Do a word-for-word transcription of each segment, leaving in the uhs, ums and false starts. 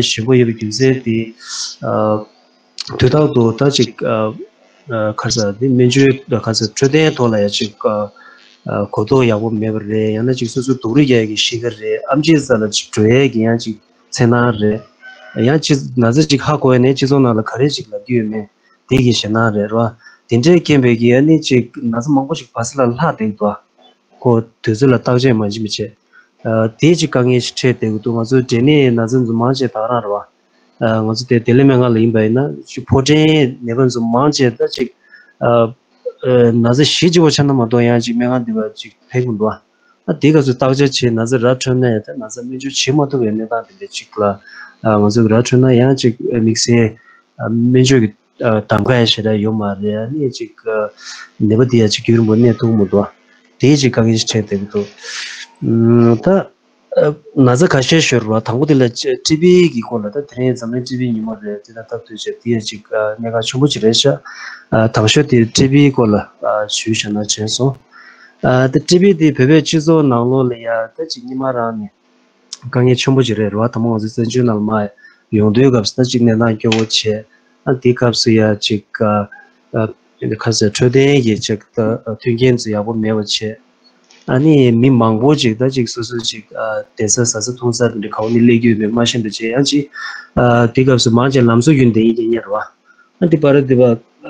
ཞན་པོ་ཡོད་པའི་རྒྱུ་མཚན་དེ། ཨ། དུས་རྟག་ཏུ་ད་ཅིག་ཨ། ཨ། ཁ་ས་འདི་སྨན་བཅོས་ཁ་ས་འཕྲོད་བསྟེན་ཐོག་ལ་ཡ་ཅིག་ཨ། ཨ། གོ་རྟོགས་ཡག་པོ་མེད་པ་རེད། ཡང་ན་ཅིག་སོ་སོ་སྡུག་རུས་རྒྱག་ཡ་གི་གཤིས་ཀ་རེད། ཨེམ་ཆི་རྩ་ལ་ཅིག་འགྲོ་ཡ་གི་ཡང་ཅིག་འཚེར་སྣང་རེད། ཡང་ཅིག་ན་ཚ་ཅིག་ཧ་གོ་ཡ་ནས་སྤྱི་ཚོགས་ནང་ལ་ག་རེ་ཅིག་ལབ་ཀྱི་ཡོད་མེད་དེ་གི་ཞེད་སྣང་རེད་རོ། དེ་འདྲའི་རྐྱེན་པས་གི་ཨ་ནི་ཅིག་ན་ཚ་མང་པོ་ཅིག་བར་སྲིད་ལ་ལྷག་བསྡད་འདུག་ཁོ་དུས་ཚོད་ལ་བརྟག་དཔྱད་མ་བྱེད་མི་བྱེད། ཨ། དེ་ཅིག་དཀའ་ངལ་ཞིག་འཕྲད་བསྡད་ཀྱི་འདུག་ང་ཚོ་འབྲས་ནད་ན་ཚ་འཛུ་མང་ཆེ་ད་ག་རང་རེད་བ། ཨ། ང་ཚོ་དེ་བདེ་ལེགས་སྨན་ཁང་ལ་ཡིན་པ་ཡིན་ན་ཅིག་ཕོ་བྲང་ནད་པ་འཛུ་མང་ཆེ་ད་ཅིག་ཨ། ཨ། ན་ཚ་གཞི་གཅིག་པོ་ཆགས་ན་མ་གཏོགས་ཡང་ཅིག་སྨན་ཁང་འདི་བ་ཅིག་ཕེབས་ཀྱི་འདུག་ཨ། དེ་སྐབས་སུ་བརྟག་དཔྱད་བྱེད་ན་ཚ་ར་འཕྲོད་ན་ཡང་ད་ན་ཚ་སྨན་བཅོས་བྱེད་མ་ཐུབ་པའི་གནས་སྟངས་དེ་འདྲ་ཅིག་ལ། ཨ། ང་ཚོ་གི་ར་འཕྲོད་ན་ཡང་ཅིག་དམིགས་བསལ། ཨ། སྨན་བཅོས་ཀྱི་ཨ། གདམ་ག་ཡང་ཞེ་དྲག་ཡོད་མ་རེད། ཨ་ནི་ཅིག་ཨ། ནད་པ་དེ་ཡང་ཅིག་རྒྱུན་རིང་པོ་གནས་ཐུབ་མི་འདུག་དེའི་ཅིག་དཀའ་ངལ་ཞིག་འཕྲད་བསྡད་ཀྱི་འདུག་ཨུམ། ད་ཨ། ན་ཚ་ཁ་ཤས་ཤོར་བ་དང་པོ་དེ་ལ་ཅི་ཊི་བི་གི་སྐོར་ལ། ད་དེ་རིང་འཛམ་གླིང་ཊི་བི་ཉིན་མོ་རེད། དེ་དང་སྟབས་བསྟུན་བྱས་དེ་ཡང་ཅིག་ཨ། གནད་འགག་ཆེན་པོ་ཅིག་རེད་ཤག་ཨ། དང་ཤོས་དེ་ཊི་བི་སྐོར་ལ་ཨ། ཞུས་བཞག་ན་བྱས་སོང་། ཨ། ད་ཊི་བི་དེ་བོད་པའི་སྤྱི་ཚོགས་ནང་ལོགས་ལ་ཡ་ད་ཅིག་སྔོན་མ་རང་ནས་དཀའ་ངལ་ཆེན་པོ་ཅིག་རེད་རེད་བ། དང་པོ་ང་ཚོ་བཙན་བྱོལ་ནང་ལ་མར་ཡོང་དུས་སྐབས་སུ་ད་ཅིག་གནས་སྟངས་སྐྱོ་བོ་བྱས། ཨ། དེའི་སྐབས་སུ་ཡ་ཅིག་ཨ། ཨ། ཁ་ཟས་འཕྲོད་བསྟེན་གྱི་ཅིག་ད་མཐུན་རྐྱེན་ཚོ་ཡག་པོ་མེད་པ་བྱས། ཨ་ནི་མི་མང་པོ་ཅིག་ད་ཅིག་སོ་སོ་ཅིག་ཨ། བསྡད་ས་ཟ་ས་འཐུང་ས་དེ་འདྲ་ག་བ་ནས་སླེབས་ཀྱི་ཡོད་མེད་མ་ཤེས་འདུག་བྱས། ཡང་ཅིག་ཨ། དེའི་སྐབས་སུ་མང་ཆེ་ལམ་བཟོ་བརྒྱུད་བསྡད་ཡིན་གྱི་རེད་བ། ཨ། འདི་པར་འདི་པ་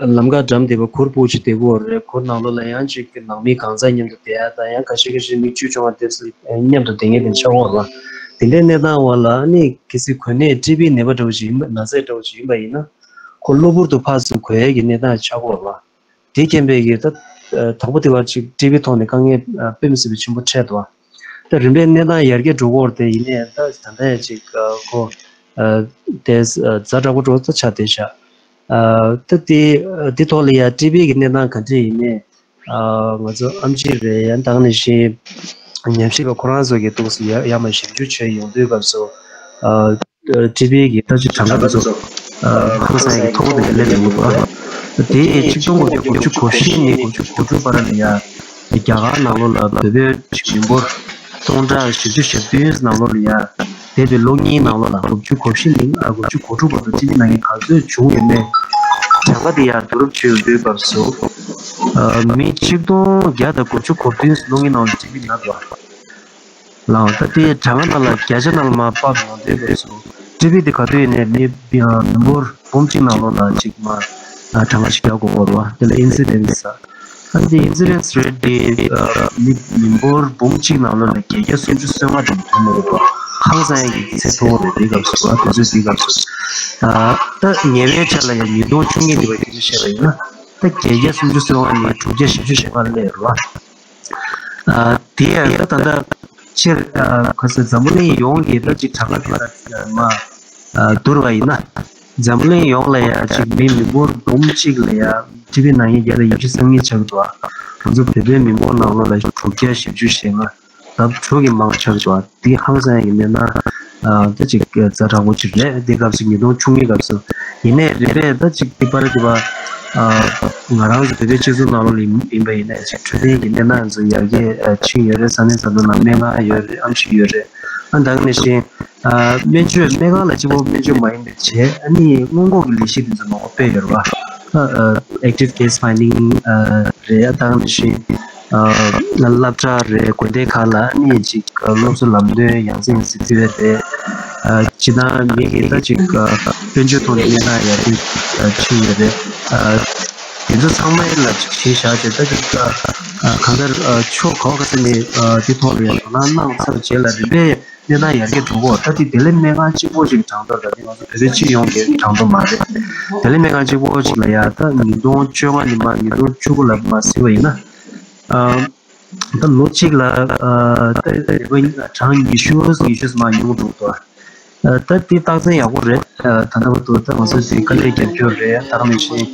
ལམ་ཁ་འགྲམ་འདི་པ་གུར་སྤུ་ཅིག་བསྡད་ཀྱི་ཡོད་རེད། གུར་ནང་ལོགས་ལ་ཡང་ཅིག་ནང་མི་གང་ཚང་མཉམ་དུ་བསྡད་ཡ་དང་། ཡང་ཁ་ཤས་ཁ་ཤས་མི་བཅུ་བཅོ་ལྔ་བསྡད་ས་མཉམ་དུ་བསྡད་མཁན་དེ་ཆགས་ཀྱི་ཡོད་རེད། དེ་འདྲའི་གནས་སྟངས་འོག་ལ་ཨ་ནི་གལ་སྲིད་གོ་གནས་ཊི་བི་ནད་པ་འདྲ་བོ་ཞིག་ཡིན་པ། ན་ཚ་འདྲ་བོ་ཞིག་ཡིན་པ་ཡིན་ན། ཁོ་གློ་བུར་དུ་ཕར་ཚུར་འགོས་ཡས་ཀྱི་གནས་སྟངས་ཆགས་ཀྱི་ཡོད་རེད་བ། དེ་རྐྱེན་པས་ཀྱི་ད་དང་པོ་དེ་བར་ཅིག་ཊི་བི་ཐོག་ནས་དཀའ་ངལ་དཔེ་མི་སྲིད་པའི་ཆེན་པོ་འཕྲད་འདུག་ད་རིམ་པས་གནས་སྟངས་ཡར་རྒྱས་འགྲོ་གི་ཡོད་རེད་དེ། ཡིན་ནའི་ད་ད་ལྟ་ཡང་ཅིག་ཁོ་དེ་ཛ་དྲག་པོ་འགྲོ་ད་ཆགས་བསྡད་ཤག་ད་དེ་དེ་ཐོག་ལ་ཡ་ཊི་བི་གི་གནས་སྟངས་ག་འདྲ་ཡིན་ནའི། ང་ཚོ་ཨེམ་ཆི་རེད། ཡང་དེ་ནང་བཞིན་ཉམས་ཞིབ་པ་ཁོ་རང་ཚོ་གི་ཐོག་སུ་ཡ་ཡར་མར་ཞིབ་འཇུག་བྱས་ཡོང་དུས་སྐབས་སུ། ཨ། ཊི་བི་གི་ལྟ་ཅི་གྲངས་ཀ་དེ་ཚོ་ཧང་སང་གི་མཐོ་པོ་དེ་སླེབས་ཡོང་གི་འདུག་ཨ། དེ་ཆིག་སྟོང་དགུ་བརྒྱ་དགུ་བཅུ་གོ་བཞི་ནས་དགུ་བཅུ་གོ་དྲུག་བར་ལ་ཡ། རྒྱ་གར་ནང་ལོགས་ལ་བོད་པའི་མི་འབོར་སྟོང་ཕྲག་བཞི་བཅུ་ཞེ་བདུན་ནང་ལོགས་ལ་ཡ། འདས་པའི་ལོ་གཉིས་ནང་ལོགས་ལ། དགུ་བཅུ་གོ་བཞི་ནས་དགུ་བཅུ་གོ་དྲུག་བར་དུ་ཊི་བི་ན་མཁན་ག་ཚོད་བྱུང་ཡོད་མེད་གྲངས་ཀ་དེ་ཡང་བསྡུ་རུབ་བྱེད་ཡོང་དུས་སྐབས་སུ། ཨ། མི་ཆིག་སྟོང་བརྒྱ་དང་དགུ་བཅུ་གོ་བདུན་ལོ་གཉིས་ནང་ལ་ཊི་བི་ན་འདུག་ཨ། ལའང་ད་ལྟའི་གྲངས་ཀ་ནང་ལ་བརྒྱ་ཆ་ནང་ལ་མར་ཕབ་ཡོང་དུས་སྐབས་སུ། ཊི་བི་དེ་ག་དུས་ཡིན་ནའི་མི་མི་འབོར་འབུམ་གཅིག་ནང་ལོགས་ལ་ཅིག་མར་གྲངས་ཀ་ཞིག་རྒྱག་དགོས་པ་རེད་བ། དེ་ལ་ཨིན་སི་ཌེན་སི་ཟེར། ཨ་ནི་ཨིན་སི་ཌེན་སི་རེ་ཊི་དེ་མི་མི་འབོར་འབུམ་གཅིག་ནང་ལོགས་ལ་བརྒྱད་བརྒྱ་སུམ་ཅུ་སོ་ལྔ་དེ་ཐོན་ཡོད་པ། ཧང་སང་ཡག་གི་ཚད་མཐོ་བོ་རེད། དེའི་སྐབས་སུ་བ། དུས་ཚོད་དེའི་སྐབས་སུ། ཨ། ད་ཉེ་བའི་ཆར་ལ་ཡང་ཉིས་སྟོང་བཅུ་གཉིས་དེ་བ་སྐད་ཆ་བཤད་པ་ཡིན་ན། ད་བརྒྱད་བརྒྱ་སུམ་ཅུ་སོ་ལྔ་ནས་དྲུག་བརྒྱ་བཞི་བཅུ་ཞེ་ལྔ་སླེབས་ཡོད་རེད་བ། ཨ། དེ་ཡང་ད་ལྟ་ཕྱིར། ཨ། ཁ་སང་འཛམ་བུ་གླིང་ཡོངས་ཀྱི་ད་ཅིག་གྲངས་ཀ་དེ་ལ་མར། ཨ། བསྡུར་བ་ཡིན་ན། འཛམ་བུ་གླིང་ཡོངས་ལ་ཡ་ཅིག་མི་མི་འབོར་འབུམ་གཅིག་ལ་ཡ་ཊི་བི་ན་མཁན་བརྒྱ་དང་ཉི་ཤུ་རྩ་གཉིས་ཆགས་འདུག་ཨ། ང་ཚོ་བོད་པའི་མི་འབོར་ནང་ལོགས་ལ་དྲུག་བརྒྱ་བཞི་བཅུ་ཞེ་ལྔ། ལྡབ་དྲུག་གི་མང་ཆགས་འདུག་ཨ། འདི་ཧང་སང་ཡག་གི་གནས་སྟངས། ཨ། ད་ཅིག་ཛ་དྲག་པོ་ཅིག་རེད། འདི་སྐབས་སུ་ཉིས་སྟོང་བཅུ་གཉིས་སྐབས་སུ། ཡིན་ནའི་རིམ་པས་ད་ཅིག་འདི་པར་འདི་པ། ཨ། ང་རང་ཚོ་བོད་པའི་སྤྱི་ཚོགས་ནང་ལོགས་ལ་ཡིན་ཡིན་པ་ཡིན་ནའི་ཅིག་འཕྲོད་བསྟེན་གྱི་གནས་སྟངས་ཚོ་ཡར་རྒྱས་ཕྱིན་ཡོད་རེད། ས་གནས་ས་ཐོག་ནང་སྨན་ཁང་ཡོད་རེད། ཨེམ་ཆི་ཡོད་རེད། ཨ། ད་ག་ནང་བཞིན། ཨ། སྨན་བཅོས་སྨན་ཁང་ལ་གཅིག་པོ་སྨན་བཅོས་མ་ཡིན་པའི་བྱས། ཨ་ནི་སྔོན་འགོག་གི་ལས་གཞི་དེ་ཚོ་མང་པོ་སྤེལ་ཡོད་རེད་བ། ཨ། Active Case Finding། ཨ། རེད། ཨ། ད་ག་ནང་བཞིན། ཨ། སློབ་གྲྭ་རེད། དགོན་སྡེ་ཁག་ལ་ཨ་ནི་ཅིག་སློབ་གསོ་ལམ་སྟོན་ཡང་སེ་ཡང་སེ་ཕུལ་བ་རེད། ཨ། སྤྱིར་བཏང་མི་གིས་ད་ཅིག་ཨ། དཔལ་འབྱོར་ཐོག་ནས་གནས་སྟངས་ཡར་རྒྱས་ཕྱིན་ཡོད་རེད། ཨ། དེ་ཚོ་ཚང་མ་ལ་ཅིག་གཞི་བཞག་བྱས། ད་ཅིག་ཨ། གང་ལྟར། ཨ། ཕྱོགས་ག་བ་ག་ས་ནས། ཨ། དེ་ཐོག་ལ་ཡང་དོ་སྣང་གནང་ཚར་རྗེས་ལ་རིམ་པས་གནས་སྟངས་ཡར་རྒྱས་འགྲོ་གི་ཡོད། ད་དེ་བདེ་ལེགས་སྨན་ཁང་གཅིག་པོ་ཅིག་གྲངས་ཐོ། ད་དེ་ང་ཚོ་བོད་པའི་སྤྱི་ཡོངས་ཀྱི་གྲངས་ཐོ་མ་རེད། བདེ་ལེགས་སྨན་ཁང་གཅིག་པོ་ཅིག་ལ་ཡ་ད་ཉིས་སྟོང་བཅོ་ལྔ་ནས་མར་ཉིས་སྟོང་བཅུ་དགུ་ལ་མར་གཟིགས་པ་ཡིན་ན། ཨ། ད་ལོ་གཅིག་ལ། ཨ། ད་ནད་པ་གྲངས་ཉི་ཤུ་ཉི་ཤུ་མར་ཉུང་འགྲོ་གི་འདུག་ཨ། ད་དེ་རྟགས་མཚན་ཡག་པོ་རེད། ཨ། ད་ལྟ་བར་དུ་ད་ང་ཚོས་དེ་དཀའ་ལས་རྒྱབ་སྐྱོར་རེད། ད་ག་ནང་བཞིན།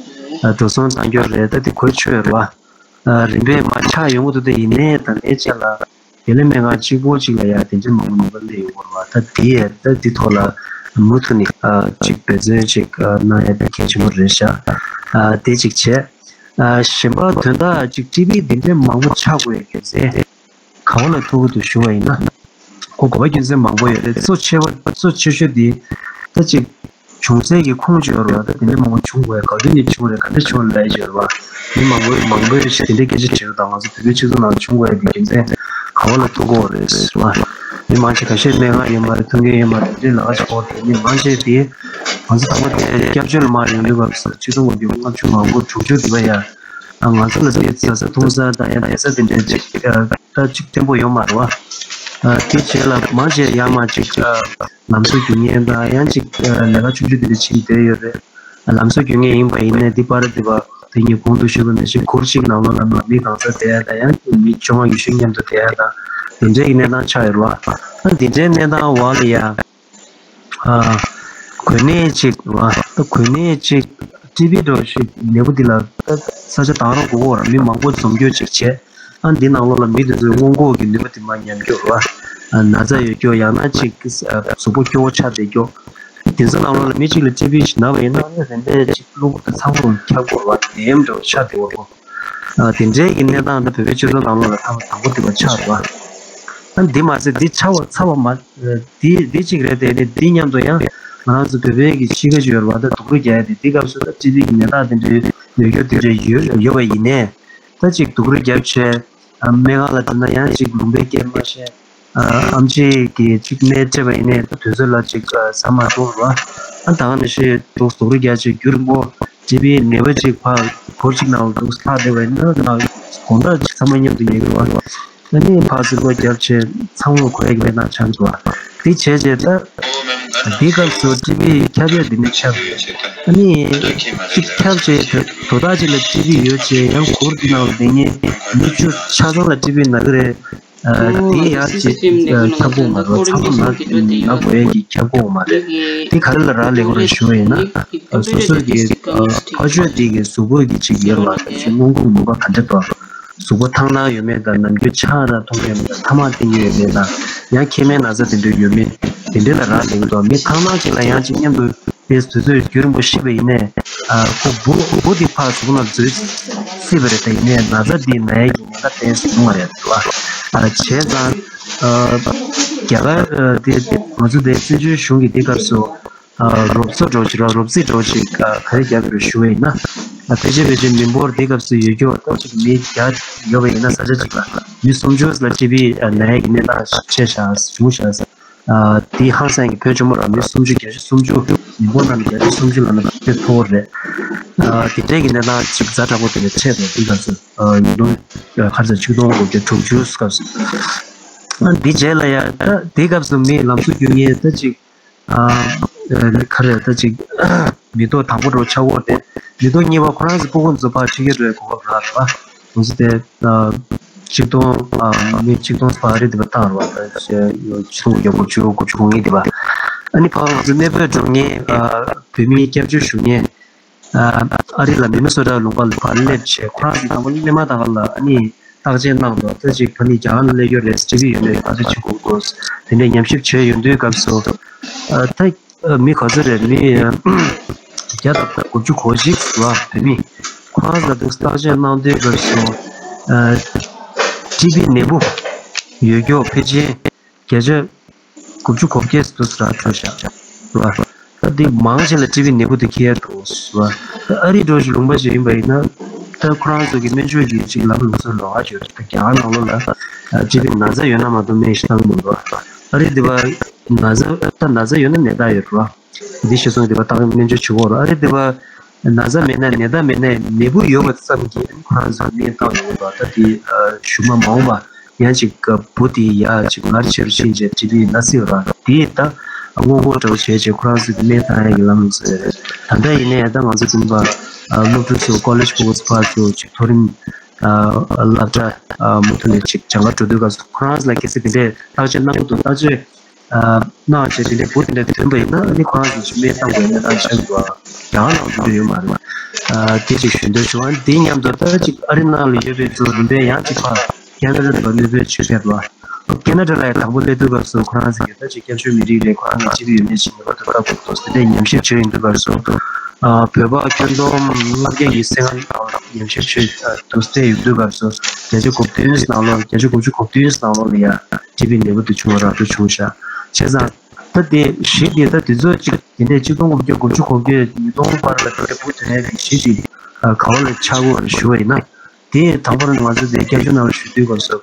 ཨ། འགྲོ་སོང་བཏང་སྐྱོར་རེད། ད་དེ་གོ་ཆོད་རེད་བ། ཨ། རིམ་པས་མར་ཆག་ཡོང་གི་འདུག་དེ་ཡིན་ནའི་ད་ལྟའི་ཆ་ལ་བདེ་ལེགས་སྨན་ཁང་གཅིག་པོ་གཅིག་ལ་ཡ་དེ་འདྲའི་མང་པོ་ནད་པ་སླེབས་ཡོང་གི་རེད་བ། ད་དེ་ཡ་ད་དེ་ཐོག་ལ་མུ་མཐུད་ནས། ཨ། ཅིག་འབད་བརྩོན་ཅིག་ཨ། གནང་ཡ་དེ་གལ་ཆེན་པོ་རེད་ཤག་ཨ། དེ་གཅིག་བྱས། ཨ། གཞན་པ་དོན་དག་ཅིག་ཊི་བི་འདི་འདྲའི་མང་པོ་ཆགས་དགོས་ཡ་རྒྱུ་མཚན་ག་བ་ལ་ཐུག་གི་འདུག་ཞུ་བ་ཡིན་ན། ཁོ་དགོས་པ་རྒྱུ་མཚན་མང་པོ་ཡོད་རེད། གཙོ་ཆེ་བ་གཙོ་ཆེ་ཤོས་དེ་ད་ཅིག་བྱུང་སའི་གི་ཁུངས་ཅིག་ཡོད་རེད་བ། ད་དེ་འདྲ་མང་པོ་བྱུང་དགོས་ག་དུས་ནས་བྱུང་རེད། ག་འདྲ་བྱུང་ལབ་ཡ་ཅིག་ཡོད་རེད་བ། མི་མང་པོས་མང་པོས་ཞིག་དེ་འདྲའི་སྐད་ཆ་དྲིས་པ་དང་། ང་ཚོ་བོད་པའི་སྤྱི་ཚོགས་ནང་བྱུང་དགོས་ཡ་དེ་རྒྱུ་མཚན་ག་བ་ལ་ཐུག་གི་ཡོད་རེད་ཟེར་བ། མི་མང་ཆེ་ཁ་ཤས་སྨན་ཁང་ཡོད་མ་རེད། མཐུན་རྐྱེན་ཡོད་མ་རེད། དེ་འདྲའི་ལ་ཁ་ཆགས་པ་དེ། མི་མང་ཆེ་དེ་ང་ཚོ་དང་པོ་དེ་སྐྱབས་བཅོལ་ལ་མར་ཡོང་དུས་སྐབས་སུ་ཆིག་སྟོང་དགུ་བརྒྱ་ལྔ་བཅུ་ང་དགུ་དྲུག་ཅུ་དེ་བ་ཡ། ང་ཚོ་ལ་དེ་ཟ་ས་འཐུང་ས་དང་ཡང་བསྡད་ས་དེ་འདྲའི་ཅིག་ད་ཅིག་བརྟན་པོ་ཡོད་མ་རེད་བ། དེ་རྗེས་ལ་མང་ཆེ་ཡང་མ་ཅིག་ལམ་སང་རྒྱུག་མཁན་དང་ཡང་ཅིག་ལས་ཀ་ཆུང་ཆུང་དེ་འདྲ་བྱེད་བསྡད་ཡོད་རེད། ལམ་སང་རྒྱུག་མཁན་ཡིན་པ་ཡིན་ནའི་འདི་པར་དེ་བ་དེ་ཉིད་གོང་དུ་ཞུས་པ་ནང་བཞིན་གུར་གཅིག་ནང་ལོགས་ལ་མི་གང་ས་བསྡད་ཡ་དང་ཡང་མི་བཅོ་ལྔ་ཉི་ཤུ་མཉམ་དུ་བསྡད་ཡ་དང་དེ་འདྲའི་གི་གནས་སྟངས་ཆགས་ཡོད་རེད་བ། ཨ་འདི་འདྲའི་གནས་སྟངས་འོག་ལ་ཡ། ཨ། གོ་གནས་ཅིག་རེད་བ། ད་གོ་གནས་ཅིག་ཊི་བི་འདྲ་བོ་ཞིག་ནད་འབུ་འདི་ལ་ད་ས་ཆ་གདང་རོགས་དགོས་ཀྱི་ཡོད་རེད། མི་མང་པོ་འཛོམས་རྒྱུ་ཅིག་བྱས། ཨ་འདི་ནང་ལོགས་ལ་མི་དེ་ཚོའི་སྔོན་འགོག་གི་ནུས་པ་དེ་མར་ཉམས་རྒྱུ་རེད་བ། ན་ཚ་ཡོད་རྒྱུ། ཡང་ན་ཅིག་གཟུགས་པོ་སྐྱོ་བོ་ཆགས་བསྡད་རྒྱུ། དེ་ཚོ་ནང་ལོགས་ལ་མི་གཅིག་ལ་ཊི་བི་ཞིག་ན་བ་ཡིན་ན་ཨ་ནི་རིམ་པས་ཅིག་གློ་བུར་དུ་ཚ་བོ་ཁྱབ་དགོས་རེད་བ། ནད་ཡམས་འདྲ་བོ་ཆགས་བསྡད་ཡོད་རེད་བ། ཨ་དེ་འདྲའི་གི་གནས་སྟངས་འདི་བོད་པའི་སྤྱི་ཚོགས་ནང་ལོགས་ལ་ཐེངས་དང་པོ་དེ་བ་ཆགས་རེད་བ། ཨ་འདི་མ་ཟད་འདི་ཆགས་པ་ཚར་བ་མ། འདི་འདི་གཅིག་རེད་དེ། ནི་འདི་མཉམ་དུ་ཡང་ང་རང་ཚོ་བོད་པའི་གི་གཤིས་ཀ་ཅིག་ཡོད་རེད་བ། ད་སྡུག་རུས་རྒྱག་ཡ་དེ། འདི་སྐབས་སུ་ད་ཊི་བི་གི་ནད་རྟགས་དེ་འདྲའི་ཡོད་རྒྱུ་དེ་འདྲའི་ཡོད་ཡོད་པ་ཡིན་ནའི། ད་ཅིག་སྡུག་རུས་རྒྱབ་བྱས། ཨ་སྨན་ཁང་ལ་འགྲོ་ན་ཡང་ཅིག་ལུང་པའི་སྐད་མ་བཤད། ཨ་ཨེམ་ཆི་གིས་ཅིག་སྨན་སྤྲད་པ་ཡིན་ནའི་ད་དུས་ཚོད་ལ་ཅིག་ཟ་མ་འགྲོ་ར། ཨ་ད་ག་ནང་བཞིན་འདུག་སྡུག་རུས་རྒྱག་བྱས་རྒྱུན་རིང་པོ་ཊི་བིའི་ནད་པ་ཅིག་ཕར་གུར་གཅིག་ནང་ལ་འདུག་ལྷག་བསྡད་པ་ཡིན་ན་ན་དགོང་དག་ཅིག་ཚང་མ་མཉམ་དུ་ཉལ་གི་རེད་བ། ཨ་ནི་ཕར་ཚུར་གློ་རྒྱབ་བྱས་ཚང་མ་གོ་ཡ་གི་གནས་སྟངས་ཆགས་འདུག་བ། དེ་བྱས་རྗེས་ད་འདི་སྐབས་སུ་ཊི་བི་ཁྱབ་ཡ་འདི་ནས་ཁྱབ་ཡོད། ཨ་ནི་ཅིག་ཁྱབ་བྱས་དོ་དོ་བདག་ཅིག་ལ་ཊི་བི་ཡོད་བྱས་ཡང་གུར་འདི་ནང་ལ་བསྡད་མཁན་མི་བཅུ་ཆ་ཚང་ལ་ཊི་བི་ན་གི་རེད། ཨ་འོ་དེ་ཡང་ཅིག་སི་སི་ཊི་ཨེམ་ཁྱབ་ཁོངས་མ་རེད། ཚང་མ་ན་ན་དགོས་ཡས་ཀྱི་ཁྱབ་ཁོངས་མ་རེད། དེ་ག་རེ་ལ་རག་ལས་ཀྱི་རེད་ཞུ་བ་ཡིན་ན། སོ་སོ་གི་ཨ་ཕ་ཆོས་དེ་གི་གཟུགས་པོ་གི་ཅིག་ཡོད་རེད་བ། ད་ཅིག་སྔོན་འགོག་ནུས་པ་ག་འདྲ་འདུག་གཟུགས་པོ་ཐང་ནག་ཡོད་མེད་དང་། ནམ་རྒྱུན་ཆང་རག་འཐུང་ཡོད་མེད་དང་། ཐ་མག་འཐེན་གྱི་ཡོད་མེད་དང་། ཡང་མཁལ་མའི་ན་ཚ་དེ་འདྲ་ཡོད་མེད་དེ་འདྲ་ལ་རག་ལས་ཀྱི་འདུག་མི་ཐང་ནག་ཅིག་ལ་ཡང་ཅིག་མཉམ་དུ། དེས་དུས་ཚོད་རྒྱུན་རིང་པོ་ཤི་བ་ཡིན་ནའི། ཨ་ཁོ་འབུ་འབུ་འདི་ཕར་གཟུགས་ནང་འཛུལ་སྲིད་པ་རེད། དེ་ཡིན་ནའི་ན་ཚ་འདི་ན་ཡ་གི་ཉེན་ཁ་ཏོག་ཙམ་ཉུང་བ་རེད་བ། ཨ་བྱས་ཙང་། ཨ་རྒྱ་གར་ཨ་དེ་ང་ཚོ་དེ་བཙན་བྱོལ་གཞུང་གི་དེ་སྐབས་སུ་ཨ་རོབ་ཚོ་འདྲ་བོ་ཅིག་རོབ་རྩིས་འདྲ་བོ་ཅིག་ཨ་ག་རེ་བརྒྱབ་རེད་ཞུ་བ་ཡིན་ན། ཨ་ཕལ་ཆེར་ཕལ་ཆེར་མི་འབོར་དེ་སྐབས་སུ་ཡོད་རྒྱུ་ད་ཅིག་མི་བརྒྱ་ཡོད་པ་ཡིན་ན། ས་ཆ་གཅིག་ལ་མི་སུམ་ཅུ་ལ་ཊི་བི་ན་ཡ་གི་གནས་སྟངས་ཆེ་ཤག་བྱུང་ཤག་ཨ་དེ་ཧང་སང་གི་ཕོན་ཆེན་པོ་རང་མི་སུམ་ཅུ། བརྒྱ་ཆ་སུམ་ཅུ། མི་འབོར་ནང་ནས་བརྒྱ་ཆ་སུམ་ཅུ་ལབ་ན་དཔེ་མཐོ་པོ་རེད། ཨ་དེ་འདྲའི་གི་གནས་སྟངས་ཅིག་ཛ་དྲག་པོ་དེ་འདྲ་འཕྲད་འདུག་དེ་སྐབས་སུ་ཨ་ཉིས་སྟོང་ཁ་ཚ་ཆིག་སྟོང་དགུ་བརྒྱ་དྲུག་ཅུ་སྐབས་སུ། ཨ་འདི་རྗེས་ལ་ཡ་ད་དེ་སྐབས་སུ་མི་ལམ་སང་རྒྱུག་མཁན་ད་ཅིག་ཨ་ག་རེ་ད་ཅིག་མི་ཐོག་དང་པོ་འདྲ་བོ་ཆགས་ཀྱི་ཡོད་རེད། མི་ཐོག་གཉིས་པ་ཁོ་རང་ཚོ་སྤུ་གུ་ཚོ་ཕར་ཁྲིད་ཀྱི་འགྲོ་ཡའི་གོ་སྐབས་རག་རེད་བ། ང་ཚོ་དེ་ཨ་ཆིག་སྟོང་ཨ་མི་ཆིག་སྟོང་ཕར་རེད་དེ་བ་བཏང་རེད་བ། ད་ཆིག་སྟོང་དགུ་བརྒྱ་དགུ་བཅུ་དགུ་བཅུ་གོ་གཉིས་དེ་བ། ཨ་ནི་ཕར་ང་ཚོ་གནས་སྤོས་འགྲོ་མཁན་ཨ་བོད་མིའི་སྐྱབས་བཅོལ་ཞུ་མཁན་ཨ་ཨ་རི་ལ་མི་ནི་སོ་ཊ་ལུང་པ་ལ་ཕར་སླེབས་བྱས། ཁོ་རང་ཚོ་དང་པོ་སླེབས་མ་ཐག་ལ་ཨ་ནི་བརྟག་དཔྱད་གནང་འདུག་ད་ཅིག་ཕ་ནི་རྒྱ་གར་ནང་སླེབས་ཡོད་རེད། ཊི་བི་ཡོད་མེད་བརྟག་དཔྱད་བྱེད་དགོས་འདུག་དེ་འདྲའི་ཉམས་ཞིབ་བྱས་ཡོང་དུས་སྐབས་སུ་ཨ་ད་ཨ་མི་ག་ཚོད་རེད། མི་བརྒྱ་དང་དགུ་བཅུ་གོ་གཅིག་ལ་བོད་མི་ཁོ་རང་ཚོ་ལ་འདུག་བརྟག་དཔྱད་གནང་དུས་སྐབས་སུ་ཨ་ཊི་བི་ནད་འབུ་ཡོད་རྒྱུ་ཕལ་ཆེར་བརྒྱ་ཆ་དགུ་བཅུ་གོ་བརྒྱད་ཙམ་དུ་རག་འགྲོ་ཤག་རེད་བ། ད་འདི་མང་ཆེ་ལ་ཊི་བི་ནད་འབུ་དེ་འཁྱེར་འདུག་ཟེར་བ། ད་ཨ་རི་འདྲ་བོ་ཞིག་ལུང་པ་ཞིག་ཡིན་པ་ཡིན་ན། ད་ཁོ་རང་ཚོ་གི་སྨན་བཅོས་ཀྱི་ཅིག་ལམ་ལུགས་སྲོལ་ལོགས་ཀ་ཅིག་ཡོད་རེད། ད་རྒྱ་གར་ནང་ལོགས་ལ་ཨ་ཊི་བི་ན་ཚ་ཡོད་ན་མ་གཏོགས་སྨན་ཞིག་བཏང་གི་མི་འདུག་ཨ་རི་འདི་པ་ན་ཚ་ད་ན་ཚ་ཡོད་ན་ནད་རྟགས་ཡོད་རེད་བ། འདི་ཤེས་སོང་། འདི་པ་ད་སྨན་བཅོས་བྱེད་དགོས་རེད། ཨ་རི་འདི་པ་ན་ཚ་མེད་ན་ནད་རྟགས་མེད་ན་ནད་འབུ་ཡོད་པ་ཙམ་གྱིས་ཁོ་རང་ཚོ་སྨན་བཏང་ཡོང་གི་འདུག་ད་འདི་ཨ་གཞུག་མ་མ་འོངས་པ། ཡང་ཅིག་འབུ་དེ་ཡ་ཅིག་ངར་ཆེ་རུ་ཕྱིན་རྗེས་ཊི་བི་ན་སྲིད་པ་རང་དེ་ད་སྔོན་འགོག་འདྲ་བོ་བྱས་རྗེས་ཁོ་རང་ཚོས་སྨན་བཏང་ཡ་གི་ལམ་ལུགས་ཚོ་རེད། ད་ལྟ་ཡིན་ནའི་ད་ང་ཚོ་སྟོན་པ་སློབ་ཕྲུག་ཚོ་ཀོ་ལེཇ་ཕྲུ་གུ་ཚོ་ཕར་ཚུར་ཅིག་མཐོ་རིམ་སློབ་གྲྭ་མུ་མཐུད་ནས་ཅིག་སྦྱང་ག་འགྲོ་དུས་སྐབས་སུ་ཁོ་རང་ཚོ་ལ་གལ་སྲིད་དེ་འདྲའི་བརྟག་དཔྱད་གནང་གི་འདུག་བརྟག་དཔྱད་གནང་བྱས་དེ་འདྲའི་འབུ་དེ་འདྲ་ཐོན་པ་ཡིན་ན་ཨ་ནི་ཁོ་རང་ཚོ་ཅིག་སྨན་བཏང་དགོས་ཡ་གནས་སྟངས་ཆགས་འདུག་རྒྱ་གར་ནང་དེ་འདྲ་ཡོད་མ་རེད། དེ་ཅིག་ཞུ་འདོད་བྱུང་། ཨ་ནི་དེའི་མཉམ་དུ་ད་ཅིག་ཨ་རི་ནང་ལ་ཡོད་པའི་ཚོ་རིམ་པས་ཡང་ཅིག་ཕར་ཁེ་ན་ཌ་ལ་གནས་སྤོས་བྱེད་ཕེབས་ལ། ཁེ་ན་ཌ་ལ་ཡང་དང་པོ་སླེབས་དུས་སྐབས་སུ་ཁོ་རང་ཚོ་གིས་ད་ཅིག་སྐྱབས་བཅོལ་མི་རིགས་རེད། ཁོ་རང་ཚོ་ཅི་ཡོད་མེད་ཅིག་ངེས་པར་དུ་ལྟ་དགོས་འདུག་ཟེར་ནས་ཉམས་ཞིབ་བྱས་ཡོང་དུས་སྐབས་སུ། ཨ་བོད་པ་ཁྱོན་བསྡོམས་ལྔ་བརྒྱ་ཡི་སེང་ནང་ལ་ཉམས་ཞིབ་བྱས་འདུག་ཟེར་ཡོང་དུས་སྐབས་སུ་བརྒྱ་ཆ་དགུ་བདུན་ནང་ལོགས། བརྒྱ་ཆ་དགུ་བཅུ་གོ་བདུན་ནང་ལོགས་ལ་ཡང་། ཊི་བི་ནད་པ་དེ་བྱུང་བ་རང་འགྲོ་བྱུང་ཤག་བྱས་ཙང་ད་དེ་གཞི་དེ་ད་དུས་ཚོད་ཅིག་དེ་འདྲའི་ཆིག་སྟོང་དགུ་བརྒྱ་དགུ་བཅུ་གོ་བརྒྱད་ཉིས་སྟོང་བར་ལ་དེ་འདྲའི་འབུ་ཐོན་ཡས་ཀྱི་གཞི་ཅིག་ག་བ་ལ་ཆགས་ཀྱི་ཡོད་རེད་ཞུ་བ་ཡིན་ན། དེ་དང་པོར་ང་ཚོ་དེ་སྐྱབས་བཅོལ་ནང་ལ་བཞུགས་དུས་སྐབས་སུ།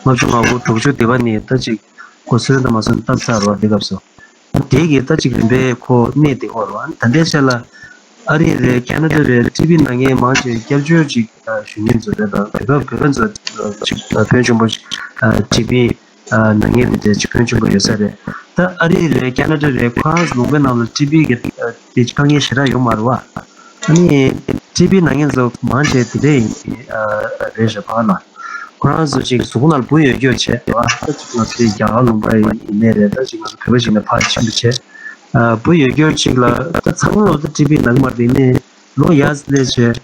ལྔ་བཅུ་ང་དགུ་དྲུག་ཅུ་དེ་བ་ནས་ད་ཅིག་གོ་སོན་དང་མ་སོན་བཏབ་ཚར་བ་དེ་སྐབས་སུ། དེ་གི་ད་ཅིག་རིམ་པས་ཁོ་གནས་བསྡད་ཡོད་རེད་བ། ད་ལྟའི་ཆ་ལ་ཨ་རི་རེད། ཁ་ན་ཌ་རེད། ཊི་བི་ན་མཁན་མང་ཆེ་སྐྱབས་བཅོལ་ཅིག་ཞུ་མཁན་ཚོ་རེད། ད་བོད་པ་བོད་པ་ཚོ་ཅིག་ཕོན་ཆེན་པོ་ཊི་བི་ན་མཁན་དེ་འདྲ་ཅིག་ཕོན་ཆེན་པོ་ཡོད་ས་རེད། ད་ཨ་རི་རེད། ཁ་ན་ཌ་རེད། ཁོ་རང་ཚོ་ལུང་པའི་ནང་ལ་ཊི་བི་གི་དེ་དཀའ་ངལ་ཞེ་དྲག་ཡོད་མ་རེད་བ། ཨ་ནི་ཊི་བི་ན་མཁན་ཚོ་མང་ཆེ་དེ་འདྲ་ཡིན་གྱི་རེད་ཞེས་པ་ལ། ཁོ་རང་ཚོ་ཅིག་གཟུགས་པོ་ནང་ལ་འབུ་ཡོད་རྒྱུ་བྱས་རེད་བ། ད་ཅིག་ང་ཚོའི་རྒྱ་གར་ལུང་པ་ཡིན་ནའི་རེད། ད་ཅིག་ང་ཚོ་བོད་པ་ཞིག་ནས་ཕར་ཕྱིན་པ་བྱས། ཨ་འབུ་ཡོད་རྒྱུ་ཅིག་ལ་ད་ཚང་མ་ལ་ད་ཊི་བི་ན་གི་མ་རེད། ཡིན་ནའི་ལོ་ཡར་སླེབས་བྱས།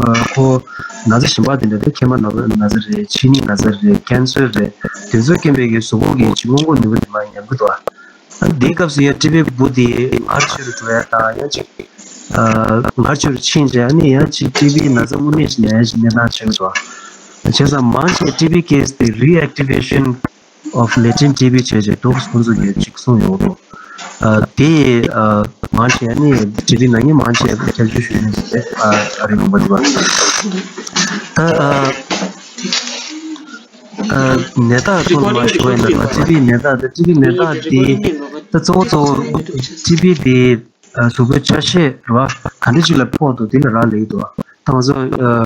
ཨ་ཁོ་ན་ཚ་གཞན་པ་དེ་འདྲ་ད་མཁལ་མ་ན་ཚ་རེད། མཆིན་ནད་ན་ཚ་རེད། ཀན་སར་རེད། དེ་ཚོ་རྐྱེན་པས་ཀྱི་གཟུགས་པོ་གི་ཅིག་སྔོན་འགོག་ནུས་པ་དེ་མར་ཉམས་ཀྱི་འདུག་བ། ཨ་འདིའི་སྐབས་སུ་ཡང་ཊི་བི་འབུ་དེ་ངར་ཆེ་རུ་འགྲོ་ཡ་དང་ཡང་ཅིག་ཨ་ངར་ཆེ་རུ་ཕྱིན་བྱས། ཨ་ནི་ཡང་ཅིག་ཊི་བི་ན་ཚ་དངོས་གནས་ཤིག་ན་ཡ་ཞིག་གནས་སྟངས་ཆགས་འདུག་བྱས་ཙང་མང་ཆེ་ཊི་བི་ཀེ་སི་དེ་reactivation of latent ཊི་བི་བྱས་བྱས་འདུག་ཁོང་ཚོ་གིས་ཅིག་གསུངས་ཡོང་འདུག་ཨ་དེ་ཨ་མང་ཆེ་ཨ་ནི་ཊི་བི་ན་མཁན་མང་ཆེ་སྐྱབས་བཅོལ་ཞུ་མཁན་ཞིག་རེད། ཨ་ཨ་རི་ལུང་པ་འདུག་ད་ཨ་ཨ་ནད་རྟགས་ཐོག་ལ་མར་ཞུ་བ་ཡིན་ན། ཊི་བི་ནད་རྟགས་དང་ཊི་བི་ནད་རྟགས་དེ་ད་གཙོ་བོ་གཙོ་བོ་ཊི་བི་དེ་ཨ་གཟུགས་པོའི་ཆ་ཤས་རེད་བ། ག་འདྲ་ཅིག་ལ་ཕོག་འདུག་དེ་ལ་རག་ལས་ཀྱི་འདུག་ད་ང་ཚོ་ཨ་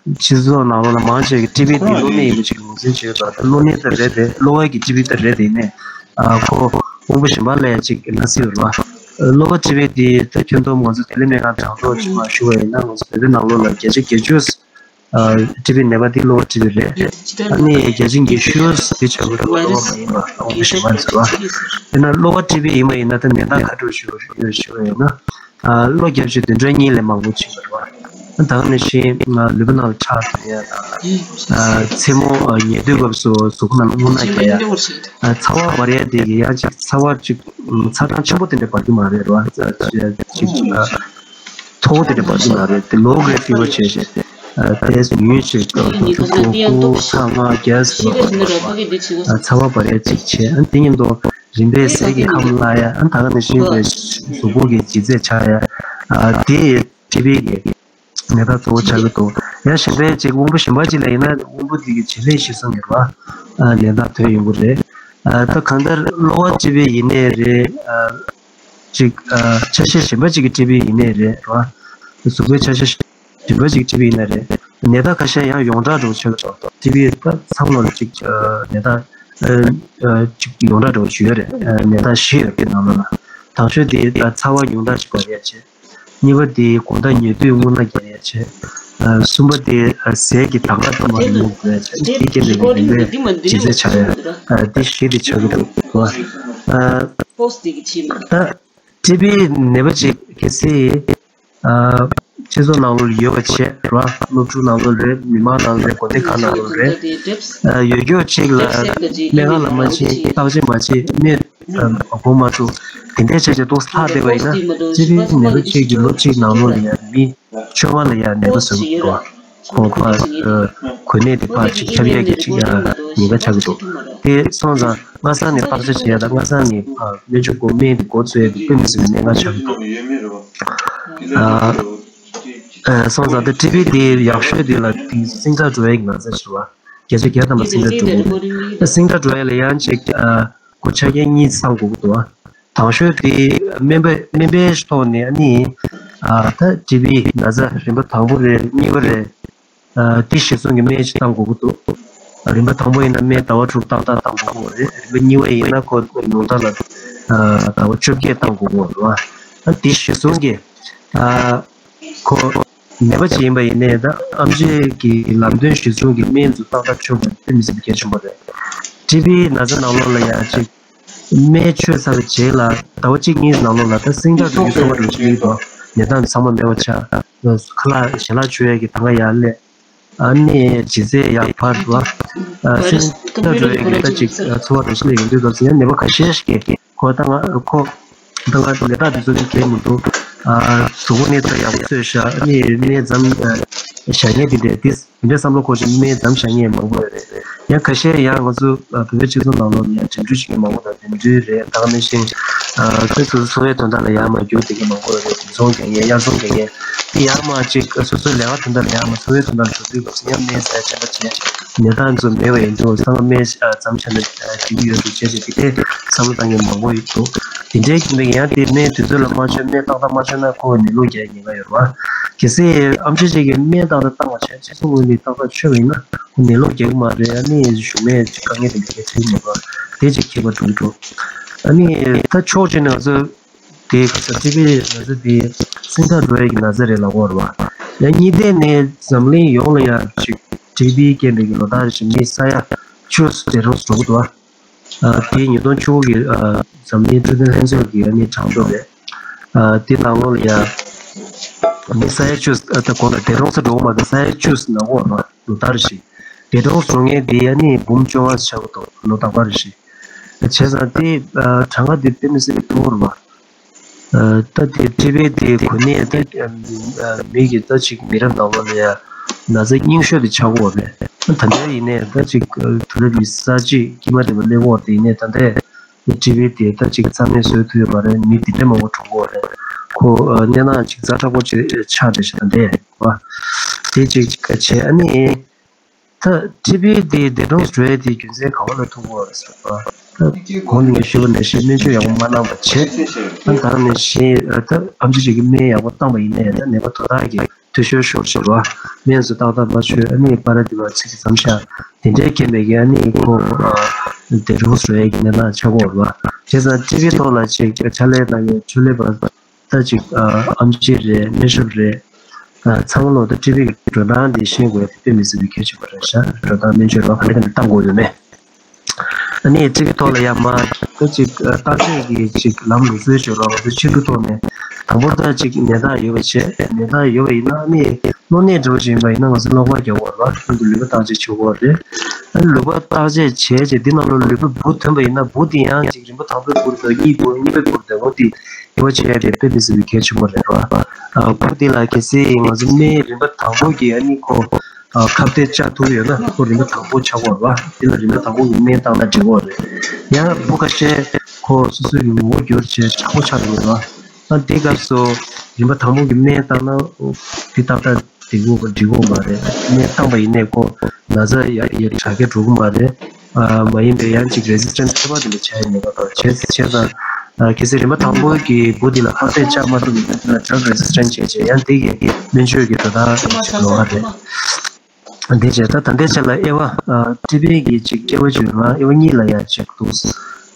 སྤྱི་ཚོགས་ནང་ལོགས་ལ་མང་ཆེ་གིས་ཊི་བི་དེ་གློ་ནད་ཡིན་པ་ཅིག་ངོས་འཛིན་བྱེད་ཡོད་པ། ད་གློ་ནད་ད་རེད་དེ། གློ་བ་གི་ཊི་བི་ད་རེད་དེ། ཡིན་ནའི་ཨ་ཁོ་དབང་པོ་གཞན་པ་ལ་ཡ་ཅིག་ན་སྲིད་རེད་བ། གློ་བ་ཊི་བི་དེ་ད་ཁྱོན་བསྡོམས་ང་ཚོ་བདེ་ལེགས་སྨན་ཁང་དྲང་ཐོག་ཅིག་མར་ཞུ་བ་ཡིན་ན། ང་ཚོ་བོད་པའི་ནང་ལོགས་ལ་བརྒྱ་ཆ་བརྒྱད་ཅུ་ཨ་ཊི་བི་ནད་པ་དེ་གློ་བ་ཊི་བི་རེད། ཨ་ནི་བརྒྱ་ཆ་ཉི་ཤུ་དེ་ཆགས་ཀྱི་འདུག་གློ་བ་མ་ཡིན་པ། དབང་པོ་གཞན་པ་ཟེར་བ། དཔེར་ན་གློ་བ་ཊི་བི་ཡིན་པ་ཡིན་ན་ད་ནད་རྟགས་ག་འདྲ་ཞིག་ཡོད་ཞུ་བ་ཡིན་ན། ཨ་གློ་བརྒྱབ་བྱས་བདུན་ཕྲག་གཉིས་ལས་མང་པོ་ཕྱིན་པ་རེད་བ། ད་ག་ནང་བཞིན་ལུས་པོ་ནང་ལ་ཁྲག་འཐོར་ཡ་དང་། ཨ་མཚན་མོ་ཨ་ཉལ་དུས་སྐབས་སུ་གཟུགས་པོ་ནང་ལ་རྔུལ་ནག་རྒྱག་ཡ། ཨ་ཚ་བ་འབར་ཡ་དེ་གི་ཡང་ཅིག་ཚ་བ་ཅིག་ཚ་གྲང་ཆེན་པོ་དེ་འདྲ་འབར་གྱི་མ་རེད་བ། ཅིག་ཨ་མཐོ་བོ་དེ་འདྲ་འབར་གྱི་མ་རེད། དེ་low grade fever བྱས་བྱས། ཨ་དེ་ཉུང་ཤས་ཀྱི་དྲུག་ཅུ་གོ་དགུ་ཚེག་ལྔ་བརྒྱད་ཟེར་བ་འབར་བ། ཨ་ཚ་བ་འབར་ཡ་ཅིག་བྱས། ཨ་དེ་མཉམ་དུ་རིམ་པས་ཟས་ཀྱི་ཁམས་བརླག་ཡ། ཨ་ད་ག་ནང་བཞིན་པའི་གཟུགས་པོ་གི་ལྗིད་ཚད་ཆག་ཡ། ཨ་དེ་ཊི་བི་གི་ནད་རྟགས་གཙོ་བོ་ཆགས་ཀྱི་འདུག་ཡང་གཞན་པའི་ཅིག་དབང་པོ་གཞན་པ་ཅིག་ལ་ཡིན་ན་དབང་པོ་དེ་གི་བྱེད་ལས་གཞིར་བཟུང་གི་རེད་བ། ཨ་ནད་རྟགས་ཐོན་ཡོང་གི་རེད། ཨ་ད་གང་ལྟར་གློ་བ་ཊི་བི་ཡིན་ནའི་རེད། ཨ་ཅིག་ཨ་ཆ་ཤས་གཞན་པ་ཅིག་གི་ཊི་བི་ཡིན་ནའི་རེད་བ། གཟུགས་པོའི་ཆ་ཤས་གཞན་པ་ཅིག་ཊི་བི་ཡིན་ན་རེད། ནད་རྟགས་ཁ་ཤས་ཡང་ཡོངས་གྲགས་འདྲ་བོ་ཆགས་ཀྱི་འདུག་ཊི་བི་ད་ཚང་མ་ལ་ཅིག་ཨ་ནད་རྟགས་ཨ་ཨ་ཅིག་ཡོངས་གྲགས་འདྲ་བོ་ཞིག་ཡོད་རེད། ཨ་ནད་རྟགས་བཞི་ཡོད་རེད་ནང་ལོགས་ལ། དང་ཤོས་དེ་ད་ཚ་བ་ཉུང་དྲགས་ཅིག་འབར་ཡ་བྱས། གཉིས་པ་དེ་དགོང་དག་ཉལ་དུས་རྔུལ་ནག་རྒྱག་ཡ་བྱས། ཨ་གསུམ་པ་དེ་ཨ་ཟས་ཀྱི་དང་ག་ཐོག་མར་ཉུང་དགོས་ཡ་བྱས། དེ་རྐྱེན་པས་ཀྱི་རིམ་པས་ལྗིད་ཚད་ཆག་ཡ། ཨ་དེ་བཞི་དེ་ཆགས་ཀྱི་འདུག་གོ། ཨ་ད་ཊི་བི་ནད་པ་ཅིག་གལ་སྲིད་ཨ་སྤྱི་ཚོགས་ནང་ལོགས་ལ་ཡོད་པ་བྱས་ར། སློབ་ཕྲུག་ནང་ལོགས་རེད། མི་མང་ནང་ལོགས་རེད། དགོན་སྡེ་ཁག་ནང་ལོགས་རེད། ཨ་ཡོད་རྒྱུ་ཅིག་ལ་སྨན་ཁང་ལ་མ་ཕྱིན། བརྟག་དཔྱད་མ་བྱས། སྨན་ཨ་སྒོ་མ་བཙུགས། དེ་འདྲའི་བྱས་བྱས་ཏོག་ཙམ་ལྷག་བསྡད་པ་ཡིན་ན། ཊི་བི་ནད་པ་གཅིག་གི་ལོ་གཅིག་ནང་ལོགས་ལ་ཡང་མི་བཅོ་ལྔ་ལ་ཡང་ནད་པ་ཟ་གི་འདུག་ཁོ་ཕར་ཨ་གོ་གནས་དེ་ཕར་ཅིག་ཁྱབ་ཡས་ཀྱི་ཅིག་ཨ་ཉེན་ཁ་ཆགས་ཀྱི་འདུག་དེ་སོང་ཙང་སྔ་ས་ནས་བརྟག་དཔྱད་བྱེད་ཡ་དང་། སྔ་ས་ནས་ཕར་སྨན་བཅོས་འགོ་སྨན་དེ་འགོ་བཙུགས་ཡ་དེ་དཔེ་མི་སྲིད་པའི་གནད་འགག་ཆགས་ཀྱི་འདུག་ཨ་ཨ་སོང་ཙང་དེ་ཊི་བི་དེ་ཡག་ཤོས་དེ་ལ་དེ་ཟིང་དྲག་འགྲོ་ཡ་གི་ན་ཚ་ཞིག་རེད་བ། བརྒྱ་ཆ་བརྒྱ་ཐམ་པ་ཟིང་དྲག་འགྲོ་གི་རེད། ཟིང་དྲག་འགྲོ་ཡ་ལ་ཡང་ཅིག་ཨ་སྒོ་ཆ་རྐྱེན་གཉིས་ཚང་དགོས་ཀྱི་འདུག་བ། དང་ཤོས་དེ་སྨན་པ་སྨན་པའི་ཐོག་ནས་ཨ་ནི་ཨ་ད་ཊི་བི་ན་ཚ་རིམ་པ་དང་པོ་རེད། གཉིས་པ་རེད། ཨ་དེ་གཞིར་བཟུང་གི་སྨན་ཞིག་བཏང་དགོས་ཀྱི་འདུག་རིམ་པ་དང་པོ་ཡིན་ན་སྨན་ཟླ་བ་དྲུག་ཏག་ཏག་བཏང་དགོས་ཀྱི་རེད། རིམ་པ་གཉིས་པ་ཡིན་ན་ཁོ་ཉུང་མཐའ་ལ་ཨ་ཟླ་བ་བཅོ་བརྒྱད་བཏང་དགོས་ཀྱི་རེད་བ། ཨ་དེ་གཞིར་བཟུང་གི་ཨ་ཁོ་ནད་པ་ཅིག་ཡིན་པ་ཡིན་ནའི་ད་ཨེམ་ཆི་གི་ལམ་སྟོན་གཞིར་བཟུང་གི་སྨན་ཚོ་ཏག་ཏག་མཆོད་དགོས་དཔེ་མི་སྲིད་པའི་གལ་ཆེན་པོ་རེད། ཊི་བི་ན་ཚ་ནང་ལོགས་ལ་ཡང་ཅིག་སྨན་མཆོད་ཚར་བའི་རྗེས་ལ་ཟླ་བ་གཅིག་གཉིས་ནང་ལོགས་ལ་ད་ཟིང་དྲག་འགྲོ་རྒྱུའི་ཚོར་བ་འདྲ་ཅིག་སླེབས་འདུག་ནད་རྟགས་ཚང་མ་མེད་པ་ཆགས། ཁ་ལག་ཞལ་ལག་མཆོད་ཡས་ཀྱི་ཐང་ག་ཡར་སླེབས། ཨ་ནི་ལྗིད་ཚད་ཡར་འཕར་འགྲོ། ཨ་ཟིང་དྲག་འགྲོ་ཡས་ཀྱི་ད་ཅིག་ཚོར་བ་འདྲ་ཅིག་སླེབས་ཡོང་དུས་སྐབས་སུ་ཡང་ནད་པ་ཁ་ཤས་ཤིག་གིས་ཁོ་ད་ང་ཁོ་ད་ང་ནད་རྟགས་འདི་ཚོ་གི་གལ་མི་འདུག་ཨ་གཟུགས་པོ་གནས་སྟངས་ཡག་པོ་བཟོས་ཤག་ཨ་ནི་སྨན་མཚམས་བཞག་མཁན་དེ་འདྲས་དེ། དེ་འདྲའི་བསམ་བློ་འཁོར་ཞིང་སྨན་མཚམས་བཞག་མཁན་མང་པོ་ཡོད་རེད། ཡང་ཁ་ཤས་ཡང་ང་ཚོ་བོད་པའི་སྤྱི་ཚོགས་ནང་ལོགས་ལ་ཡང་འགྲིམ་འགྲུལ་བྱེད་མཁན་མང་པོ་དང་འགྲིམ་འགྲུལ་རེད། ད་ག་ནང་བཞིན་ཁོས་སོ་སོ་འཚོ་བའི་དོན་དག་ལ་ཡར་མར་རྒྱུག་བསྡད་མཁན་མང་པོ་རེད། དེ་ཚོང་རྒྱག་མཁན་གཡར་ཚོང་རྒྱག་མཁན་དེ་ཡར་མར་ཅིག་སོ་སོའི་ལས་ཀ་དོན་དག་ལ་ཡར་མར་འཚོ་བའི་དོན་དག་ལ་འགྲོ་དུས་སྐབས་སུ་ཡང་སྨན་ཟས་ཅན་པ་བྱས་ནད་རྟགས་ཚོ་མེད་པ་ཡིན་དུས་ཚང་མ་སྨན་ཟ་མཚམས་ཆད་ན་འགྲིག་གི་ཡོད་འདུག་བྱས་བྱས་དེ་འདྲའི་བསམ་བློ་བཏང་མཁན་མང་པོ་ཡོད་འདུག་དེ་འདྲའི་རྐྱེན་པས་ཡང་དེ་སྨན་དུས་ཚོད་ལ་མ་མཆོད་སྨན་ཏག་ཏག་མ་མཆོད་ན་ཁོ་ནད་ལོག་རྒྱག་ཉེན་ཁ་ཡོད་རེད་བ། གལ་སྲིད་ཨེམ་ཆི་ཅིག་གིས་སྨན་ཏག་ཏག་བཏང་བ་བྱས་སྤྱི་ཚོགས་ངོས་ནས་ཏག་ཏག་མཆོད་པ་ཡིན་ན་ཁོ་ནད་ལོག་རྒྱག་གི་མ་རེད། ཨ་ནི་གཞུང་ནས་དཀའ་ངལ་དེ་འདྲ་གལ་ཆེ་མེད་པ་དེ་ཅིག་ཁྱད་པར་འགྲོ་གི་འདུག་ཨ་ནི་ད་ཕྱོགས་གཅིག་ནས་ང་ཚོ་དེ་ག་ས་ཊི་བི་ན་ཚ་དེ་སེམས་ཐག་འགྲོ་ཡས་ཀྱི་ན་ཚ་རེད་ལབ་ཀྱི་ཡོད་རེད་བ། ཡང་གཉིས་ཐད་ནས་འཛམ་གླིང་ཡོངས་ལ་ཡང་ཅིག་ཊི་བི་རྐྱེན་པས་ཀྱི་ལོ་ལྟར་རེ་བཞིན་མི་ས་ཡ་བཅུ་འདས་གྲོངས་སུ་འགྲོ་གི་འདུག་བ། དེ་ཉིས་སྟོང་བཅུ་དགུ་གི་འཛམ་གླིང་འཕྲོད་བསྟེན་ལྷན་ཚོགས་ཀྱི་ཨ་ནི་གྲངས་ཐོ་རེད། དེ་ནང་ལོགས་ལ་ཡང་མི་ས་ཡ་བཅུ་ད་གོང་ལ་འདས་གྲོངས་སུ་འགྲོ་གི་མ་རེད། ས་ཡ་བཅུ་ཟིན་ན་འོ་ར་ལོ་ལྟར་ཞིག་འདས་གྲོངས་སུ་འགྲོ་མཁན་དེ་ཨ་ནི་འབུམ་བཅོ་ལྔ་ཆགས་ཀྱི་འདུག་ལོ་རྟག་པར་རེ་བཞིན། བྱས་ཙང་དེ་གྲངས་ཀ་དེ་དཔེ་མི་སྲིད་པའི་མཐོ་བོ་རེད་བ། ད་དེ་ཊི་བི་དེ་གོ་གནས་དེ་མི་གི་ད་ཅིག་མི་རབས་ནང་ལོགས་ལ་ཡ་ན་ཚ་རྙིང་ཤོས་དེ་ཆགས་ཀྱི་ཡོད་རེད། ད་ལྟ་ཡིན་ནའི་ད་ཅིག་དུས་རབས་ཀྱི་གསར་བརྗེ་དཀྱིལ་མ་དེ་བ་སླེབས་ཀྱི་ཡོད་རེད། དེ་ཡིན་ནའི་ད་ལྟའི་ཊི་བི་དེ་ད་ཅིག་རྩ་མེད་བཟོ་ཐུབ་ཡོད་མ་རེད། མི་དེ་འདྲ་མང་པོ་གྲོངས་ཀྱི་ཡོད་རེད། ཁོ་གནས་སྟངས་ཅིག་ཛ་དྲག་པོ་ཅིག་ཆགས་བསྡད་ཤག་ད་ལྟའི་བ། དེ་ཅིག་བྱས་ཨ་ནི། ད་ཊི་བི་དེ་འདས་གྲོངས་འགྲོ་ཡས་དེ་རྒྱུ་མཚན་ག་བ་ལ་ཐུག་གི་ཡོད་རེད་ཟེར་བ། ད་གོང་ནས་ཞུས་པ་ནང་བཞིན་སྨན་བཅོས་ཡག་པོ་མ་གནང་བ་བྱས། ད་ད་ནང་བཞིན་ད་ཨེམ་ཆི་ཅིག་གིས་སྨན་ཡག་པོ་བཏང་བ་ཡིན་ནའི་ད་ནད་པ་དོ་བདག་གི་འཐུས་ཤོར་ཤོར་བྱས་པ། སྨན་སུ་ཏག་ཏག་མ་མཆོད་ཨ་ནི་པ་ར་དེ་བ་ཚིག་གི་མཚམས་བཞག་དེ་འདྲའི་རྐྱེན་པས་ཀྱི་ཨ་ནི་ཁོ་འདས་གྲོངས་འགྲོ་ཡས་ཀྱི་གནས་སྟངས་ཆགས་ཀྱི་ཡོད་རེད་བ། བྱས་ཙང་ཊི་བི་ཐོག་ལ་ཅིག་ཕྱག་ལས་གནང་མཁན་ཆེད་ལས་པ། ད་ཅིག་ཨ་ཨེམ་ཆི་རེད། སྨན་ཞབས་རེད། ཨ་ཚང་མ་ལོ་ད་ཊི་བི་གི་འགྲོ་སྟངས་འདི་ཤེས་དགོས་ཡ་དེ་དཔེ་མི་སྲིད་པའི་གལ་ཆེན་པོ་རེད་ཤག་འགྲོ་སྟངས་སྨན་བཅོས་རོགས་ག་ལེ་ག་ལེ་བཏང་དགོས་ཡོད་མེད། ཨ་ནི་ཊི་བི་ཐོག་ལ་ཡ་མ་ད་ཅིག་ཨ་བརྟག་དཔྱད་ཀྱི་ཅིག་ལམ་ལུགས་སྲོལ་བྱོས་རོགས། ང་ཚོ་ཕྱི་དྲོ་ཐོག་ནས་དང་པོ་ད་ཅིག་ནད་རྟགས་ཡོད་པ་བྱས། ནད་རྟགས་ཡོད་པ་ཡིན་ན་ཨ་ནི་གློ་ནད་འདྲ་བོ་ཅིག་ཡིན་པ་ཡིན་ན་ང་ཚོ་གློ་ཁ་རྒྱག་དགོས་རེད་བ། ཁྱོད་ཀྱི་ལུད་པ་བརྟག་དཔྱད་བྱེད་དགོས་རེད། ཨ་ནི་ལུད་པ་བརྟག་དཔྱད་བྱས་རྗེས་འདི་ནང་ལ་ལུད་པ་འབུ་ཐོན་པ་ཡིན་ན་འབུ་དེ་ཡང་ཅིག་རིམ་པ་དང་པོའི་འབུ་རེད་འདུག་གཉིས་འབུ་གཉིས་པའི་འབུ་རེད་འདུག་འོ་དེ། དེ་བ་བྱས་ཏེ་དཔེ་མི་སྲིད་པའི་གལ་ཆེན་པོ་རེད་བ། ཨ་ཁོ་དེ་ལ་གལ་སྲིད་ང་ཚོ་སྨན་རིམ་པ་དང་པོ་གི་ཨ་ནི་ཁོ་ཨ་ཁ་གཏད་བཅག་ཐུབ་ཡོད་ན་ཁོ་རིམ་པ་དང་པོ་ཆགས་ཡོད་རེད་བ། དེ་ལ་རིམ་པ་དང་པོ་གི་སྨན་བཏང་ན་འགྲིག་གི་རེད། ཡང་བུ་ཁ་ཤས་ཁོ་སོ་སོ་གི་ངོ་བོ་འགྱུར་བྱས་དྲག་པོ་ཆགས་ཡོད་རེད་བ། ཨ་དེ་སྐབས་སུ་རིམ་པ་དང་པོ་གི་སྨན་བཏང་ན་དེ་ཏག་ཏག་འགྲིག་གི་འགྲིག་གི་མ་རེད། སྨན་བཏང་པ་ཡིན་ནའི་ཁོ་ན་ཚ་ཡ་ཡ་དྲག་སྐྱེད་འགྲོ་གི་མ་རེད། ཨ་མ་ཡིན་པའི་ཡང་ཅིག་རེ་སི་སི་ཊེན་ཊི་ཁྱད་པར་དེ་འདྲ་ཆགས་ཡ་ཉེན་ཁ་འདུག་བྱས་བྱས་ཙང་། ཨ་གལ་སྲིད་རིམ་པ་དང་པོ་གི་འབུ་འདི་ལ་ཁ་གཏད་བཅག་མ་ཐུབ་པའི་དུས་ལ་ཌྲག་རེ་སི་སི་ཊེན་ཊི་བྱས་བྱས་ཡང་དེ་གི་སྨན་བཅོས་ཀྱི་འགྲོ་སྟངས་ཅིག་ལོགས་ཀ་རེད། དེ་བྱས་ད་ད་ལྟའི་ཆ་ལ་དབྱེ་བ་ཨ་ཊི་བི་གི་ཅིག་དབྱེ་བ་བཅུ་ཡོད་རེད་བ། དབྱེ་བ་གཉིས་ལ་ཡང་ཅིག་འདུག་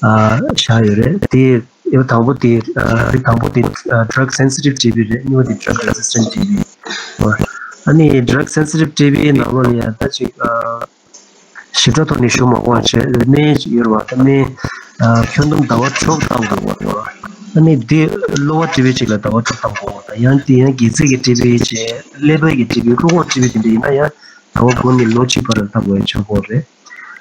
ཨ་བཞག་ཡོད་རེད། དེ་དབྱེ་བ་དང་པོ་དེ་ཨ་རིགས་དང་པོ་དེ་ཨ་ཌྲག་སེན་སི་ཊིབ་ཊི་བི་རེད། གཉིས་པ་དེ་ཌྲག་རེ་སི་སི་ཊེན་ཊི་ཊི་བི་རེད། ཨ་ནི་ཌྲག་སེན་སི་ཊིབ་ཊི་བི་ནང་ལོགས་ལ་ཡང་ད་ཅིག་ཨ། ཞིབ་ཕྲ་ཐོག་ནས་ཞུ་མ་དགོས་པ་བྱས་སྨན་ཡོད་རེད་བ། ད་སྨན་ཨ་ཁྱོན་བསྡོམས་ཟླ་བ་དྲུག་བཏང་དགོས་པ་རེད་བ། ཨ་ནི་འདི་གློ་བ་ཊི་བི་ཅིག་ལ་ཟླ་བ་དྲུག་བཏང་དགོས་པ་དང་ཡང་དེ་ཡང་སྒལ་ཚིགས་ཀྱི་ཊི་བི་བྱས་ཀླད་པ་གི་ཊི་བི་རླུང་འཁོར་ཊི་བི་དེ་འདྲ་ཡིན་ན་ཡང་ཟླ་བ་དགུ་ནས་ལོ་གཅིག་བར་ལ་བཏང་དགོས་ཡ་ཆགས་ཀྱི་ཡོད་རེད།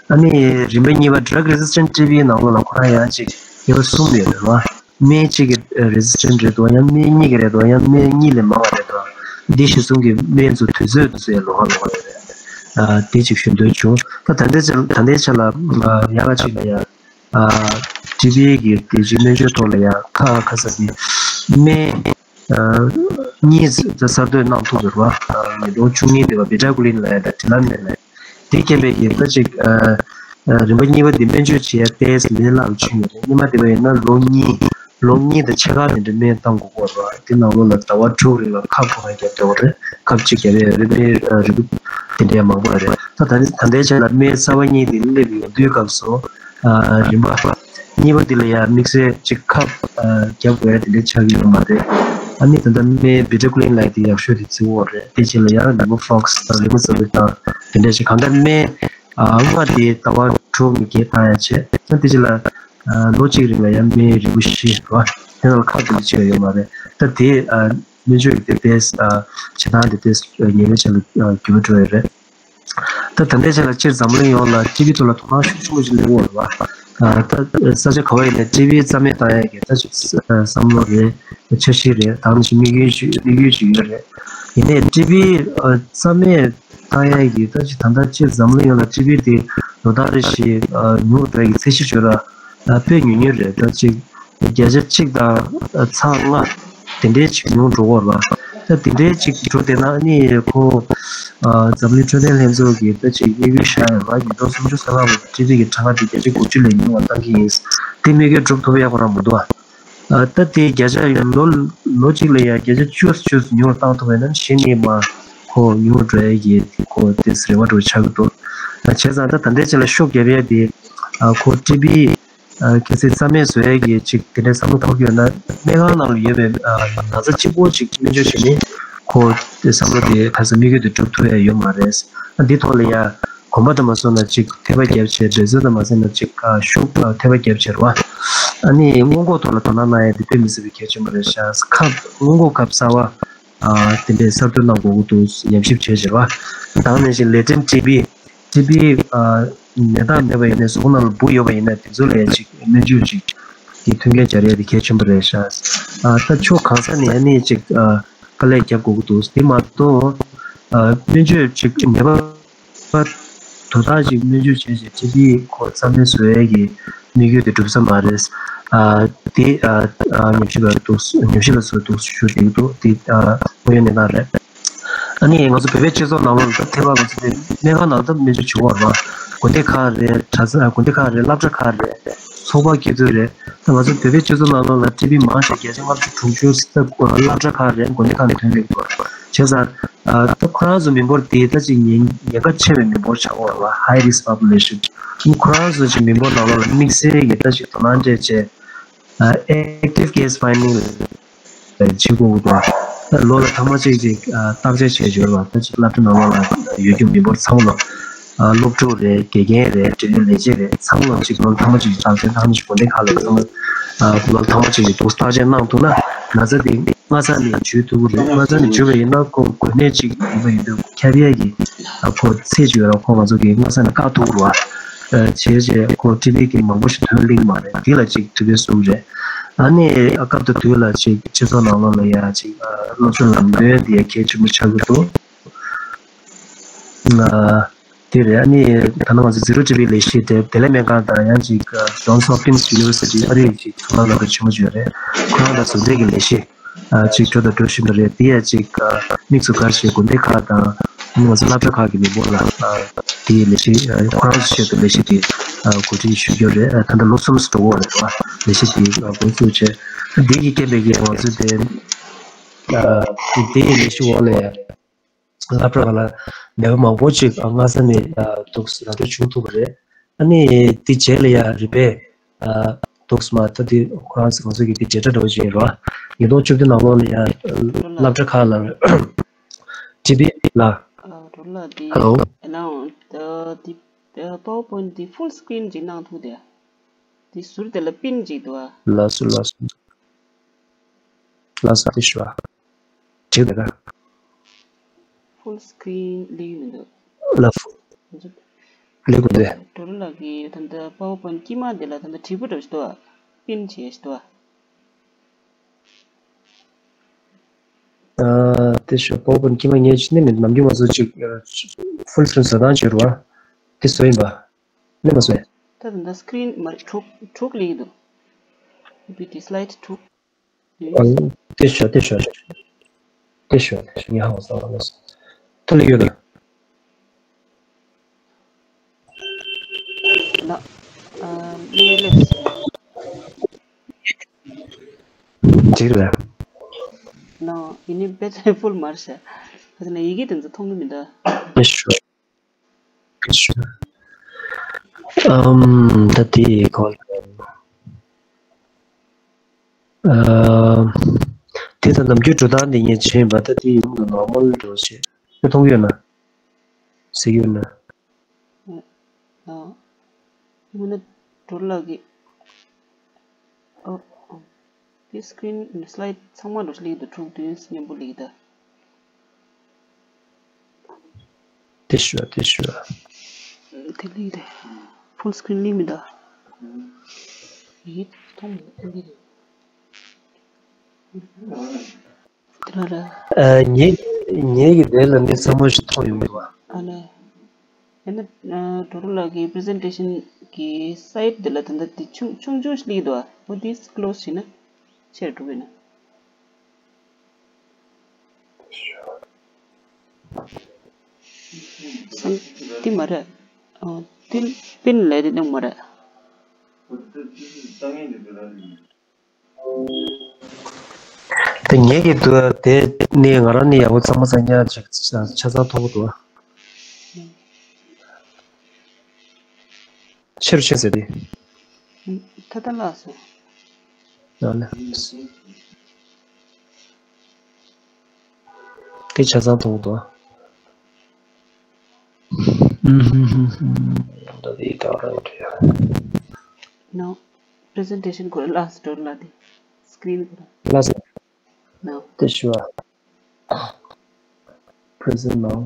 ཨ་ནི་རིམ་པ་གཉིས་པ་ཌྲག་རེ་སི་སི་ཊེན་ཊི་ཊི་བི་ནང་ལོགས་ལ་ཁོ་རང་ཡང་ཅིག་དབྱེ་བ་གསུམ་ཡོད་རེད་བ། སྨན་གཅིག་གི་རེ་སི་སི་ཊེན་ཊི་རེད་འདུག་ཡང་སྨན་གཉིས་ཀྱི་རེད་འདུག་ཡང་སྨན་གཉིས་ལས་མང་བ་རེད་འདུག་འདི་གཞི་གསུམ་གྱི་སྨན་ཚོ་དུས་ཚོད་དུས་ཚོད་ལོགས་ཀ་ལོགས་ཀ་རེད། ཨ་དེ་གཅིག་ཞུ་འདོད་བྱུང་། ད་ད་ལྟའི་ཆ་ད་ལྟའི་ཆ་ལ་ཨ་ཡག་ག་ཅིག་ལ་ཡ་ཨ་ཊི་བི་གི་དེ་གཅིག་སྨན་བཅོས་ཐོག་ལ་ཡ་ཁ་ཁ་ས་དེ་སྨན་ཨ་གཉིས་གསར་གཏོད་གནང་ཐུབ་ཟེར་བ། ཨ་ཉིས་སྟོང་བཅུ་གཉིས་དེ་བ་བི་ཊ་གུ་ལིན་ལ་ཡ་ད་དྲི་ལན་མེད་ལ་ཡ། དེ་སྐྱེས་པའི་ཡིན་ད་ཅིག་ཨ་ཨ་རིམ་པ་གཉིས་པ་འདི་སྨན་བཅོས་བྱེད་ཡ་ཏོག་ཙམ་ལས་སླ་པོ་ཆགས་ཡོད་རེད། སྔོན་མ་དེ་བ་ཡིན་ན་ལོ་གཉིས་ལོ་གཉིས་དང་ཕྱེད་ཀ་དེ་འདྲ་སྨན་བཏང་དགོས་ཀྱི་ཡོད་རེད། དེ་ནང་ལོགས་ལ་ཟླ་བ་དྲུག་རིང་ལ་ཁབ་ཁོ་རང་རྒྱབ་བསྡད་ཡོད་རེད། ཁབ་གཅིག་རྒྱབ་ཡ་ཡོད་རེད། སྨན་ཨ་རིལ་བུ་དེ་འདྲ་མང་པོ་ཡོད་རེད། ད་ད་ད་ལྟའི་ཆ་ལ་སྨན་གསར་པ་གཉིས་དེ་སླེབས་ཡོང་དུས་སྐབས་སུ་ཨ་རིམ་པ་གཉིས་པ་འདི་ལ་ཡ་དམིགས་བསལ་ཅིག་ཁབ་ཨ་རྒྱབ་དགོས་ཡ་དེ་འདྲ་ཆགས་ཀྱི་ཡོད་མ་རེད། ཨ་ནི་ད་ལྟ་སྨན་བི་ཊ་གུ་ལིན་ལབ་ཡ་དེ་ཡག་ཤོས་དེ་བརྩི་གི་ཡོད་རེད། དེ་རྗེས་ལ་ཡང་ལི་མོ་ཕོག་སི་དང་ལི་མོ་ཟ་ལི་དང་དེ་འདྲ་ཞིག་གང་ལྟར་སྨན་ཨ་སྔ་དེ་ཟླ་བ་དྲུག་ནས་བརྒྱད་བཏང་ཡ་བྱས། ད་དེ་རྗེས་ལ་ཨ་ལོ་གཅིག་རིང་ལ་ཡང་སྨན་རིལ་བུ་བཞི་རེད་བ། དེ་ནང་ལ་ཁབ་དེ་འདྲ་ཅིག་ཡོད་མ་རེད། ད་དེ་ཨ་སྨན་བཅོས་ཀྱི་དེ་ཏོག་ཙམ་ཨ་བྱེད་སྟངས་དེ་ཏོག་ཙམ་ཉེ་བའི་ཆར་ལ་ཨ་འགྱུར་བ་འགྲོ་ཡོད་རེད། ད་ད་ལྟའི་ཆ་ལ་སྤྱིར་འཛམ་གླིང་ཡོངས་ལ་ཊི་བི་ཐོག་ལ་དོ་སྣང་ཤུགས་ཆེན་པོ་ཞིག་སླེབས་ཡོད་རེད་བ། ཨ་ད་ས་ཆ་ག་བ་ཡིན་ནའི་ཊི་བི་རྩ་མེད་བཏང་ཡག་གི་ད་ཅིག་བསམ་བློ་རེད། འཆར་གཞི་རེད། ད་ནང་བཞིན་དམིགས་ཡུལ་ཞིག་དམིགས་ཡུལ་ཞིག་ཡོད་རེད། ཡིན་ནའི་ཊི་བི་རྩ་མེད་བཏང་ཡས་ཀྱི་ད་ཅིག་ད་ལྟ་ཅིག་འཛམ་གླིང་ཡོངས་ལ་ཊི་བི་དེ་ལོ་ལྟར་རེ་བཞིན་ཉུང་འགྲོ་ཡས་ཀྱི་ཚད་གཞི་བརྗོད་ར་དཔེ་ཉུང་ཉུང་རེད། ད་ཅིག་བརྒྱ་ཆ་གཅིག་དང་ཚེག་ལྔ་དེ་འདྲའི་ཅིག་ཉུང་འགྲོ་གི་ཡོད་རེད་པ། ད་དེ་འདྲའི་ཅིག་འགྲོ་བསྡད་ན་ཨ་ནི་ཁོ་འཛམ་གླིང་འཕྲོད་བསྟེན་ལྷན་ཚོགས་ཀྱིས་ད་ཅིག་དམིགས་ཡུལ་བཞག་ཡོད་པ། ཉིས་སྟོང་སུམ་ཅུ་སོ་ལྔ་བར་དུ་ཊི་བི་གི་གྲངས་ཀ་དེ་བརྒྱ་ཆ་དགུ་བཅུ་ལས་ཉུང་བ་བཏང་གི་ཡིན། དེ་དམིགས་ཡུལ་འགྲུབ་ཐུབ་ཡག་ཁོ་རང་མི་འདུག་ཨ། ད་དེ་བརྒྱ་ཆ་ལོ་ལོ་གཅིག་ལ་ཡ་བརྒྱ་ཆ་བཅུ་བཅུ་ཉུང་བཏང་ཐུབ་པ་ཡིན་ན་གཞི་ནས་མར་ཁོ་ཉུང་འགྲོ་ཡས་ཀྱི་ཁོ་དེ་རེ་བ་འདྲ་བོ་ཆགས་ཀྱི་འདུག་བྱས་ཙང་ད་ད་ལྟའི་ཆ་ལ་ཤུགས་རྒྱབ་ཡས་དེ་ཁོ་ཊི་བི་གལ་སྲིད་རྩ་མེད་བཟོ་ཡས་ཀྱི་ཅིག་དེ་འདྲའི་བསམ་བློ་འཁོར་གྱི་ཡོད་ན་སྨན་ཁང་ནང་ལ་ཡོད་པའི་ན་ཚ་གཅིག་པོ་ཅིག་སྨན་བཅོས་བྱས་ནས་ཁོ་དེ་བསམ་བློ་དེ་ག་ཚོད་དམིགས་ཡུལ་དེ་འགྲུབ་ཐུབ་ཡས་ཡོད་མ་རེད། འདི་ཐོག་ལ་ཡ་གོམ་པ་དེ་མ་བཟོ་ན་ཅིག་ཐེ་བ་རྒྱབ་བྱས། འབད་བརྩོན་དེ་མ་བཟོ་ན་ཅིག་ཤུགས་ཐེ་བ་རྒྱབ་བྱས་རེད་པ། ཨ་ནི་སྔོན་འགོག་ཐོག་ལ་དོ་སྣང་གནང་ཡས་དེ་དཔེ་མི་སྲིད་པའི་གལ་ཆེན་པོ་རེད་ཤག་ཁབ་སྔོན་འགོག་ཁབ་གསར་པ་དེ་འདྲའི་གསར་གཏོད་གནང་དགོས་ཀྱི་འདུག་ཉམས་ཞིབ་བྱས་བྱས་རེད་པ། དེ་ནང་བཞིན་latent ཊི་བི། ཊི་བི་ནད་རྟགས་མེད་པ་ཡིན་ནའི་གཟུགས་པོ་ནང་ལ་འབུ་ཡོད་པ་ཡིན་ན་དེ་ཚོ་ལ་ཡ་ཅིག་སྨན་བཅོས་ཅིག་གི་མཐུན་རྐྱེན་སྦྱར་ཡས་དེ་གལ་ཆེན་པོ་རེད་ཤག་ད་ཕྱོགས་གང་ས་ནས་ཨ་ནི་ཅིག་དཀའ་ལས་རྒྱབ་དགོས་ཀྱི་འདུག་དེ་མ་གཏོགས་སྨན་བཅོས་ཅིག་ནད་པ་པ། དོ་བདག་ཅིག་སྨན་བཅོས་བྱས་བྱས་ཊི་བི་ཁོ་རྩ་མེད་བཟོ་ཡས་ཀྱི་དམིགས་ཡུལ་དེ་འགྲུབ་ས་མ་རེད། ཨ་དེ་ཨ་ཨ་ཉམས་ཞིབ་པ་འདུག་ཉམས་ཞིབ་པ་ཚོ་འདུག་ཞུ་བསྡད་ཀྱི་འདུག་དེ་ཨ་དངོས་ཡོད་གནས་སྟངས་རེད། ཨ་ནི་ང་ཚོ་བོད་པའི་སྤྱི་ཚོགས་ནང་ལོགས་ལ་ཐེ་བ་ང་ཚོ་དེ་སྨན་ཁང་ནང་ད་སྨན་བཅོས་བྱེད་ཀྱི་ཡོད་རེད། དགོན་སྡེ་ཁག་རེད། གྲྭ་ས་དགོན་སྡེ་ཁག་རེད། སློབ་གྲྭ་ཁག་རེད། ཚོགས་པ་སྐྱིད་སྡུག་རེད། ད་ང་ཚོ་བོད་པའི་སྤྱི་ཚོགས་ནང་ལོགས་ལ་ཊི་བི་མང་ཆེ་བརྒྱ་ཆ་ལྔ་བཅུ་དྲུག་ཅུ་ས་སློབ་གྲྭ་ཁག་རེད། དགོན་སྡེ་ཁག་ནས་ཐོན་གྱི་འདུག་བྱས་ཙང་ད་ཁོ་རང་ཚོ་མི་འབོར་དེ་ད་ཅིག་ཉེན་ཉེན་ཁ་ཆེ་བའི་མི་འབོར་ཆགས་ཀྱི་ཡོད་རེད་པ། high risk population། ཁོ་རང་ཚོ་ཅིག་མི་འབོར་ནང་ལོགས་ལ་དམིགས་བསལ་གྱི་ད་ཅིག་དོ་སྣང་སྤྲད་བྱས། ཨ་active case finding་བྱེད་དགོས་ཀྱི་འདུག་ལོ་ལ་ཐེངས་མ་གཅིག་ཅིག་ཨ་བརྟག་དཔྱད་བྱས་བྱས་པ་ད་ཅིག་སློབ་གྲྭ་ནང་ལོགས་ལ་ཡོད་རྒྱུ་མི་འབོར་ཚང་མ་ལ་ཨ་སློབ་ཕྲུག་རེད། དགེ་རྒན་རེད། འབྲེལ་ཡོད་ལས་བྱེད་རེད། ཚང་མ་ལ་ཅིག་ལོ་ལ་ཐེངས་མ་གཅིག་ཅིག་བརྟག་དཔྱད་ཐེངས་མ་གཅིག་དགོན་སྡེ་ཁག་ལ་ཚང་མ་ཨ་ལོ་ལ་ཐེངས་མ་གཅིག་ཅིག་འདུག་བརྟག་དཔྱད་གནང་ཐུབ་ན་ན་ཚ་དེ་སྔ་ས་ནས་བཅོས་ཐུབ་ཀྱི་རེད། སྔ་ས་ནས་བཅོས་པ་ཡིན་ན་ཁོ་འགོས་ནད་ཅིག་ཡིན་པ་ཡིན་དུས་ཁྱབ་ཡས་ཀྱི་ཨ་ཁོ་ཚད་ཅིག་ཡོད་ར། ཁོ་ང་ཚོ་གིས་སྔ་ས་ནས་བཀག་ཐུབ་ཀྱི་རེད་པ། བྱས་རྗེས་ཁོ་ཊི་བི་གི་མང་པོ་ཞིག་ཐོན་སླེབས་ཀྱི་མ་རེད། འདི་ལ་ཅིག་དུས་བབ་སུ་རེད། ཨ་ནི་སྐབས་དང་དུས་ལ་ཅིག་སྤྱི་ཚོགས་ནང་ལོགས་ལ་ཡ་ཅིག་སློབ་སྦྱོང་ལམ་སྟོན་འདི་ཡ་གལ་ཆེན་པོ་ཆགས་ཀྱི་འདུག་དེ་རེད། ཨ་ནི་ད་ནང་ང་ཚོ་Zero ཊི་བི་ལས་གཞི་དེ་བདེ་ལེགས་སྨན་ཁང་དང་ཡང་ཅིག་Johns Hopkins University ཨ་རིའི་ཅིག་ཚོང་ལམ་ལ་ཆེན་མོ་ཅིག་ཡོད་རེད། ཁོ་རང་དང་ཟུང་འབྲེལ་གྱི་ལས་གཞི། ཅིག་འགྲོ་དང་འགྲོ་བཞིན་པ་རེད། དེ་ཡང་ཅིག་དམིགས་སུ་བཀར་བྱས་དགོན་སྡེ་ཁག་དང་ང་ཚོ་སློབ་གྲྭ་ཁག་གི་མི་འབོར་ལ་དེའི་ལས་གཞི་ཁོ་རང་ཚོ་ཆེད་དུ་ལས་གཞི་དེ་གོ་སྒྲིག་ཞུ་རྒྱུ་རེད། ད་ལྟ་ལོ་གསུམ་ཙམ་འགྲོ་གི་རེད་པ། ལས་གཞི་དེ་འགོ་བཙུགས་བྱས་འདི་ཡི་རྐྱེན་པས་ཀྱི་ང་ཚོ་དེ་དེའི་ལས་གཞི་འོག་ལ་ཡང་སློབ་གྲྭ་ཁག་ལ་ནད་པ་མང་པོ་ཅིག་སྔ་ས་ནས་འདུག་སེ་ད་ལྟ་བྱུང་ཐུབ་པ་རེད། ཨ་ནི་དེ་རྗེས་ལ་ཡང་རིམ་པས་འདུག་སེ་མ་ད་དེ་ཁོ་རང་ཚོ་ང་ཚོ་གི་དེ་བརྗེ་ཕྲ་འདྲ་བོ་ཅིག་ཡིན་རོགས། ཉིས་སྟོང་བཅུ་བདུན་ནང་ལོགས་ལ་ཡང་སློབ་གྲྭ་ཁག་ལ་ཊི་བི་ལ། ཨ་རོ་ལ་དེ་Hello། ཨ་ན་འོང་ད་དེ་PowerPoint་དེ་full screen་ཅིག་གནང་ཐུབ་དེ། དེ་ཟུར་དེ་ལ་པིན་ཅིག་འདུག་ཨ། ལགས་སོ་ལགས་སོ། ལགས་སོ་དེ་ཞུ་ཨ། བྲིས་དེ་ག full screen་ལེགས་མི་འདུག་ལ་ཕུ། ལེགས་དགོས་དེ། ཌོ་ལར་ལགས་ཀྱིས་ད་ལྟ་PowerPoint་དཀྱིལ་མ་དེ་ལ་ད་ལྟ་དྲིལ་བུ་འདྲ་ཞིག་འདུག་ཨ། པིན་བྱས་ཞིག་འདུག་ཨ། ཨ་དེ་ཞུ་PowerPoint་དཀྱིལ་མ་ངས་ཅི་ནས་མིན་ནམ་རྒྱུན་ང་ཚོ་ཅིག་full screen་བཟོ་སྟངས་བྱེད་རུ་བ། དེ་བཟོ་ཡིན་པ། ནས་མ་བཟོས། ད་ད་ལྟ་screen་མ་རེད་དྲུག་དྲུག་སླེབས་ཀྱི་འདུག་བི་ཌི་སི་སི་ལའེ་ཌི་དྲུག་ཨ་དེ་ཤོད་དེ་ཤོད་དེ་ཤོད་དེ་ཤོད་ངས་ཧ་གོ་སོང་། ད་སླེབས་ཡོད་ད། ན་ཨ་ལེ་ལེ་འགྲིག་རེད། ན་ཡིན་ནི་དཔེ་ཚན་ཕུལ་མར་ཤ་ཁ་ན་ཡི་གེ་དེ་ཚོ་མཐོང་གི་མི་འདུག་དེ་ཤོད། ཨམ། ད་དེ་གོ་ཨམ། དེ་ད་ནམ་རྒྱུན་འགྲོ་སྟངས་འདི་ངས་བྱས་ཡིན་པ། ད་དེ་ཡིན་དུ་ནོར་མལ་འགྲོ་བྱེད། དེ་མཐོང་གི་ཡོད་ན། གཟིགས་ཡོད་ན། ཨ། དེ་མིན་ན་གྲོ་ལགས་ཀྱི། ཨོ། ཨོ། དེ་screen slide་ཚང་མ་འགྲོ་སླེབས་འདུག་དྲུག་བདུན་མཉམ་པོ་སླེབས་འདུག་དེ་ཞུ་དེ་ཞུ། དེ་སླེབས་རེད། full screen་སླེབས་མི་འདུག་ཡིད་མཐོང་མི་འདུག་ཨ་ངས་ ངེད་ཀྱི་དེ་ལ་ནི་ཚང་མ་ཞིག་མཐོང་ཡོང་གི་འདུག་བ། ཨ་ལ། ཡང་ན་ཨ་དོ་རུ་ལགས་ཀྱི་པི་རི་ཛེན་ཊེ་ཤན་གྱི་སའེ་ཊི་འདི་ལ་ད་ལྟ་འདི་ཆུང་ཆུང་ཆུང་ཞིག་སླེབས་འདུག་བ། འོ་འདི་ཀློ་སི་བྱས་ན་ཆེར་འགྲོ་གི་ན། སང་། འདི་མ་རེད། ཨོ། འདི་པིན་ལས་དེ་གནང་མ་རེད། དེ་ངེད་ཀྱི་དུ་དེ་ནི་ང་རང་ནི་ཡག་པོ་ཚང་མ་ཚང་ཉག་ཅིག་ཆ་ཚང་མཐོང་གི་འདུག་ཆེ་རུ་ཕྱིན་ཟེར་ཏེ། ད་ལྟ་བརླག་སོང་། ཡང་ན། དེ་ཆ་ཚང་མཐོང་གི་འདུག་ད་དེ་ག་རང་རེད། No. པི་རི་ཛེན་ཊེ་ཤན་ཁོ་རང་བརླག་སོང་འགྲོ་ལ་དེ། སི་ཀི་རིན་ཁོ་རང་། བརླག་སོང་། No. དེ་ཞུ་བ། Present now.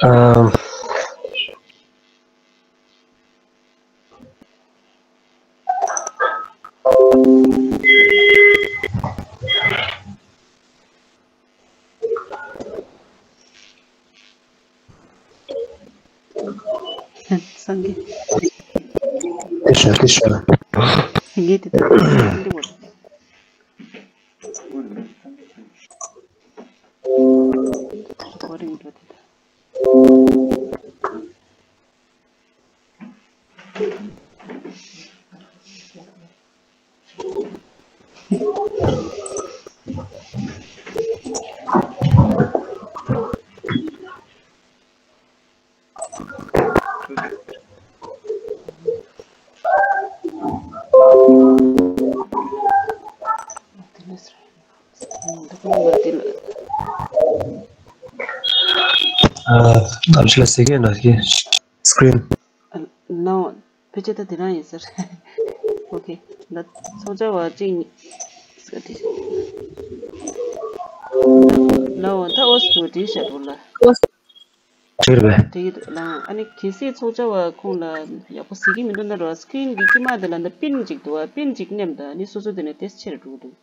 Um, སངས་རྒྱས། དེ་ཤ་དེ་ཤ། སངས་རྒྱས་དེ་ལྟ་བུ་སངས་རྒྱས་མ་རེད། རེ་ཀོར་ཌིང་འགྲོ་དེ་ད། ཨ། ནམ་ཞིག་ལ་ཟེར་གྱི་ཡོད་ན་གི་སི་ཀི་རིན། ཨ། ནོ། ཕལ་ཆེར་ད་དེ་རང་ཡིན་ཟེར། ཨོ་ཁེ། ད་ཚོགས་བཅར་བ་གཅིག་གཉིས། ལའོ་ད་ཨོ་སི་ཏུ་དེ་བཤད་འདུག་ལ། ཨོ་སི། ཁྱེར་བས། དེ་ཡིན་འདུག་ལ། ཨ་ནི་གལ་སྲིད་ཚོགས་བཅར་བ་ཁོང་ལ་ཡག་པོ་གཟིགས་ཀྱི་མི་འདུག་ན་རོ། སི་ཀི་རིན་གྱི་དཀྱིལ་མ་དེ་ལ་ད་པིན་ཅིག་འདུག་བ། པིན་ཅིག་མནན་ད་ནི་སོ་སོ་དེ་ནས་ཏེས་ཆེར་འགྲོ་གི་འདུག་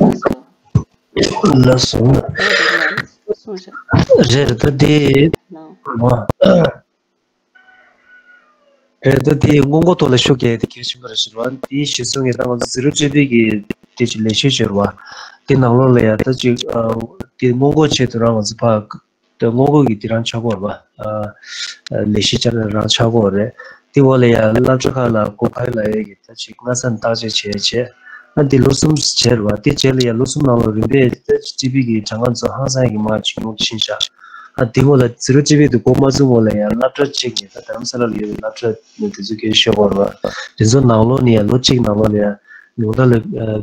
ལགས་སོ། ལགས་སོ། ཨོ་དེ་ལ་ནི་སོང་ཤག་རེད་ད་དེ། ལའོ། མ། རེད་ད་དེ་སྔོན་འགོག་ཐོག་ལ་ཤུགས་རྒྱག་ཡ་དེ་གལ་ཆེན་པོ་རེད་ཟེར་བ། དེའི་གཞི་བཟུང་གི་ད་ང་ཚོ་ཟི་རོ་ཊི་བི་གི་དེ་ཅིག་ལས་བྱེད་བྱོས་ར་བ། དེ་ནང་ལོགས་ལ་ཡ་ད་ཅིག་ཨ། དེ་སྔོན་འགོག་ཆེད་དུ་རང་ང་ཚོ་ཕ་དེ་སྔོན་འགོག་གི་དེ་རང་ཆགས་ཀྱི་ཡོད་ར་བ། ཨ། ལས་གཞི་བཅར་ནས་རང་ཆགས་ཀྱི་ཡོད་རེད། དེ་འོག་ལ་ཡ་སློབ་གྲྭ་ཁག་ལ་སྒོ་ཕར་ལ་ཡ་གི་ད་ཅིག་སྔ་ས་ནས་བརྟག་དཔྱད་བྱས་བྱས། ཨ་འདི་ལོ་གསུམ་བྱས་ར་བ། དེ་རྗེས་ལ་ཡ་ལོ་གསུམ་ནང་ལ་རིམ་པས་ད་ཅིག་ཊི་བི་གི་གྲངས་ཀ་ཚོ་ཧང་སང་གི་མར་ཅིག་ཉུང་ཕྱིན་ཤག་ཨ་དེ་སྔོན་ལ་ཟི་རོ་ཊི་བི་དེ་འགོ་མ་བཙུགས་སྔོན་ལ་ཡང་སློབ་གྲྭ་གཅིག་ནས་ད་རྡ་རམ་ས་ལ་ལ་ཡོད་པའི་སློབ་གྲྭ་ནས་དེ་ཚོ་སྐད་ཤོད་དགོས་རེད་བ། དེ་ཚོ་ནང་ལོགས་ནས་ཡང་ལོ་གཅིག་ནང་ལོགས་ལ་ཡང་ཉུང་མཐའ་ལ་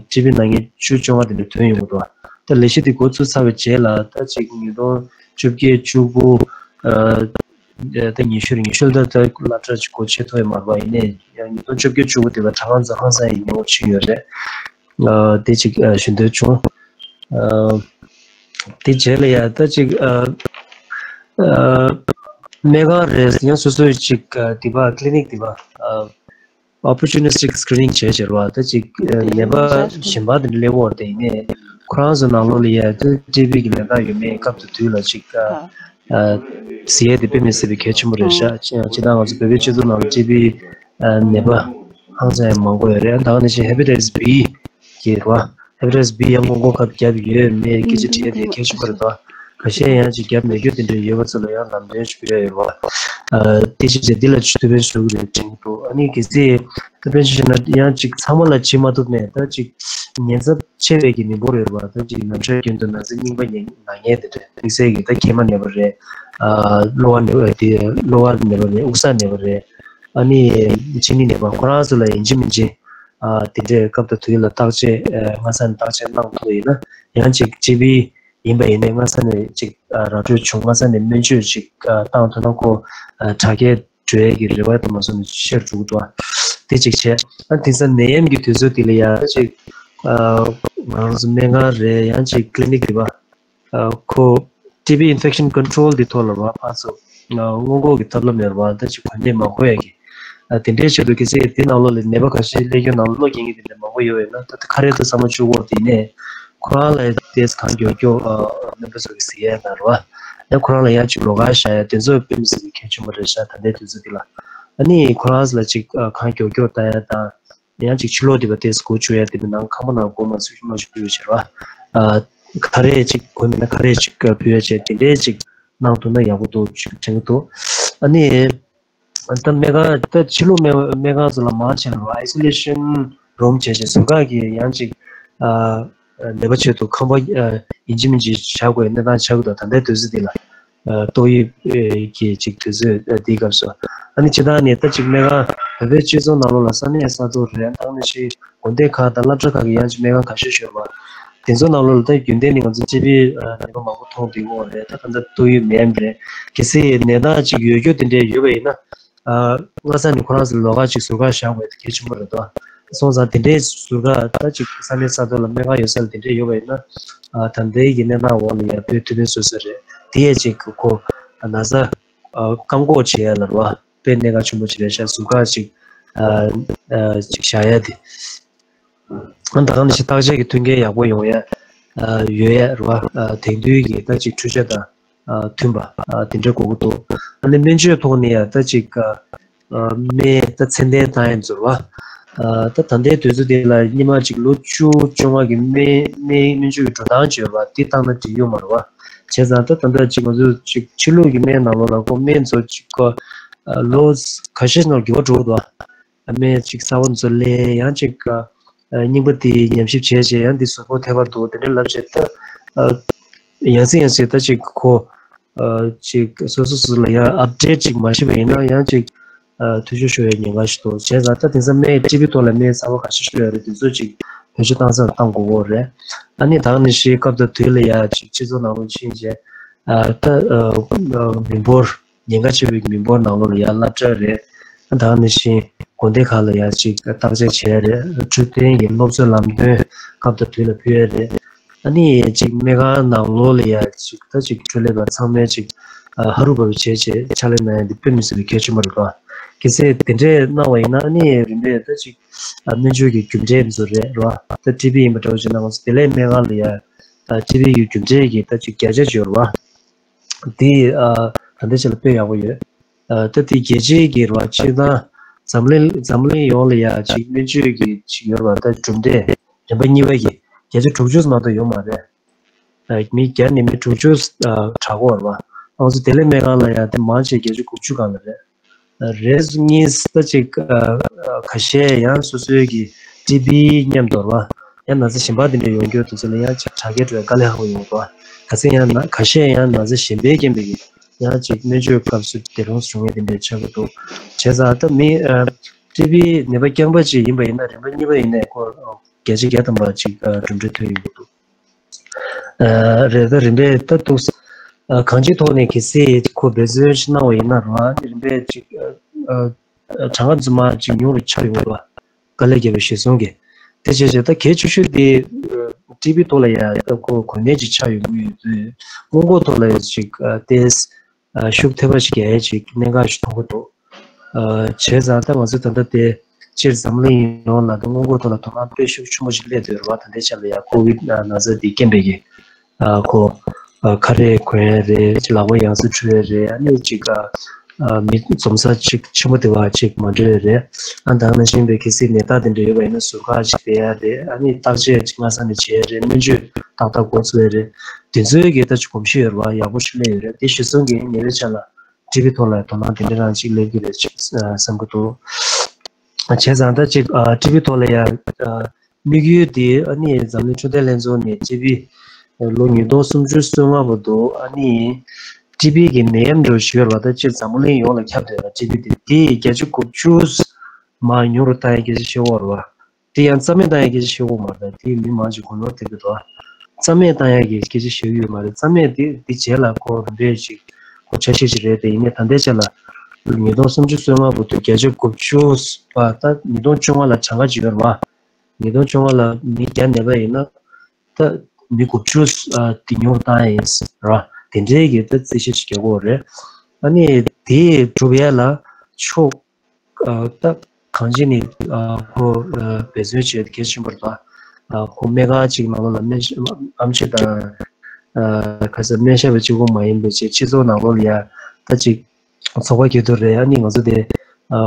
ཊི་བི་ནང་མཁན་བཅུ་བཅོ་ལྔ་དེ་འདྲ་ཐོན་ཡོང་གི་འདུག་ད་ལས་གཞི་དེ་འགོ་བཙུགས་ཚར་བའི་རྗེས་ལ་ད་ཅིག་ཉིས་སྟོང་བཅོ་བརྒྱད་བཅུ་དགུ་ད་ཉི་ཤུ་རེད། ཉི་ཤུ་ལ་ད་ད་སློབ་གྲྭ་ཅིག་སྒོ་ཕྱེ་ཐུབ་ཡོད་མ་རེད་བ། ཡིན་ནའི་ཡང་ཉིས་སྟོང་བཅོ་བརྒྱད་བཅུ་དགུ་དེ་ལ་གྲངས་ཀ་ཚོ་ཧང་སང་ཡང་ཉུང་བ་ཕྱིན་ཡོད་རེད། ཨ་དེ་ཅིག་ཨ་ཞུ་འདོད་བྱུང་། ཨ་དེ་རྗེས་ལ་ཡ་ད་ཅིག་ཨ་ཨ་སྨན་ཁང་རེད། ཡང་སོ་སོའི་ཅིག་ཨ་དེ་པ་ཀི་ལི་ནིག་དེ་པ་ཨ་ཨོ་པོར་ཅུ་ནི་སི་ཊིག་སི་ཀི་རི་ནིང་བྱས་བྱས་ར་བ། ད་ཅིག་ཨ་ནད་པ་གཞན་པ་དེ་འདྲ་སླེབས་ཡོད་རེད། ཡིན་ནའི་ཁོ་རང་ཚོ་ནང་ལོགས་ལ་ཡ་ད་ཊི་བི་གི་ལན་ཁག་ཡོད་མེད་སྐབས་དང་དུས་ལ་ཅིག་ཨ་ཨ་གཟིགས་ཡས་དེ་དཔེ་མི་སྲིད་པའི་གལ་ཆེན་པོ་རེད་ཤག་ཅི་ཡང་ཅི་ལྟར་ང་ཚོ་བོད་པའི་སྤྱི་ཚོགས་ནང་ལ་ཊི་བི་ཨ་ནད་པ་ཧང་སང་ཡང་མང་པོ་ཡོད་རེད། ད་ག་ནང་བཞིན་ཧེ་པ་ཊའི་ཊི་སི་བི་གི་རེད་བ། ཧེ་པ་ཊའི་ཊི་སི་བི་ཡང་སྔོན་འགོག་ཁབ་བརྒྱབ་ཡོད་མེད་སྐད་ཆ་དྲི་ཡ་དེ་གལ་ཆེན་པོ་རེད་དོ། ཁ་ཤས་ཡང་ཅིག་བརྒྱབ་མེད་རྒྱུ་དེ་འདྲ་ཡོད་པ་ཚོ་ལ་ཡང་ལམ་སྟོན་ཞིག་ཕུལ་ཡ་ཡོད་རེད་བ། ཨ་དེ་བྱས་བྱས་འདི་ལ་ཐུགས་ཕན་གསོས་ཀྱི་རེད་དྲན་གྱི་འདུག་ཨ་ནི་གལ་སྲིད་ད་ཕན་ཆད་བྱས་ན་ཡང་ཅིག་ཚང་མ་ལ་བྱེད་མ་ཐུབ་ནས་ད་ཅིག་ཉེན་ཚབས་ཆེ་བའི་གི་མི་འབོར་ཡོད་རེད་བ། ད་ཅིག་ནམ་ཟླ་རྒྱུན་དུ་ན་ཚ་རྙིང་པ་ཉེན་ན་མཁན་དེ་འདྲ། དམིགས་བསལ་གྱི་ད་མཁལ་མ་ནད་པ་རེད། ཨ་གློ་བ་ནད་པ་དེ་གློ་བ་ནད་པ་རེད། དབུགས་བསགས་ནད་པ་རེད། ཨ་ནི་མཆིན་ནད་ནད་པ་ཁོ་རང་ཚོ་ལ་ཡིན་གཅིག་མིན་གཅིག་ཨ་དེ་འདྲའི་སྐབས་དང་དུས་ལ་བརྟག་དཔྱད་ཨ་སྔ་ས་ནས་བརྟག་དཔྱད་གནང་ཐུབ་པ་ཡིན་ན། ཡང་ཅིག་ཅི་བི་ཡིན་པ་ཡིན་ནའི་སྔ་ས་ནས་ཅིག་ཨ་ར་སྤྲོད་བྱུང་། སྔ་ས་ནས་སྨན་བཅོས་ཅིག་ཨ་བཏང་ཐུབ་ན་ཁོ་ཨ་དྲག་སྐྱེད་འགྲོ་ཡས་ཀྱི་རེ་བ་དུ་མ་སོང་ནས་ཤར་འགྲོ་གི་འདུག་དེ་གཅིག་བྱས། ཨ་དེང་སང་ནད་ཡམས་ཀྱི་དུས་ཚོད་འདི་ལ་ཡང་ཅིག་ཨ་ང་རང་ཚོ་སྨན་ཁང་རེད། ཡང་ཅིག་ཀི་ལི་ནིག་རེད་པ། ཨ་ཁོ་ཊི་བི་infection control འདི་ཐོག་ལ་ར་ཕར་ཚུར་ཨ་སྔོན་འགོག་གི་ཐབས་ལམ་ཡོད་རེད་པ། ད་ཅིག་གོན་ནད་མ་འགོས་ཡས་ཀྱི་ཨ་དེ་འདྲའི་ཆེད་དུ། གལ་སྲིད་དེ་ནང་ལོགས་ལ་ནད་པ་ཁ་ཤས་སླེབས་རྒྱུ་ནང་ལོགས་སློག་གི་ཡིན་གྱི་དེ་འདྲ་མང་པོ་ཡོད་པ་ཡིན་ན། ད་ཁ་རས་ད་ཚང་མ་བཅུག་གི་ཡོད་རེད། དེ་ནས་ཁོ་རང་ལ་ཏོག་ཙམ་གང་མགྱོགས་མགྱོགས་ཨ་སྨན་པ་ཚོ་གིས་གཟིགས་ཡས་དང་རེད་པ། ཡང་ཁོ་རང་ལ་ཡང་ཅིག་ལོགས་ཀ་བཞག་ཡས་དེ་ཚོ་དཔེ་མི་སྲིད་པའི་གལ་ཆེན་པོ་རེད་ཤག་ད་ལྟའི་དུས་ཚོད་འདི་ལ། ཨ་ནི་ཁོ་རང་ལ་ཅིག་ཨ་གང་མགྱོགས་མགྱོགས་ལྟ་ཡས་དང་། ཡང་ཅིག་ཕྱི་ལོགས་དེ་བ་དེ་སྒོ་ཕྱུག་ཡ་དེ་བའི་ནང་ཁང་པ་ནང་སྒོ་མ་ཕྱུག་མ་ཕྱུག་ཡོད་བྱེད་ར། ཨ་ཁ་རས་ཅིག་གོན་མེད་ན་ཁ་རས་ཅིག་ཕུད་ཡ་བྱས་དེ་འདྲས་ཅིག་གནང་ཐུབ་ན་ཡག་པོ་འདུག་ཅིག་དྲན་གྱི་འདུག་ཨ་ནི་ད་སྨན་ཁང་ད་ཕྱི་ལོགས་སྨན་སྨན་ཁང་ཚོ་ལ་མང་ཆེ་ལ་ར་ཨའི་སོ་ལེ་ཤན་རུམ་བྱས་བྱས་ཟུར་བཀག་གི་ཡང་ཅིག་ཨ་ནད་པ་ཆེད་དུ་ཁང་པ་ཨ་ཡིན་གཅིག་མིན་གཅིག་བྱ་དགོས་གནས་སྟངས་ཆགས་ཀྱི་འདུག་ད་ལྟའི་དུས་ཚོད་འདི་ལ། ཏོག་དབྱིབས་ཀྱི་ཅིག་དུས་ཚོད་འདིའི་སྐབས་སུ། ཨ་ནི་སྤྱིར་བཏང་ནས་ད་ཅིག་སྨན་ཁང་བོད་པའི་སྤྱི་ཚོགས་ནང་ལོགས་ལ་ས་གནས་ས་ཐོག་རེད། ད་ནི་ཅིག་དགོན་སྡེ་ཁག་དང་སློབ་གྲྭ་ཁག་གི་ཡང་ཅིག་སྨན་ཁང་ཁ་ཤས་ཤིག་ཡོད་པ། དེ་ཚོ་ནང་ལོགས་ལ་ད་རྒྱུན་ལྡན་ནས་ང་ཚོ་ཊི་བི་ནད་པ་མང་པོ་མཐོང་བསྡད་ཀྱི་ཡོད་རེད། ད་ད་ལྟ་ཏོག་དབྱིབས་ནད་ཡམས་རེད། གལ་སྲིད་ནད་རྟགས་ཅིག་ཡོད་རྒྱུ་དེ་འདྲས་ཡོད་པ་ཡིན་ན། ཨ་སྔ་ས་ནས་ཁོ་རང་ཚོ་ལོགས་ཀ་ཅིག་ཟུར་བཀག་བཞག་དགོས་དེ་གལ་ཆེན་པོ་རེད་དོ། སོང་ཙང་དེ་འདྲའི་ཟུར་བཀག་ད་ཅིག་ས་གནས་ས་ཐོག་ལ་སྨན་ཁང་ཡོད་ས་ལ་དེ་འདྲས་ཡོད་པ་ཡིན་ན། ཨ་ད་ལྟའི་གི་གནས་སྟངས་འོག་ལ་ཡ་བོད་ཐུབ་པའི་སོ་སོ་རེད། དེ་ཡས་ཅིག་ཁོ་ན་ཚ་ཨ་བཀག་འགོག་བྱེད་ཡ་ལ་ར་བ་དཔེ་གནད་འགག་ཆེན་པོ་ཅིག་རེད་ཤག་ཟུར་བཀག་ཅིག་ཨ་ཨ་ཅིག་བཞག་ཡ་དེ། ཨ་ད་ག་ནང་བཞིན་བརྟག་དཔྱད་ཀྱི་མཐུན་རྐྱེན་ཡག་པོ་ཡོང་ཡ་ཨ་ཡོད་ཡ་ར་བ། ཨ་དེང་དུས་ཀྱི་ད་ཅིག་འཕྲུལ་ཆས་དང་། ཨ་མཐུན་པ་ཨ་དེ་འདྲ་དགོས་ཀྱི་འདུག་ཨ་ནི་སྨན་བཅོས་ཐོག་ནས་ཡང་ད་ཅིག་ཨ་སྨན་ད་ཚད་ལྡན་བཏང་ཡ་ཚོར་བ། ཨ་ད་ད་ལྟའི་དུས་ཚོད་འདི་ལ་སྔོན་མ་ཅིག་ལོ་བཅུ་བཅོ་ལྔ་གི་སྨན་སྨན་སྨན་བཅོས་ཀྱི་འགྲོ་སྟངས་བརྗོད་པ་འདི་བཏང་ན་འགྲིག་ཡོད་མ་རེད་བ། བྱས་ཙང་ད་ད་ལྟ་ཅིག་ང་ཚོ་ཅིག་ཕྱི་ལུགས་ཀྱི་སྨན་ནང་ལོགས་ལ་ཁོ་སྨན་ཚོ་ཅིག་ཁོ་ཨ་ལོ་ཁ་ཤས་ནང་འགྱུར་བ་འགྲོ་གི་འདུག་བ། སྨན་ཅིག་གསར་པ་ཚོ་ལས་ཡང་ཅིག་ཨ་རྙིང་པ་དེ་ཉམས་ཞིབ་བྱས་བྱས་ཡང་དེ་གཟུགས་པོ་ཐེབས་པ་འདུག་དེ་འདྲ་ལབ་བྱས། ད་ཨ་ཡང་སེ་ཡང་སེ་ད་ཅིག་ཁོ་ཨ་ཅིག་སོ་སོ་སོ་ལ་ཡང་ཨབ་ཌེཊ་ཅིག་མ་བྱས་པ་ཡིན་ན་ཡང་ཅིག་ཨ་འཐུས་ཤོར་ཤོར་ཡའི་ཉེན་ཁ་ཞིག་འདུག་བྱས་ཙང་ད་དེང་སང་སྨན་ཊི་བི་ཐོག་ལ་སྨན་གསར་པ་ག་ཚོད་ཤོར་ཡོད་རེད། དེ་ཚོ་ཅིག་བེད་སྤྱོད་བཏང་ས་ལ་བཏང་དགོས་ཀྱི་རེད། ཨ་ནི་ད་ག་ནང་བཞིན་སྐབས་དང་དུས་ལ་ཡང་ཅིག་སྤྱི་ཚོགས་ནང་ལོགས་ཕྱིན་བྱས་ཨ་ད་ཨ་མི་འབོར་ཉེན་ཁ་ཆེ་བའི་མི་འབོར་ནང་ལོགས་ལ་ཡང་སློབ་གྲྭ་རེད། ད་ག་ནང་བཞིན་དགོན་སྡེ་ཁག་ལ་ཡང་ཅིག་བརྟག་དཔྱད་བྱས་རེད། འཕྲོད་བསྟེན་གྱི་སློབ་གསོའི་ལམ་སྟོན་སྐབས་དང་དུས་ལ་ཕུལ་ཡ་རེད། ཨ་ནི་ཅིག་སྨན་ཁང་ནང་ལོགས་ལ་ཡང་ཅིག་ད་ཅིག་འཕྲོད་ལས་པ་ཚང་མས་ཅིག་ཨ་ཧ་རུ་བ་རུ་བྱས་བྱས་ཕྱག་ལས་གནང་ཡ་འདི་དཔེ་མི་སྲིད་པའི་གལ་ཆེན་པོ་རེད་དོ། གལ་སྲིད་དེ་འདྲས་གནང་བ་ཡིན་ན་ཨ་ནི་རིམ་པས་ད་ཅིག་ཨ་སྨན་བཅོས་ཀྱི་རྒྱུ་འབྲས་ཚོ་རེད་རོ། ད་ཊི་བི་ཡིན་པ་འདྲ་བོ་བྱས་ན་ང་ཚོ་བདེ་ལེགས་སྨན་ཁང་ལ་ཡང་ད་ཊི་བི་ཡི་རྒྱུ་འབྲས་ཀྱི་ད་ཅིག་བརྒྱ་ཆ་བཅུ་རོ། དེ་ཨ་ད་ལྟའི་ཆ་ལ་དཔེ་ཡག་པོ་ཡོད། ཨ་ད་དེ་རྒྱལ་སྤྱིའི་གི་རོ་ཕྱིར་ད་འཛམ་གླིང་འཛམ་གླིང་ཡོངས་ལ་ཡ་ཅིག་སྨན་བཅོས་ཀྱི་ཅིག་ཡོད་རེད་བ། ད་གྲུབ་འབྲས་རིམ་པ་གཉིས་པ་གི་བརྒྱ་ཆ་དྲུག་ཅུ་མ་གཏོགས་ཡོད་མ་རེད། ཨ་མི་བརྒྱ་ནས་མི་དྲུག་ཅུ་ཨ་དྲག་གོ་རེད་བ། ང་ཚོ་བདེ་ལེགས་སྨན་ཁང་ལ་ཡ་དེ་མང་ཆེ་བརྒྱད་ཅུ་དགུ་བཅུ་སྒང་ལ་རེད། རེས་གཉིས་ད་ཅིག་ཨ་ཨ་ཁ་ཤས་ཡང་སོ་སོའི་གི་ཊི་བི་མཉམ་དུ་རེད་བ། ཡང་ན་ཚ་གཞན་པ་དེ་འདྲ་ཡོང་རྒྱུ་དེ་ཚོ་ལ་ཡང་ཅིག་དྲག་སྐྱེད་འགྲོ་བའི་དཀའ་ལས་ཁག་པོ་ཡོང་གི་འདུག་བ། ག་ཚད་ཡང་ན་ཁ་ཤས་ཡང་ན་ཚ་གཞན་པའི་རྐྱེན་པས་ཀྱི་ཡང་ཅིག་སྨན་བཅོས་སྐབས་སུ་བདེ་རུང་བྱུང་ངེས་དེ་འདྲ་ཆགས་ཀྱི་འདུག་བྱས་ཙང་ད་མི་ཨ་ཊི་བི་ནད་པ་རྐྱང་པ་ཅིག་ཡིན་པ་ཡིན་ན་རིམ་པ་གཉིས་པ་ཡིན་ནའི་ཁོ་བརྒྱ་ཆ་བརྒྱ་ཐམ་པ་ཅིག་ཨ་གྲུབ་འབྲས་ཐོན་ཡོང་གི་འདུག་ཨ་རེད། ད་རིམ་པས་ད་འདུག་ཨ་གང་ཅིའི་ཐོག་ནས་གལ་སྲིད་ཁོ་འབད་བརྩོན་ཞིག་གནང་བ་ཡིན་ན་རང་རིམ་པས་ཅིག་ཨ་ཨ་གྲངས་ཀ་རྫུན་མ་ཅིག་ཉུང་རུ་ཆགས་ཡོང་གི་འདུག་དཀའ་ལས་བརྒྱབ་པའི་གཞི་བཟུང་གིས། དེ་བྱས་བྱས་ད་གལ་ཆེ་ཤོས་དེ་ཨ་ཊི་བི་ཐོག་ལ་ཡ་ད་ཁོ་གོ་གནས་ཅིག་ཆགས་ཡོང་གི་ཡོད་དུས་སྔོན་འགོག་ཐོག་ལ་ཡ་ཅིག་ཨ་ཏེས་ཨ་ཤུགས་ཐེབས་པ་ཞིག་རྒྱག་ཡ་ཅིག་གནད་འགག་ཞིག་མཐོང་གི་འདུག་ཨ་བྱས་ཙང་ད་ང་ཚོས་ད་ལྟ་དེ་སྤྱིར་འཛམ་གླིང་ཡོངས་ལ་ད་སྔོན་འགོག་ཐོག་ལ་དོ་སྣང་དཔེ་ཤུགས་ཆེན་པོ་ཞིག་སླེབས་བསྡད་ཡོད་རེད་བ། ད་ལྟའི་ཆ་ལ་ཡ་ཀོ་ཝིད་ན་ཚ་འདི་རྐྱེན་པས་ཀྱི་ཨ་ཁོ་ཨ་ཁ་རས་གོན་ཡ་རེད། ལག་པ་ཡང་སེ་འཁྲུ་ཡ་རེད། ཨ་ནི་ཅིག་ཨ་ཨ་མི་འཛོམས་ས་ཅིག་ཆེན་པོ་དེ་བ་ཅིག་མ་འགྲོ་ཡ་རེད། ཨ་ད་ག་ནང་བཞིན་པའི་གལ་སྲིད་ནད་རྟགས་དེ་འདྲ་ཡོད་པ་ཡིན་ན་ཟུར་བཀག་ཅིག་བསྡད་ཡ་རེད། ཨ་ནི་བརྟག་དཔྱད་ཅིག་སྔ་ས་ནས་བྱེད་ཡ་རེད། སྨན་བཅོས་ཏག་ཏག་འགོ་ཚུགས་ཡ་རེད། དེ་ཚོའི་གི་ད་ཅིག་གོམས་གཤིས་ཡོད་རེད་བ། ཡག་པོ་ཞིག་སླེབས་ཡོད་རེད། དེ་གཞི་བཟུང་གིས་ནད་པའི་ཆ་ལ་ ཊི་བི་ཐོག་ལ་དོ་སྣང་དེ་འདྲ་རང་ཅིག་སླེབས་ཀྱི་རེད་ཅིག་བསམ་གྱི་འདུག་བྱས་ཙང་ད་ཅིག་ཊི་བི་ཐོག་ལ་ཡ་དམིགས་ཡུལ་དེ་ཨ་ནི་འཛམ་གླིང་འཕྲོད་བསྟེན་ལྷན་ཚོགས་ནས་ཊི་བི་ལོ་ཉིས་སྟོང་སུམ་ཅུ་སོ་ལྔ་བར་དུ་ཨ་ནི་ཊི་བི་གི་ནད་ཡམས་འདྲ་བོ་ཞིག་ཡོད་རེད་པ། ད་སྤྱིར་འཛམ་བུ་གླིང་ཡོངས་ལ་ཁྱབ་བསྡད་པ་ཊི་བི་དེ་དེ་བརྒྱ་ཆ་དགུ་བཅུ་མར་ཉུང་རུ་བཏང་ཡ་སྐད་ཆ་བཤད་ཀྱི་ཡོད་རེད་པ། དེ་ཡང་རྩ་མེད་བཏང་ཡ་སྐད་ཆ་བཤད་ཀྱི་ཡོད་མ་རེད། དེ་མི་མང་ཆེ་གོ་ནོར་ཐེབས་ཀྱི་འདུག་རྩ་མེད་བཏང་ཡ་གི་སྐད་ཆ་བཤད་ཀྱི་ཡོད་མ་རེད། རྩ་མེད་དེ་དེ་རྗེས་ལ་ཁོ་རིམ་པས་ཅིག་ཁོ་འཆར་གཞི་ཅིག་རེད། དེ་ཡིན་ནའི་ད་ལྟའི་ཆ་ལ་ཉིས་སྟོང་སུམ་ཅུ་སོ་ལྔ་བར་དུ་བརྒྱ་ཆ་དགུ་བཅུ་པ་ད་ཉིས་སྟོང་བཅོ་ལྔ་ལ་གྲངས་ཀ་ཅིག་ཡོད་རེད་པ། ཉིས་སྟོང་བཅོ་ལྔ་ལ་མི་བརྒྱ་ནད་པ་ཡིན་ན་ད་མི་དགུ་བཅུ་ཨ་དེ་ཉུང་བཏང་ཡ་ཡིན་ར། དེ་འདྲའི་གི་ད་རྩིས་བཤེར་ཞིག་རྒྱག་གི་ཡོད་རེད། ཨ་ནི་དེ་སྒྲུབ་ཡ་ལ་ཕྱོགས་ཨ་ད་གང་ཅི་ནི་ཨ་ཁོ་ཨ་འབད་བརྩོན་བྱས་ཏེ་གལ་ཆེན་པོ་རེད་ད། ཨ་ཁོ་སྨན་ཁང་གཅིག་ནང་ལོགས་ལ་སྨན་ཨེམ་ཆི་དང་ཨ་ཁ་ས་སྨན་ཞབས་པ་གཅིག་པོ་མ་ཡིན་པའི་ཅིག་སྤྱི་ཚོགས་ནང་ལོགས་ལ་ཡ་ད་ཅིག་ཚོགས་པ་རྒྱུད་སྟོད་རེད། ཨ་ནི་ང་ཚོ་དེ་ཨ་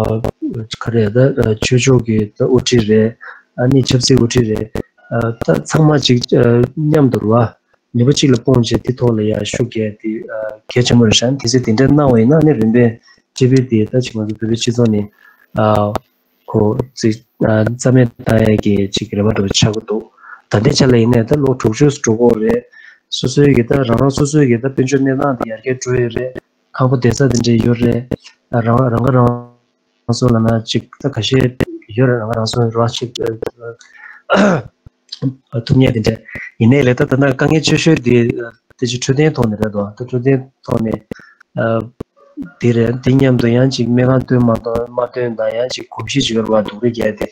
ག་རེ་ད་ཨ་ཆོས་ཕྱོགས་ཀྱི་ད་དབུ་ཁྲིད་རེད། ཨ་ནི་ཆབ་སྲིད་དབུ་ཁྲིད་རེད། ཨ་ད་ཚང་མ་ཅིག་ཨ་མཉམ་དུ་རེད་པ། ནུས་པ་གཅིག་ལ་སྤུངས་བྱས་དེ་ཐོག་ལ་ཡ་ཤུགས་རྒྱག་དེ་ཨ་གལ་ཆེན་པོ་རེད་ཤག་དེ་ཚེ་དེ་འདྲ་གནང་བ་ཡིན་ན་ཨ་ནི་རིམ་པས་ཊི་བི་དེ་ད་ཅིག་ང་ཚོ་བོད་པའི་སྤྱི་ཚོགས་ནས་ཨ་ཁོ་ཅིག་ཨ་རྩ་མེད་བཏང་ཡ་གི་ཅིག་རེ་བ་འདྲ་བོ་ཆགས་ཀྱི་འདུག་ད་ལྟའི་ཆ་ལ་ཡིན་ནའི་ད་ལོ་དྲུག་ཅུ་འགྲོ་གི་ཡོད་རེད། སོ་སོའི་གི་ད་རང་རང་སོ་སོའི་གི་ད་དཔལ་འབྱོར་གནས་སྟངས་དེ་ཡར་རྒྱས་འགྲོ་ཡི་རེད། ཁང་པ་བསྡད་ས་དེ་འདྲ་ཡོད་རེད། རང་རང་ཁ་རང་གསོ་ལབ་ན་ཅིག་ད་ཁ་ཤས་ཡོད་རེད། རང་ཁ་རང་གསོ་རོགས་ཅིག་ཐུབ་མཁན་དེ་འདྲ་ཡིན་ནའི་ལས་ད་ད་ལྟ་དཀའ་ངལ་ཆེ་ཤོས་དེ་དེ་ཅིག་འཕྲོད་བསྟེན་ཐོག་ནས་རེད་དོ། ད་འཕྲོད་བསྟེན་ཐོག་ནས་དེ་རེད། དེ་མཉམ་དུ་ཡང་ཅིག་སྨན་ཁང་སྟོན་མ་གཏོང་མ་སྟོན་དང་ཡང་ཅིག་གོམས་གཤིས་ཅིག་ཡོད་རེད་པ། སྡུག་རུས་རྒྱག་དེ་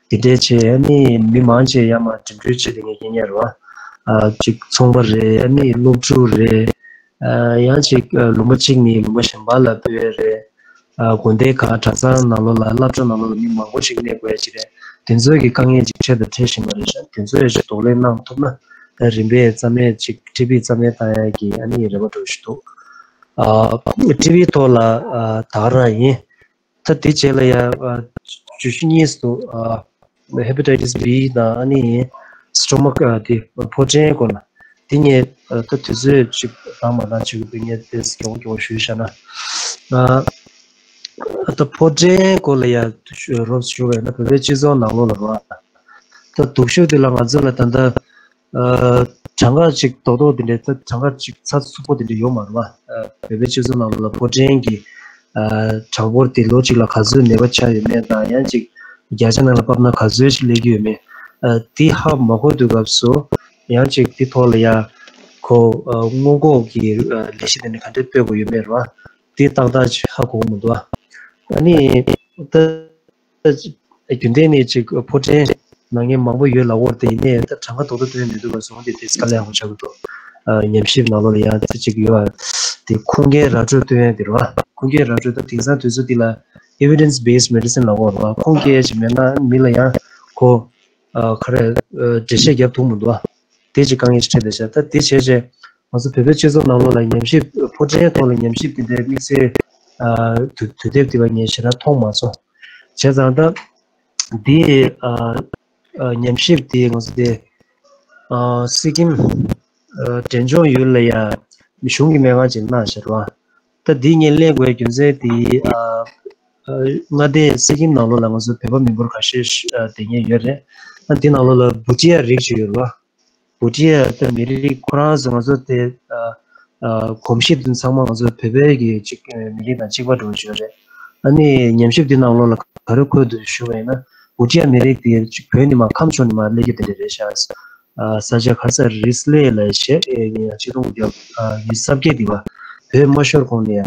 དེ་འདྲའི་ཆེད་ཨ་ནི་མི་མང་ཆེ་ཡར་མར་འགྲིམ་འགྲུལ་བྱེད་དེ་ངས་རྒྱན་ཉེ་རེད་པ། ཅིག་ཚོང་པ་རེད། ཨ་ནི་སློབ་ཕྲུག་རེད། ཨ་ཡང་ཅིག་ཨ་ལུང་པ་གཅིག་ནས་ལུང་པ་གཞན་པ་ལ་སྤོས་རེད། ཨ་དགོན་སྡེ་ཁག་གྲྭ་ཚང་ནང་ལོགས་ལ་སློབ་གྲྭ་ནང་ལོགས་ལ་མི་མང་པོ་ཞིག་གནས་དགོས་ཡ་ཅིག་རེད། དེ་ཚོའི་གི་དཀའ་ངལ་ཅིག་འཕྲད་དང་འཕྲད་བཞིན་པ་རེད་ཤག་དེ་ཚོ་ཡ་ཅིག་གདོང་ལེན་གནང་ཐུབ་ན་ད་རིམ་པས་རྩ་མེད་ཅིག་ཊི་བི་རྩ་མེད་བཏང་ཡ་གི་ཨ་ནི་རེ་བ་འདྲ་བོ་ཞིག་འདུག་ཨ་ཊི་བི་ཐོག་ལ་ཨ་ད་ག་རང་ཡིན། ད་དེ་རྗེས་ལ་ཡ་ཨ་བརྗོད་གཞི་གཉིས་སུ་ཨ་ཧེ་པ་ཊའི་ཊི་སི་བྷི་དང་ཨ་ནི་སི་ཊོ་མག་ཨ་དེ་ཕོ་བྲང་སྐོར་ལ་དེ་ངས་ཨ་ད་དུས་ཚོད་ཅིག་བཏང་མ་བཏང་ཅིག་དེ་ངས་དེ་མགྱོགས་མགྱོགས་ཞུས་བཞག་ན། ཨ་ད་ཕོ་བྲང་སྐོར་ལ་ཡ་རོབ་ཞུ་བས་ན་བོད་པའི་སྤྱི་ཚོགས་ནང་ལོགས་ལ་རོ། ད་སྡུག་ཤོས་དེ་ལ་ང་ཚོ་ལ་ད་ལྟ་ཨ་གྲངས་ཀ་ཅིག་རྡོག་རྡོག་དེ་འདྲའི་ད་གྲངས་ཀ་ཅིག་ཚ་ཚུགས་པོ་དེ་འདྲ་ཡོད་མ་རེད་པ། ཨ་བོད་པའི་སྤྱི་ཚོགས་ནང་ལོགས་ལ་ཕོ་བྲང་གི་ཨ་གྲངས་འབོར་དེ་ལོ་གཅིག་ལ་ག་ཚོད་ནད་པ་ཆགས་ཡོད་མེད་དང་ཡང་ཅིག་བརྒྱ་ཆ་ནང་ལ་ཕབ་ན་ག་ཚོད་ཅིག་སླེབས་ཀྱི་ཡོད་མེད་ཨ་དེ་ཧ་མ་གོ་དུས་སྐབས་སུ་ཡང་ཅིག་དེ་ཐོག་ལ་ཡ་ཁོ་ཨ་སྔོན་འགོག་གི་ཨ་ལས་གཞི་དེ་འདྲ་ག་འདྲ་སྤེལ་དགོས་ཡོད་མེད་རེད་པ། དེ་ཏག་ཏག་ཅིག་ཧ་གོ་གི་མི་འདུག་ཨ། ཨ་ནི་ད་རྒྱུན་ལྡན་ནས་ཅིག་ཕོ་བྲང་ནང་མཁན་མང་པོ་ཡོད་ལབ་ཀྱི་ཡོད་རེད། དེ་ཡིན་ནའི་ད་གྲངས་ཀ་རྡོག་རྡོག་སྟོན་མི་འདུག་པ་སོང་དེ་དེ་དཀའ་ལས་ཁག་པོ་ཆགས་ཀྱི་འདུག་ཨ་ཉམས་ཞིབ་ནང་ལོགས་ལ་ཡང་ཚིག་ཅིག་ཡོད་པ། དེ་ཁུངས་སྐྱེལ་ར་སྤྲོད་སྟོན་ཡ་དེ་རེད་པ། ཁུངས་སྐྱེལ་ར་སྤྲོད་ད་དེང་སང་དུས་ཚོད་འདི་ལ་evidence based medicine ལབ་ཀྱི་ཡོད་རེད་པ། ཁུངས་སྐྱེལ་ཅིག་མེད་ན་མི་ལ་ཡང་ཁོ་ཨ་ག་རེ་ཨ་འགྲེལ་བཤད་རྒྱབ་ཐུབ་མི་འདུག་པ། དེ་ཅིག་དཀའ་ངལ་ཞིག་འཕྲད་བསྡད་ཤག་ད་དེ་བྱས་རྗེས་ང་ཚོ་བོད་པའི་སྤྱི་ཚོགས་ནང་ལོགས་ལ་ཉམས་ཞིབ་ཕོ་བྲང་ཐོག་ལ་ཉམས་ཞིབ་དེ་འདྲའི་དམིགས་བསལ་ཨ་དུས་དུས་དེབ་དེ་བ་ངས་ཞེ་དྲག་མཐོང་མ་སོང་། བྱས་ཙང་ད་འདི་ཨ་ཨ་ཉམས་ཞིབ་དེ་ང་ཚོ་དེ་ཨ་སི་ཀིམ་ཨ་འབྲས་ལྗོངས་ཡུལ་ལ་ཡ་གཞུང་གི་སྨན་ཁང་ཅིག་གནང་བཞག་རེད་པ། ད་འདི་ངས་གླེང་དགོས་རྒྱུ་མཚན་དེ་ཨ་ཨ་མངའ་སྡེ་སི་ཀིམ་ནང་ལོགས་ལ་ང་ཚོ་བོད་པ་མི་འབོར་ཁ་ཤས་ཤ་ཨ་བསྡད་མཁན་ཡོད་རེད། ཨ་འདི་ནང་ལོགས་ལ་བྷུ་ཊི་ཡ་རིགས་ཅིག་ཡོད་རེད་པ། བྷུ་ཊི་ཡ་ད་མི་རིགས་ཁོ་རང་ཚོ་ང་ཚོ་དེ་ཨ་ཨ་གོམས་གཤིས་དེ་ཚང་མ་ང་ཚོ་བོད་པའི་གི་ཅིག་མི་རིགས་དང་གཅིག་པ་འདྲ་བོ་ཞིག་རེད། ཨ་ནི་ཉམས་ཞིབ་དེ་ནང་ལོགས་ལ་ག་རེ་འཁོད་འདུག་ཞུ་བ་ཡིན་ན་བྷུ་ཊི་ཡ་མི་རིགས་དེ་ཅིག་བོད་ནས་མར་ཁམས་ཕྱོགས་ནས་མར་སླེབས་རྒྱུ་དེ་འདྲ་རེད་ཤག་ཨ་ས་ཆ་ག་རེ་ཟེར་རི་སི་ལེ་ལ་བྱས་ཨེ་ཆིག་སྟོང་དགུ་བརྒྱ་ཨ་ཉི་ཤུ་རྩ་བརྒྱད་དེ་བ་བོད་མ་ཤོར་གོང་ནས་ཡ།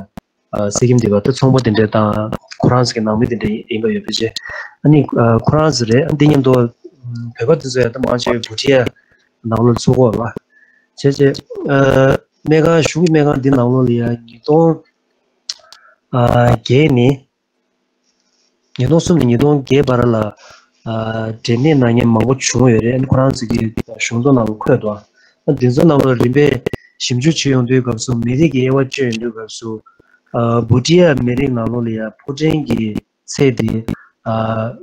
ཨ་སི་ཀིམ་དེ་བ་ད་ཚོང་པ་དེ་འདྲ་དང་ཁོ་རང་ཚོ་གི་ནང་མི་དེ་འདྲ་ཡིན་པ་ཡོད་པའི་རྗེས་ཨ་ནི་ཨ་ཁོ་རང་ཚོ་རེད། ཨ་འདི་མཉམ་དུ་བོད་པ་དེ་ཚོ་ཡང་ད་མང་ཆེ་བ་བྷུ་ཊི་ཡ་ནང་ལོགས་ཚུད་ཀྱི་ཡོད་པ། བྱས་རྗེས་ཨ་སྨན་ཁང་གཞུང་གི་སྨན་ཁང་འདི་ནང་ལོགས་ལ་ཡང་ཉིས་སྟོང་ཨ་བརྒྱད་ནས་ཉིས་སྟོང་གསུམ་ནས་ཉིས་སྟོང་བརྒྱད་བར་ལ་ཨ་འབྲས་ནད་ན་མཁན་མང་པོ་བྱུང་ཡོད་རེད། ཨ་ནི་ཁོ་རང་ཚོ་གི་གཞུང་ཚབ་ནང་ལ་འཁོད་འདུག་ཨ་འདི་ཚོ་ནང་ལ་རིམ་པས་ཞིབ་འཇུག་བྱེད་ཡོང་དུས་སྐབས་སུ་མི་རིགས་ཀྱི་དབྱེ་བ་བཅད་ཡོང་དུས་སྐབས་སུ་ཨ་བྷུ་ཊི་ཡ་མི་རིགས་ནང་ལོགས་ལ་ཡ་ཕོ་བྲང་གི་ཚད་དེ་ཨ་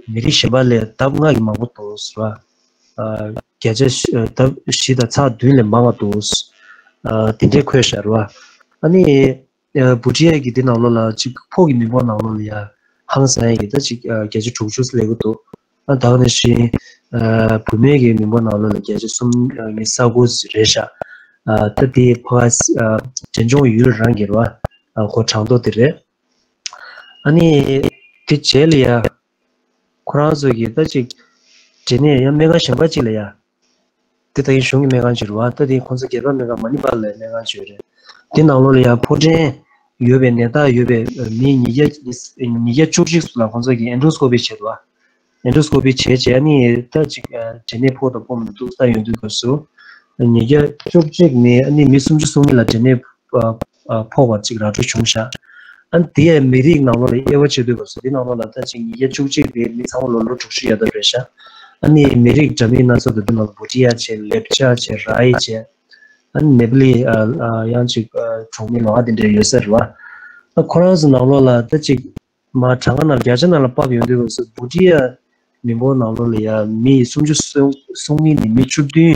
མི་རིགས་གཞན་པ་ལས་ལྡབ་ལྔ་གིས་མང་པོ་འདུག་ཟེར་བ། ཨ་བརྒྱ་ཆ་ལྡབ་བཞི་དང་ཚེག་བདུན་ལས་མང་བ་འདུག་ཨ་དེ་འདྲས་འཁོད་བཞག་རེད་བ། ཨ་ནི་ ཨ་བྷུ་ཊི་ཡ་གི་དེ་ནང་ལོགས་ལ་ཅིག་ཕོ་གི་མི་འབོར་ནང་ལོགས་ལ་ཡ་ཧང་སང་ཡ་གི་ད་ཅིག་ཨ་བརྒྱ་ཆ་དྲུག་ཅུ་སླེབས་ཀྱི་འདུག་ཨ་ད་ག་ནང་བཞིན་ཨ་བུད་མེད་ཀྱི་མི་འབོར་ནང་ལོགས་ལ་བརྒྱ་ཆ་སུམ་ཨ་ཉི་ཤུ་རྩ་དགུ་རེད་ཤག་ཨ་ད་དེ་ཕ་ཨ་འབྲས་ལྗོངས་ཡུལ་རང་གི་རེད་བ། ཨ་ཁོ་གྲངས་ཐོ་དེ་རེད། ཨ་ནི་དེ་རྗེས་ལ་ཡ་ཁོ་རང་ཚོ་གི་ད་ཅིག་འབྲས་ནད་ཡང་སྨན་ཁང་གཞན་པ་ཅིག་ལ་ཡ། དེ་ད་ཡིན་གཞུང་གི་སྨན་ཁང་ཅིག་རེད་བ། ད་དེ་ཁོང་ཚོ་སྒེར་པ་སྨན་ཁང་མ་ཎི་པ་ལའི་སྨན་ཁང་ཅིག་ཡོད་རེད། དེ་ནང་ལོགས་ལ་ཡང་ཕོ་ཊན་ཡོད་པའི་ནད་རྟགས་ཡོད་པའི་མི་ཉིས་བརྒྱ་ཉིས་བརྒྱ་བཅུ་གཅིག་ལ་ཁོང་ཚོ་གིས་ཨེན་ཌོ་སི་ཀོ་པི་བྱས་འདུག་བ། ཨེན་ཌོ་སི་ཀོ་པི་བྱས་རྗེས་ནི་ད་ཅིག་འབྲས་ནད་ཕོག་དང་ཕོག་མི་འདུག་ལྟ་ཡོང་དུས་སྐབས་སུ་ཉིས་བརྒྱ་བཅུ་གཅིག་ནས་ནི་མི་སུམ་ཅུ་སོ་གཉིས་ལ་འབྲས་ནད་ཕོག་པ་ཅིག་ར་སྤྲོད་བྱུང་ཤག་ཨ་ནི་དེ་ཡང་མི་རིགས་ནང་ལོགས་ལ་དབྱེ་བ་ཕྱེ་དུས་སྐབས་སུ་དེ་ནང་ལོགས་ལ་ད་ཅིག་ཉིས་བརྒྱ་བཅུ་གཅིག་དེ་མི་ཚང་མ་ལོ་ལོ་དྲུག་ཅུ་ཡར་ལྟ་རེད་ཤག་ཨ་ནི་མི་རིགས་འདྲ་མིན་སྣ་ཚོགས་དང་དེ་ནང་ལ་བྷུ་ཊི་ཡ་བྱས། ལེབ་ཅ་བྱས། རའི་བྱས། ཨ་ནི་ནེ་པ་ལི་ཨ་ཨ་ཡང་ཅིག་ཨ་གྲོང་མི་ལོགས་དེ་འདྲ་ཡོད་ས་རེད་བ། ཨ་ཁོ་རང་ཚོ་ནང་ལོགས་ལ་ད་ཅིག་མ་གྲངས་ཀ་ནང་བརྒྱ་ཆ་ནང་ལ་ཕབ་ཡོང་དུས་སྐབས་སུ་བྷུ་ཊི་ཡ་མི་འབོར་ནང་ལོགས་ལ་ཡ་མི་སུམ་ཅུ་སོ་གཉིས་ནས་མི་བཅུ་བདུན་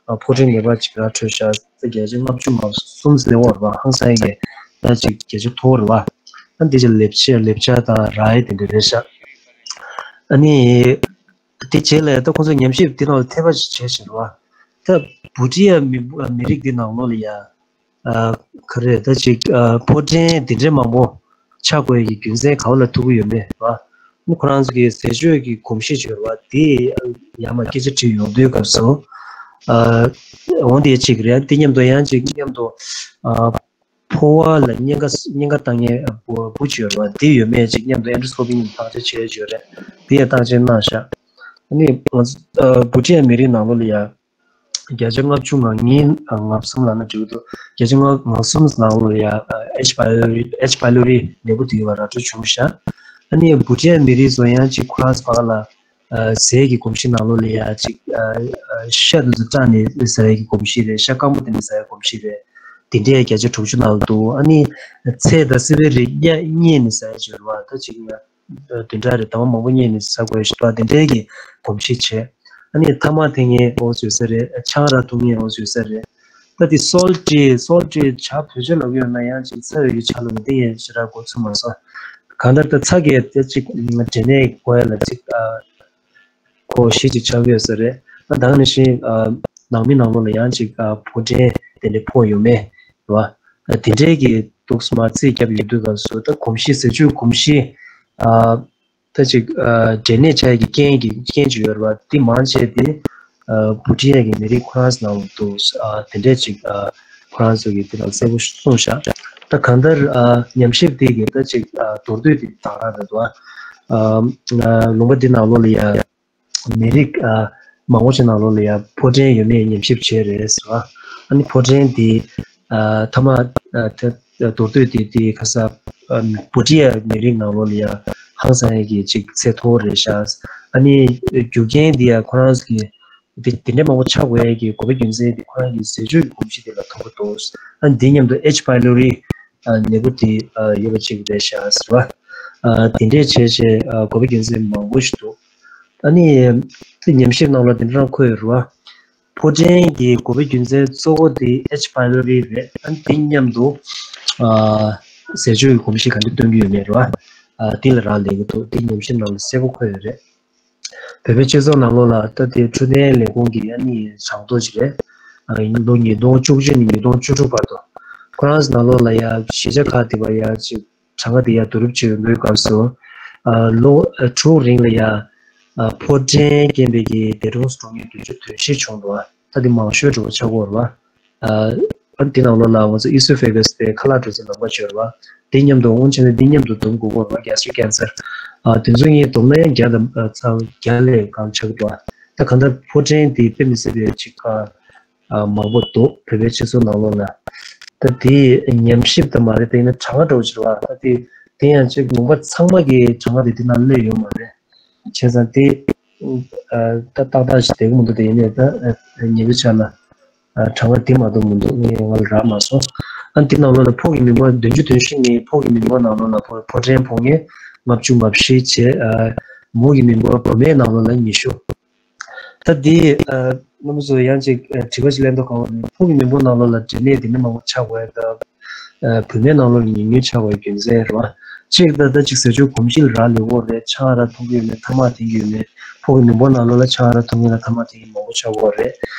ཨ་ཕོ་ཊན་ནད་པ་ཅིག་ར་འཕྲོད་ཤག་ད་བརྒྱ་ཆ་ལྔ་བཅུ་ང་གསུམ་ཟེར་བ་རེད་བ། ཧང་སང་ཡ་གི་ད་ཅིག་བརྒྱ་ཆ་མཐོ་བོ་རེད་བ། ཨ་འདི་ཅིག་ལེབ་ཅ་ལེབ་ཅ་དང་རའི་དེ་འདྲ་རེད་ཤག་ཨ་ནི་དེ་རྗེས་ལ་ད་ཁོང་ཚོ་ཉམས་ཞིབ་དེ་ནང་ལ་ཐེ་བ་ཞིག་བྱས་ཟེར་བ། ད་བྷུ་ཊི་ཡ་མི་མི་རིགས་འདི་ནང་ལོགས་ལ་ཡ་ཨ་ག་རེ་ད་ཅིག་ཨ་ཕོ་ཊན་འདི་འདྲའི་མང་པོ་ཆགས་དགོས་ཀྱི་རྒྱུ་མཚན་ག་བ་ལ་ཐུག་གི་ཡོད་མེད་རེད་བ། ཨ་ནི་ཁོ་རང་ཚོ་གི་ཟས་སྤྱོད་ཀྱི་གོམས་གཤིས་བྱོས་རེད་བ། དེ་ཡར་མར་སྐད་ཆ་དྲིས་ཡོང་དུས་སྐབས་སུ་ཨ་འོ་འདི་གཅིག་རེད། དེ་མཉམ་དུ་ཡང་ཅིག་མཉམ་དུ་ཨ་ཕོ་བ་ལ་གཉན་ཁ་གཉན་ཁ་བཏང་མཁན་བུ་བུ་ཅིག་ཡོད་རེད་བ། དེ་ཡོད་མེད་ཅིག་མཉམ་དུ་ཨེན་ཌོ་སི་ཀོ་པི་ནས་བརྟག་དཔྱད་བྱས་ཡོད་རེད། དེ་ཡང་བརྟག་དཔྱད་གནང་ཤག་ཨ་ནི་ང་ཚོ་ཨ་བྷུ་ཊི་ཡ་མི་རིགས་ནང་ལོགས་ལ་ཡ་བརྒྱ་ཆ་ལྔ་བཅུ་ང་གཉིས་ང་གསུམ་ལབ་ན་འགྲིག་འདུག་བརྒྱ་ཆ་ལྔ་ང་གསུམ་ནང་ལོགས་ལ་ཡ་ཨེཆ་པའི་ལོ་རི་ཨེཆ་པའི་ལོ་རི་ནད་འབུ་དེ་ཡོད་པ་ར་སྤྲོད་བྱུང་ཤག་ཨ་ནི་བྷུ་ཊི་ཡ་མི་རིགས་ཚོ་ཡང་ཅིག་ཁོ་རང་ཚོ་བར་ལ་ཨ་ཟས་ཀྱི་གོམས་གཤིས་ནང་ལོགས་ལ་ཡ་ཅིག་ཨ་ཨ་ཤ་དེ་ཚོ་སྐྲག་ནས་ཟ་ཡ་གི་གོམས་གཤིས་རེད། ཤ་སྐམ་པོ་དེ་ནས་ཟ་ཡ་གོམས་གཤིས་རེད། དེ་འདྲའི་བརྒྱ་ཆ་དྲུག་ཅུ་ནང་ལ་འདུག་ཨ་ནི་ཚལ་དང་སིལ་བའི་རིགས་གཉིས་གཉིས་ནས་ཟ་ཡ་ཅིག་ཡོད་རེད་བ། ད་ཅིག་ཡ་བདུན་ཕྲག་རེ་ཟླ་བ་མང་པོ་གཉིས་ནས་ཟ་དགོས་ཞེས་པ་དེ་འདྲའི་གི་གོམས་གཤིས་བྱས། ཨ་ནི་ཐ་མག་འཐེན་མཁན་འོ་བཟོས་ས་རེད། ཆང་རག་འཐུང་མཁན་འོ་བཟོས་ས་རེད། ད་དེ་སོལ་ཊི་སོལ་ཊི་ཇ་བོད་ཇ་ལབ་ཀྱི་ཡོད་ན་ཡང་ཅིག་ཚ་བའི་གི་ཆ་ལ་མི་བདེ་ཡས་ཞེ་དྲག་འགོ་ཚུགས་མ་སོང་། གང་ལྟར་ད་ཚྭ་གས་དེ་ཅིག་འབྲས་ནད་འགོ་ཡ་ལ་ཅིག་ཨ་གོ་གཞི་ཅིག་ཆགས་ཀྱི་ཡོད་ས་རེད། ད་ད་ག་ནང་བཞིན་ཨ་ནང་མི་ནང་ལོགས་ལ་ཡང་ཅིག་ཨ་ཕོ་ཊན་དེ་འདྲ་ཕོག་ཡོད་མེད་རེད་བ། ཨ་དེ་འདྲའི་གི་འདུག་སེ་མར་རྩིས་བརྒྱབ་ཡོང་དུས་སྐབས་སུ་ད་གོམས་གཤིས་ཟས་སྤྱོད་གོམས་གཤིས་ཨ་ད་ཅིག་ཨ་འབྲས་ནད་ཆགས་ཀྱི་རྐྱེན་གྱི་རྐྱེན་ཅིག་ཡོད་རེད་བ། དེ་མང་ཆེ་དེ་ཨ་བྷུ་ཊི་ཡ་གི་མི་རིགས་ཁོ་རང་ཚོ་ནང་ལ་འདུག་ཨ་དེ་འདྲས་ཅིག་ཨ་ཁོ་རང་ཚོ་གིས་དེ་ལ་གསལ་པོ་གསུངས་ཤག་ད་གང་ལྟར་ཨ་ཉམས་ཞིབ་དེ་གི་ད་ཅིག་ཨ་མདོར་བསྡུས་དེ་དང་རང་རེད་འདུག་ཨ་ལུང་པ་འདི་ནང་ལོགས་ལ་ཡ་མི་རིགས་ཨ་མང་པོ་ཞིག་ནང་ལོགས་ལ་ཡ་ཕོ་ཊན་ཡོད་མེད་ཉམས་ཞིབ་བྱས་རེད་ཟེར་བ། ཨ་ནི་ཕོ་ཊན་དེ་ཨ་མཐའ་མ་ཨ་ད་མདོར་བསྡུས་དེ་དེ་ཁ་ས་ཨ་བྷུ་ཊི་ཡ་མི་རིགས་ནང་ལོགས་ལ་ཡ་ཧང་སང་ཡ་གི་ཅིག་ཚད་མཐོ་བོ་རེད་ཤག་ཨ་ནི་རྒྱུ་རྐྱེན་དེ་ཡ་ཁོ་རང་གི་དེ་དེ་འདྲ་མང་པོ་ཆགས་དགོས་ཡ་གི་དགོས་པ་རྒྱུ་མཚན་དེ་ཁོ་རང་གི་ཟས་སྤྱོད་ཀྱི་གོམས་གཤིས་དེ་ལ་ཐུག་གི་འདུག་ཨ་ནི་དེ་མཉམ་དུ་ཨེཆ་པའི་ལོ་རི་ཨ་ནད་འབུ་དེ་ཨ་ཡོད་པ་ཅིག་རེད་ཤག་ཟེར་བ། ཨ་དེ་འདྲས་བྱས་བྱས་ཨ་དགོས་པ་རྒྱུ་མཚན་མང་པོ་ཞིག་འདུག་ཨ་ནི་དེ་ཉམས་ཞིབ་ནང་ལ་དེ་འདྲ་འཁོད་ཡོད་རེད་བ། ཕོ་ཊན་གྱི་དགོས་པ་རྒྱུ་མཚན་གཙོ་བོ་དེ་ཨེཆ་པའི་ལོ་རི་རེད། ཨ་ནི་དེ་མཉམ་དུ་ཨ་ཟས་སྤྱོད་ཀྱི་གོམས་གཤིས་ག་འདྲ་སྟོན་གྱི་ཡོད་མེད་རེད་བ། ཨ་དེ་ལ་རག་ལས་ཀྱི་འདུག་དེ་ཉམས་ཞིབ་ནང་ལ་གསལ་པོ་འཁོད་ཡོད་རེད། བོད་པའི་སྤྱི་ཚོགས་ནང་ལོགས་ལ་ད་ལྟའི་འཕྲོད་བསྟེན་ལས་ཁུངས་ཀྱི་ཨ་ནི་གྲངས་ཐོ་ཅིག་རེད། ཨ་ཡིན་ལོ་ཉིས་སྟོང་བཅུ་གཅིག་ནས་ཉིས་སྟོང་བཅུ་དྲུག་བར་དུ་ཁོ་རང་ཚོ་ནང་ལོགས་ལ་ཡ་གཞིས་ཆགས་ཁག་དེ་བར་ཡ་ཅིག་གྲངས་ཀ་དེ་ཡ་བསྡུ་རུབ་བྱེད་ཡོང་དུས་སྐབས་སུ་ཨ་ལོ་ཨ་དྲུག་རིང་ལ་ཡ་ཨ་ཕོ་བྲང་རྐྱེན་པས་ཀྱི་འདས་གྲོངས་སུ་གྲོངས་མཁན་བདུན་ཅུ་དོན་བཞི་བྱུང་འདུག་ད་དེ་མང་ཤོས་འགྲོ་བ་ཆགས་ཀྱི་ཡོད་རེད་བ། ཨ་འདི་ནང་ལོགས་ལ་ང་ཚོ་ཨི་སོ་ཕེ་གྷས་དེ་ཁ་ལག་འགྲོ་སའི་ལམ་ཁ་ཆགས་ཡོད་རེད་བ། དེ་མཉམ་དུ་སྔོན་ཆད་ནས་འདི་མཉམ་དུ་འདུམ་དགོས་ཀྱི་ཡོད་རེད་བ། གེ་སི་ཊི་རིག་ཀེན་སར། ཨ་དེ་ཚོ་གཉིས་འདུམ་ན་ཡང་བརྒྱ་དང་ཨ་ཚ་བརྒྱ་ལས་གང་ཆགས་ཀྱི་འདུག་ད་གང་ལྟར་ཕོ་བྲང་དེ་དཔེ་མི་སྲིད་པའི་ཅིག་ཁ་ཨ་མང་པོ་འདུག་བོད་པའི་སྤྱི་ཚོགས་ནང་ལོགས་ལ། ད་དེ་ཉམས་ཞིབ་དང་མ་རེད། དེ་ཡིན་ན་གྲངས་ཀ་འདྲ་བོ་ཅིག་རེད་བ། ད་དེ་དེ་ཡང་ཅིག་ལུང་པ་ཚང་མ་གི་གྲངས་ཀ་དེ་དེ་ནང་སླེབས་ཡོད་མ་རེད། བྱས་ཙང་དེ་ཨ་ད་ཏག་ཏག་ཞིག་བསྡད་ཀྱི་མི་འདུག་དེ་ཡིན་ནའི་ད་ཨ་ཉེ་བའི་ཆར་ལ་ཨ་གྲངས་ཀ་དེ་མ་གཏོགས་མི་འདུག་ངས་ང་ལ་རག་མ་སོང་། ཨ་འདི་ནང་ལོགས་ལ་ཕོ་གི་མི་འབོར་བདུན་ཅུ་དོན་བཞི་ནི་ཕོ་གི་མི་འབོར་ནང་ལོགས་ལ་ཕོ་ཕོ་བྲང་ཕོ་ངས་ལྔ་བཅུ་ང་བཞི་བྱས། ཨ་མོ་གི་མི་འབོར་བུད་མེད་ནང་ལོགས་ལ་ཉི་ཤུ། ད་འདི་ཨ་རྣམ་པ་ཚོ་ཡང་ཅིག་ཨ་དྲི་བ་ཞིག་ལེན་མདོག་ཁ་པོ་ནི་ཕོ་གི་མི་འབོར་ནང་ལོགས་ལ་འབྲས་ནད་འདི་འདྲ་མང་པོ་ཆགས་དགོས་ཡ་ད། བུད་མེད་ནང་ལོགས་ལ་ཉུང་ཉུང་ཆགས་པའི་རྒྱུ་མཚན་རེད་བ། གཅིག་ད་ལྟ་གཅིག་ཟས་བཅུད་གོམས་གཤིས་ལ་རག་ལས་ཡོད་རེད། ཆང་རག་འཐུང་གི་ཡོད་མེད། ཐ་མག་འཐེན་གྱི་ཡོད་མེད། ཕོ་གི་མི་འབོར་ནང་ལོགས་ལ་ཆང་རག་འཐུང་མཁན་དང་ཐ་མག་འཐེན་མཁན་མང་པོ་ཆགས་ཡོད་རེད།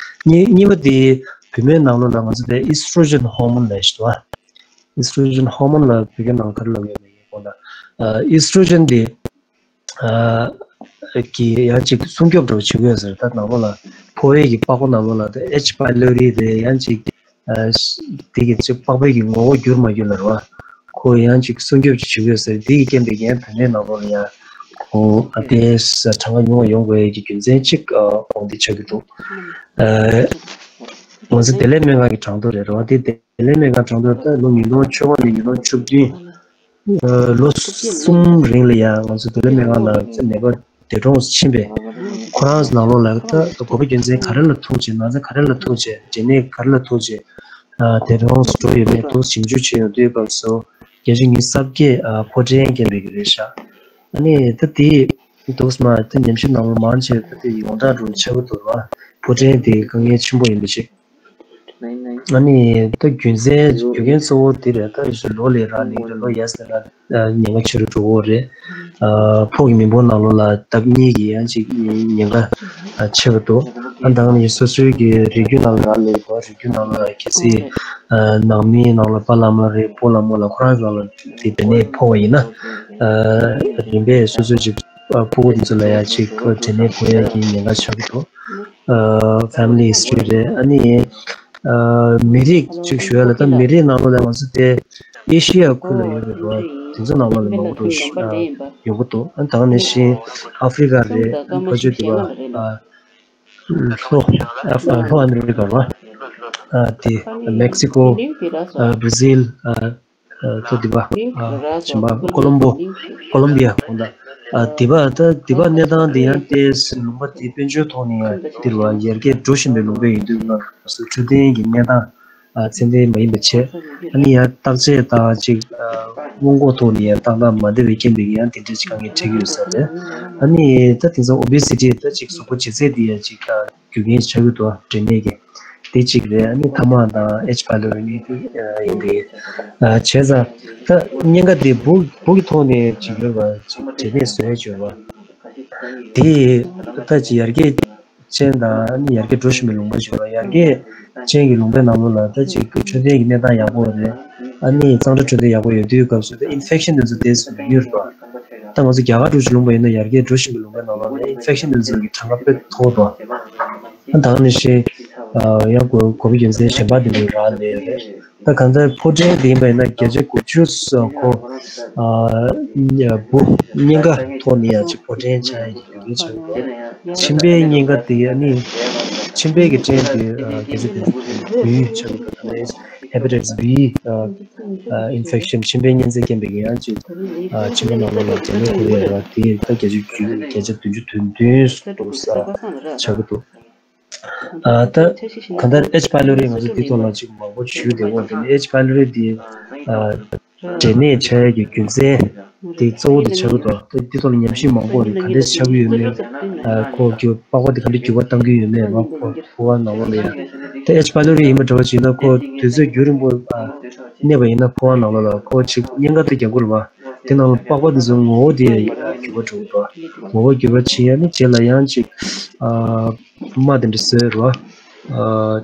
གཉིས་གཉིས་པ་དེ་བུད་མེད་ནང་ལོགས་ལ་ང་ཚོ་དེ་ཨི་སི་ཊྲོ་ཇེན་ཧོར་མོན་ལབ་ཞིག་འདུག་བ། ཨི་སི་ཊྲོ་ཇེན་ཧོར་མོན་ལ་བོད་སྐད་ནང་ག་རེ་ལབ་ཡོད་མེད་ཡིན་གོང་ལ། ཨི་སི་ཊྲོ་ཇེན་དེ་གི་ཡང་ཅིག་སྲུང་སྐྱོབ་འདྲ་བོ་བྱེད་ཀྱི་ཡོད་ཟེར། ད་ནང་ལོགས་ལ་ཕོ་བའི་གི་པགས་ཀོ་ནང་ལོགས་ལ་ད་ཨེཆ་པའི་ལོ་རི་རེད། ཡང་ཅིག་དེ་གི་ཅིག་པགས་པའི་གི་ངོ་བོ་འགྱུར་མ་འགྱུར་ལ་རེད་བ། ཁོ་ཡང་ཅིག་སྲུང་སྐྱོབ་ཅིག་བྱེད་ཀྱི་ཡོད་ཟེར། དེ་གི་རྐྱེན་པས་ཡང་བུད་མེད་ནང་ལོགས་ལ་ཡང་ཁོ་ཨ་དེ་གྲངས་ཀ་ཉུང་བ་ཡོང་དགོས་ཀྱི་རྒྱུ་མཚན་ཅིག་ཁོང་དེ་ཆགས་ཀྱི་འདུག་ང་ཚོ་བདེ་ལེགས་སྨན་ཁང་གི་གྲངས་ཐོ་རེད་རེད་བ། དེ་བདེ་ལེགས་སྨན་ཁང་གྲངས་ཐོ་ད་ལོ་ཉིས་སྟོང་བཅོ་ལྔ་ནས་ཉིས་སྟོང་བཅུ་བདུན། ལོ་གསུམ་རིང་ལ་ཡང་ང་ཚོ་བདེ་ལེགས་སྨན་ཁང་ལ་ནད་པ་འདས་གྲོངས་ཕྱིན་པས། ཁོ་རང་ནང་ལོགས་ལ་ད་དགོས་པ་རྒྱུ་མཚན་ག་རེ་ལ་ཐུག་བྱས། ན་ཚ་ག་རེ་ལ་ཐུག་བྱས། འབྲས་ནད་ག་རེ་ལ་ཐུག་བྱས། འདས་གྲོངས་འགྲོ་ཡོད་མེད་དུ་ཞིབ་འཇུག་བྱས་ཡོང་དུས་སྐབས་སུ་བརྒྱད་ཅུ་ཉི་ཤུ་རྩ་བརྒྱད་ཕོ་བྲང་རྐྱེན་པས་ཀྱི་རེད་ཤག་ཨ་ནི་ད་དེ་འདུག་སེ་མ་ད་ཉམས་ཞིབ་གནང་བ་མང་ཆེ་ད་དེ་ཡོངས་གྲགས་འགྲོ་ཆགས་ཀྱི་འདུག་བ། ཕོ་བྲང་དེ་དཀའ་ངལ་ཆེན་པོ་ཡིན་པ་ཞིག་ཨ་ནི་ད་རྒྱུ་མཚན་རྒྱུ་རྐྱེན་གཙོ་བོ་དེ་རེད། ད་ལོ་ལས་རག་ལས་རེད། ལོ་ཡར་སེ་ར་ཉེན་ཁ་ཆེ་རུ་འགྲོ་གི་རེད། ཕོ་གི་མི་འབོར་ནང་ལོགས་ལ་ལྡབ་གཉིས་ཀྱི་ཡང་ཅིག་ཉེན་ཁ་ཆེ་བ་འདུག་ཨ་ད་ནི་སོ་སོའི་གི་རིགས་རྒྱུད་ནང་ལ་རག་ལས་པ། རིགས་རྒྱུད་ནང་ལ་གལ་སྲིད་ནང་མིའི་ནང་ལ་པཱ་ལགས་མ་རེད། སྤོ་ལགས་རྨོ་ལགས་ཁོ་རང་ཚོ་ལ་དེ་འབྲས་ནད་ཕོག་པ་ཡིན་ན། རིམ་པས་སོ་སོའི་ཅིག་ཕྲུ་གུ་དེ་ཚོ་ལ་ཡང་ཅིག་འབྲས་ནད་ཕོག་ཡག་གི་ཉེན་ཁ་ཆགས་ཀྱི་འདུག family history རེད། ཨ་ནི་མི་རིགས་ཅིག་ཞུ་ཡ་ལ། ད་མི་རིགས་ནང་ལོགས་ལ་ང་ཚོ་དེ་ཨེ་ཤི་ཡ་ཁུལ་ལ་ཡོད་པའི་རོ་དེ་ཚོ་ནང་ལོགས་ལ་མང་པོ་འགྲོ་ཡོང་གི་འདུག་ཨ་ད་ག་ནང་བཞིན་ཨ་ཧྥེ་རི་ཁ་རེད། ཨ་ཕར་ཕྱོགས་དེ་བ་ལྷོ་ལྷོ་ཨ་མེ་རི་ཁ་རེད་བ། དེ་མེག་སི་ཀོ། བྷར་ཟིལ། ཐོ་དི་བ། ཆེན་པ་ཀོ་ལོམ་བོ། ཀོ་ལོམ་བི་ཡ་གོང་ད། དི་བ་ད་དི་བ་གནས་སྟངས་དེ་ཡང་ཏེ་ལུང་པ་དེ་དཔལ་འབྱོར་ཐོག་ནས་ཡང་དེ་རུ་བ་ཡར་རྒྱས་འགྲོ་བཞིན་པའི་ལུང་པ་ཡིན་དུས་ང་ཚོ་འཕྲོད་བསྟེན་གྱི་གནས་སྟངས་ཚད་ལྡན་མ་ཡིན་པ་བྱས། ཨ་ནི་ཡང་བརྟག་དཔྱད་དང་ཅིག་སྔོན་འགོག་ཐོག་ནས་ཡང་ཏག་ཏག་མ་བདེ་བའི་རྐྱེན་པས་ཡང་དེ་འདྲ་ཅིག་དཀའ་ངལ་འཕྲད་ཀྱི་ཡོད་ས་རེད། ཨ་ནི་ད་དེང་སང་ཨོ་བེ་སི་ཊི་ད་ཅིག་གཟུགས་པོ་ལྗིད་ཚད་དེ་ཡང་ཅིག་རྒྱུ་རྐྱེན་ཆགས་ཀྱི་འདུག་འབྲས་ནད་ཀྱི། དེ་གཅིག་རེད། ཨ་ནི་ཐ་མག་དང་ཨེཆ་པའི་ལོ་རི་གཉིས་དེ་ཡིན་པས། བྱས་ཙང་ད་གཉན་ཁ་དེ་འབུ་འབུ་གི་ཐོག་ནས་ཅིག་ཡོད་པ་ཅིག་འབྲས་ནད་བཟོ་ཡ་ཅིག་ཡོད་པ། དེ་ད་ཅིག་ཡར་རྒྱས་ཅན་དང་ཨ་ནི་ཡར་རྒྱས་འགྲོ་བཞིན་པའི་ལུང་པ་ཅིག་ཡོད་པ། ཡར་རྒྱས་ཅན་གྱི་ལུང་པའི་ནང་ལོགས་ལ་ད་ཅིག་འཕྲོད་བསྟེན་གྱི་གནས་སྟངས་ཡག་པོ་རེད། ཨ་ནི་གཙང་སྦྲ་འཕྲོད་བསྟེན་ཡག་པོ་ཡོད་དུས་སྐབས་སུ་ད་ཨིན་ཕེག་ཤན་དེ་ཚོ་ཏོག་ཙམ་ཉུང་ཉུང་རེད་པ། ད་ང་ཚོ་རྒྱ་གར་འདྲ་བོ་ཅིག་ལུང་པ་ཡིན་ན་ཡར་རྒྱས་འགྲོ་བཞིན་པའི་ལུང་པའི་ནང་ལོགས་ལ་ཨིན་ཕེག་ཤན་དེ་ཚོ་གི་གྲངས་ཀ་དཔེ་མཐོ་བ། ཨ་ད་ག་ནང་བཞིན་ཡང་དགོས་དགོས་པའི་རྒྱུ་མཚན་གཞན་པ་དེ་འདྲ་རག་ལས་ཡོད་རེད། ད་གང་ལྟར་ཕོ་བྲང་དེ་ཡིན་པ་ཡིན་ན་བརྒྱ་ཆ་དགུ་བཅུ་སོ་ཁོ་འབུ་གཉན་ཁ་ཐོག་ནས་ཡང་ཅིག་ཕོ་བྲང་ཆགས་ཡ་གི་རྒྱུ་རྐྱེན་ཆགས་ཡོད། མཆིན་པའི་གཉན་ཁ་དེ་ཨ་ནི་མཆིན་པའི་གི་བྲང་དེ་བརྒྱ་ཆ་དེ་བདུན་ཆགས་ཡོད། ཧེ་པ་ཊའི་ཊི་སི་བི་ཨིན་ཕེག་ཤན་མཆིན་པའི་གཉན་ཚད་རྐྱེན་པས་ཀྱི་ཡང་ཅིག་མཆིན་པ་ནང་ལོགས་ལ་འབྲས་ནད་ཕོག་ཡ་རེད་བ། དེ་ད་བརྒྱ་ཆ་བརྒྱད་ཅུ་བདུན་ཅུ་དོན་བདུན་ཙམ་ཆགས་ཀྱི་འདུག་ཨ་ད་གང་ལྟར་ཨེཆ་པའི་ལོ་རི་ང་ཚོ་འདི་ཐོག་ལ་ཅིག་མང་པོ་ཞུས་བསྡད་ཡོད་དེ་ནི་ཨེཆ་པའི་ལོ་རི་འདི་ཨ་འབྲས་ནད་ཆགས་ཡ་གི་རྒྱུ་མཚན་དེ་གཙོ་བོ་དེ་ཆགས་ཀྱི་འདུག་ད་འདི་ཐོག་ལ་ཉམས་ཞིབ་མང་པོ་རེད། ག་འདྲས་ཆགས་ཀྱི་ཡོད་མེད། ཨ་ཁོ་གི་པགས་པ་དེ་ག་འདྲས་འགྱུར་བ་གཏང་གི་ཡོད་མེད་རོ། ཁོ་ཕོ་བ་ནང་ལོགས་ལ་ཡ་ད་ཨེཆ་པའི་ལོ་རི་ཡིན་པ་འདྲ་བ་ཅིག་ན་ཁོ་དུས་ཚོད་རྒྱུན་རིང་པོ་ཨ་གནས་པ་ཡིན་ན་ཕོ་བ་ནང་ལོགས་ལ་ཁོ་ཅིག་གཉན་ཁ་དེ་རྒྱག་དགོས་རེད་བ། དེ་ནང་ལ་པགས་པ་དེ་ཚོའི་ངོ་བོ་དེ་ཨ་འགྱུར་བ་འགྲོ་གི་འདུག་ངོ་བོ་འགྱུར་བ་ཕྱིན་ཡ་ནི་རྗེས་ལ་ཡང་ཅིག་ཨ་རྨ་དེ་འདྲ་བཟོས་རོ། ཨ་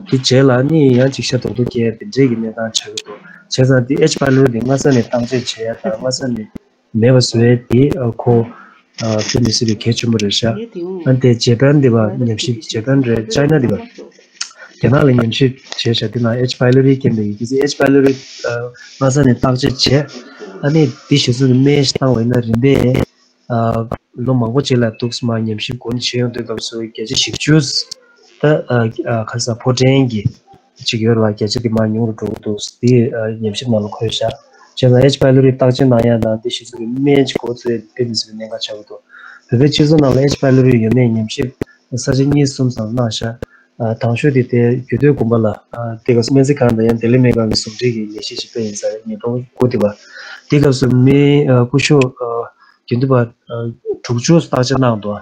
དེ་རྗེས་ལ་ནི་ཡང་ཅིག་ཤ་རྡོག་རྡོག་སྐྱེ་དེ་འདྲས་ཀྱི་གནས་སྟངས་ཆགས་ཀྱི་འདུག་བྱས་ཙང་དེ་ཨེཆ་པའི་ལོ་རི་དེ་སྔ་ས་ནས་བརྟག་དཔྱད་བྱེད་ཡ་དང་སྔ་ས་ནས་མེད་པ་བཟོ་ཡ་དེ་ཨ་ཁོ་ཨ་ཐུབ་མི་སྲིད་པའི་གལ་ཆེན་པོ་རེད་ཤག་ཨ་དེ་ཇེ་པན་དེ་བ་ཉམས་ཞིབ་ཇེ་པན་རེད། ཅའི་ན་དེ་བ་རྒྱ་ནག་ལ་ཉམས་ཞིབ་བྱས་ཤག་དེ་ནང་ཨེཆ་པའི་ལོ་རི་རྐྱེན་པས་ཀྱི་ཨེཆ་པའི་ལོ་རི་ཨ་སྔ་ས་ནས་བརྟག་དཔྱད་བྱས། ཨ་ནི་དེ་གཞི་བཟུང་གི་སྨན་ཞིག་བཏང་བ་ཡིན་ན་རིམ་པས། ལོ་མང་པོ་རྗེས་ལ་འདུག་སེ་མར་ཉམས་ཞིབ་འགོ་ནས་བྱེད་ཡོང་དུས་སྐབས་སུ་བརྒྱ་ཆ་བཞི་བཅུ་ད་ཁ་ས་ཕོ་བྲང་གི་གཅིག་ཡོད་རེད་བ། བརྒྱ་ཆ་དེ་མར་ཉུང་རུ་འགྲོ་གི་འདུག་དེ་ཉམས་ཞིབ་ནང་ལ་འཁོད་ཤག་བྱས་ཙང་ཨེཆ་པའི་ལོ་རི་བརྟག་དཔྱད་གནང་ཡ་དང་དེ་གཞི་བཟུང་གི་སྨན་གྱི་འགོ་བཙུགས་ཡ་དཔེ་མི་སྲིད་པའི་གནད་འགག་ཆགས་ཀྱི་འདུག་བོད་པའི་སྤྱི་ཚོགས་ནང་ལ་ཨེཆ་པའི་ལོ་རི་ཡོད་མེད་ཉམས་ཞིབ་ས་ཆ་གཉིས་གསུམ་ཙམ་གནང་ཤག་དང་ཤོས་དེ་དེ་རྒྱུད་སྟོད་དགོན་པ་ལ་དེ་ག་སྨན་རྩིས་ཁང་དང་ཡང་བདེ་ལེགས་སྨན་ཁང་གི་ཟུང་འབྲེལ་གྱི་ལས་གཞི་ཞིག་སྤེལ་ཡིན་ས་རེད། ཉིས་སྟོང་དགུ་དེ་བ་དེ་སྐབས་སུ་མི་སྐུ་ཞབས། རྒྱུན་དུ་བ། དྲུག་ཅུ་བརྟག་དཔྱད་གནང་འདུག་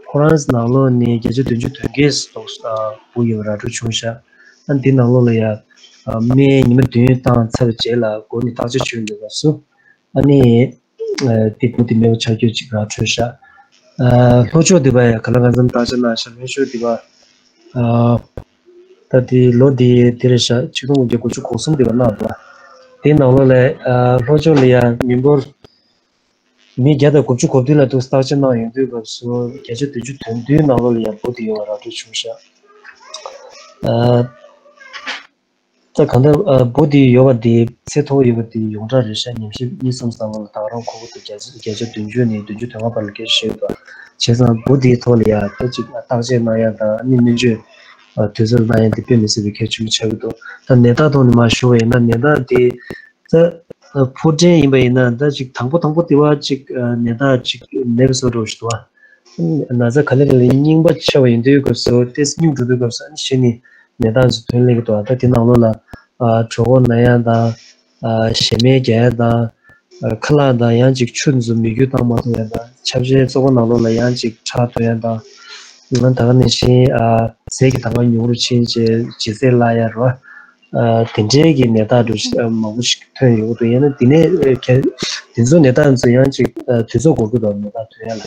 ཁོ་རང་ནང་ལོགས་ནས་བརྒྱ་ཆ་བདུན་ཅུ་དོན་བརྒྱད་ཙམ་འབུ་ཡོད་པ་ར་སྤྲོད་བྱུང་ཤག་ཨ་འདི་ནང་ལོགས་ལ་ཡ། སྨན་ཉི་མ་བདུན་བཏང་ཚར་བའི་རྗེས་ལ་མགོ་ནས་བརྟག་དཔྱད་བྱེད་འདོད་པ་སུ། ཨ་ནི། དེ་བུ་དེ་མེད་པ་ཆགས་རྒྱུ་ཅིག་ར་འཕྲོད་ཤག་ལྷོ་ཕྱོགས་དེ་བ་ཡ་ག་ལ་གང་འཚམ་བརྟག་དཔྱད་གནང་ཤག་ལྷོ་ཕྱོགས་དེ་བ། ད་དེ་ལོ་དེ་དེ་རེད་ཤག་ཆིག་སྟོང་དགུ་བརྒྱ་དགུ་བཅུ་གོ་གསུམ་དེ་བ་གནང་འདུག་དེའི་ནང་ལོགས་ལ་ལྷོ་ཕྱོགས་ལ་ཡ་མི་འབོར། མི་བརྒྱ་དང་དགུ་བཅུ་གོ་བདུན་ལ་འདུག་བརྟག་དཔྱད་གནང་ཡོང་དུས་སྐབས་སུ་བརྒྱ་ཆ་བདུན་ཅུ་དོན་བདུན་ནང་ལོགས་ལ་ཡ་བུ་དེ་ཡོད་པ་ར་འཕྲོད་བྱུང་ཤག་ད་གང་ལྟར་བུ་དེ་ཡོད་པ་དེ་ཚེ་ཐོག་ཡོད་པ་དེ་ཡོངས་གྲགས་རེད་ཤག་ཉིན་ཞིག་གཉིས་གསུམ་ཙམ་ལ་ད་རུང་ཁོ་བོ་དེ་བརྒྱ་ཆ་བརྒྱ་ཆ་བདུན་ཅུ་ནས་བདུན་ཅུ་དོན་ལྔ་བར་ལ་སྐད་ཆ་བཤད་ཡོད་པ། བྱས་ཙང་བུ་དེའི་ཐོག་ལ་ཡ་ད་ཅིག་བརྟག་དཔྱད་གནང་ཡ་དང་ཨ་ནི་སྨན་བཅོས་དུས་ཚོད་ལ་གནང་ཡ་དེ་དཔེ་མི་སྲིད་པའི་གལ་ཆེན་པོ་ཆགས་ཀྱི་འདུག་ད་ནད་རྟགས་ཐོག་ནས་མར་ཞུ་བ་ཡིན་ན་ནད་རྟགས་དེ་ད་ཕོ་བྲང་ཡིན་པ་ཡིན་ན་ད་ཅིག་དང་པོ་དང་པོ་དེ་བ་ཅིག་ནད་རྟགས་ཅིག་མེད་པ་བཟོ་འགྲོ་ཞིག་འདུག་བ། ན་ཚ་ག་ལེ་ག་ལེ་རྙིང་པ་ཆེ་བ་ཡིན་དུས་སྐབས་སུ་ཏོག་ཙམ་སྙོམས་འགྲོ་དུས་སྐབས་སུ་ཨ་ནི་གཞི་ནས་ནད་རྟགས་ཚོ་ཐོན་སླེབས་ཀྱི་འདུག་ད་དེ་ནང་ལོགས་ལ་གྲོད་ཁོག་ན་ཡ་དང་ཞེ་མེར་རྒྱག་ཡ་དང་ཁ་ལག་དང་ཡང་ཅིག་ཆུ་འདི་ཚོ་མི་རྒྱུ་བཏང་མ་ཐུབ་ཡ་དང་ཆབ་ཆའི་བཙོག་པ་ནང་ལོགས་ལ་ཡང་ཅིག་ཁྲག་ཐོན་ཡ་དང་ད་ག་ནང་བཞིན་ཟས་ཀྱི་དང་བ་ཉུང་རུ་ཕྱིན་བྱས་ལྗིད་ཚད་བརླག་ཡ་རོ། དེ་འདྲའི་གི་ནད་རྟགས་འདྲ་མང་པོ་ཞིག་ཐོན་ཡོང་གི་འདུག་ཡང་ན་དེ་ནས་དེ་ཚོ་ནད་རྟགས་ཚོ་ཡང་ཅིག་དུས་ཚོད་འགོར་གི་འདུག་ནད་རྟགས་ཐོན་ཡ་ལ།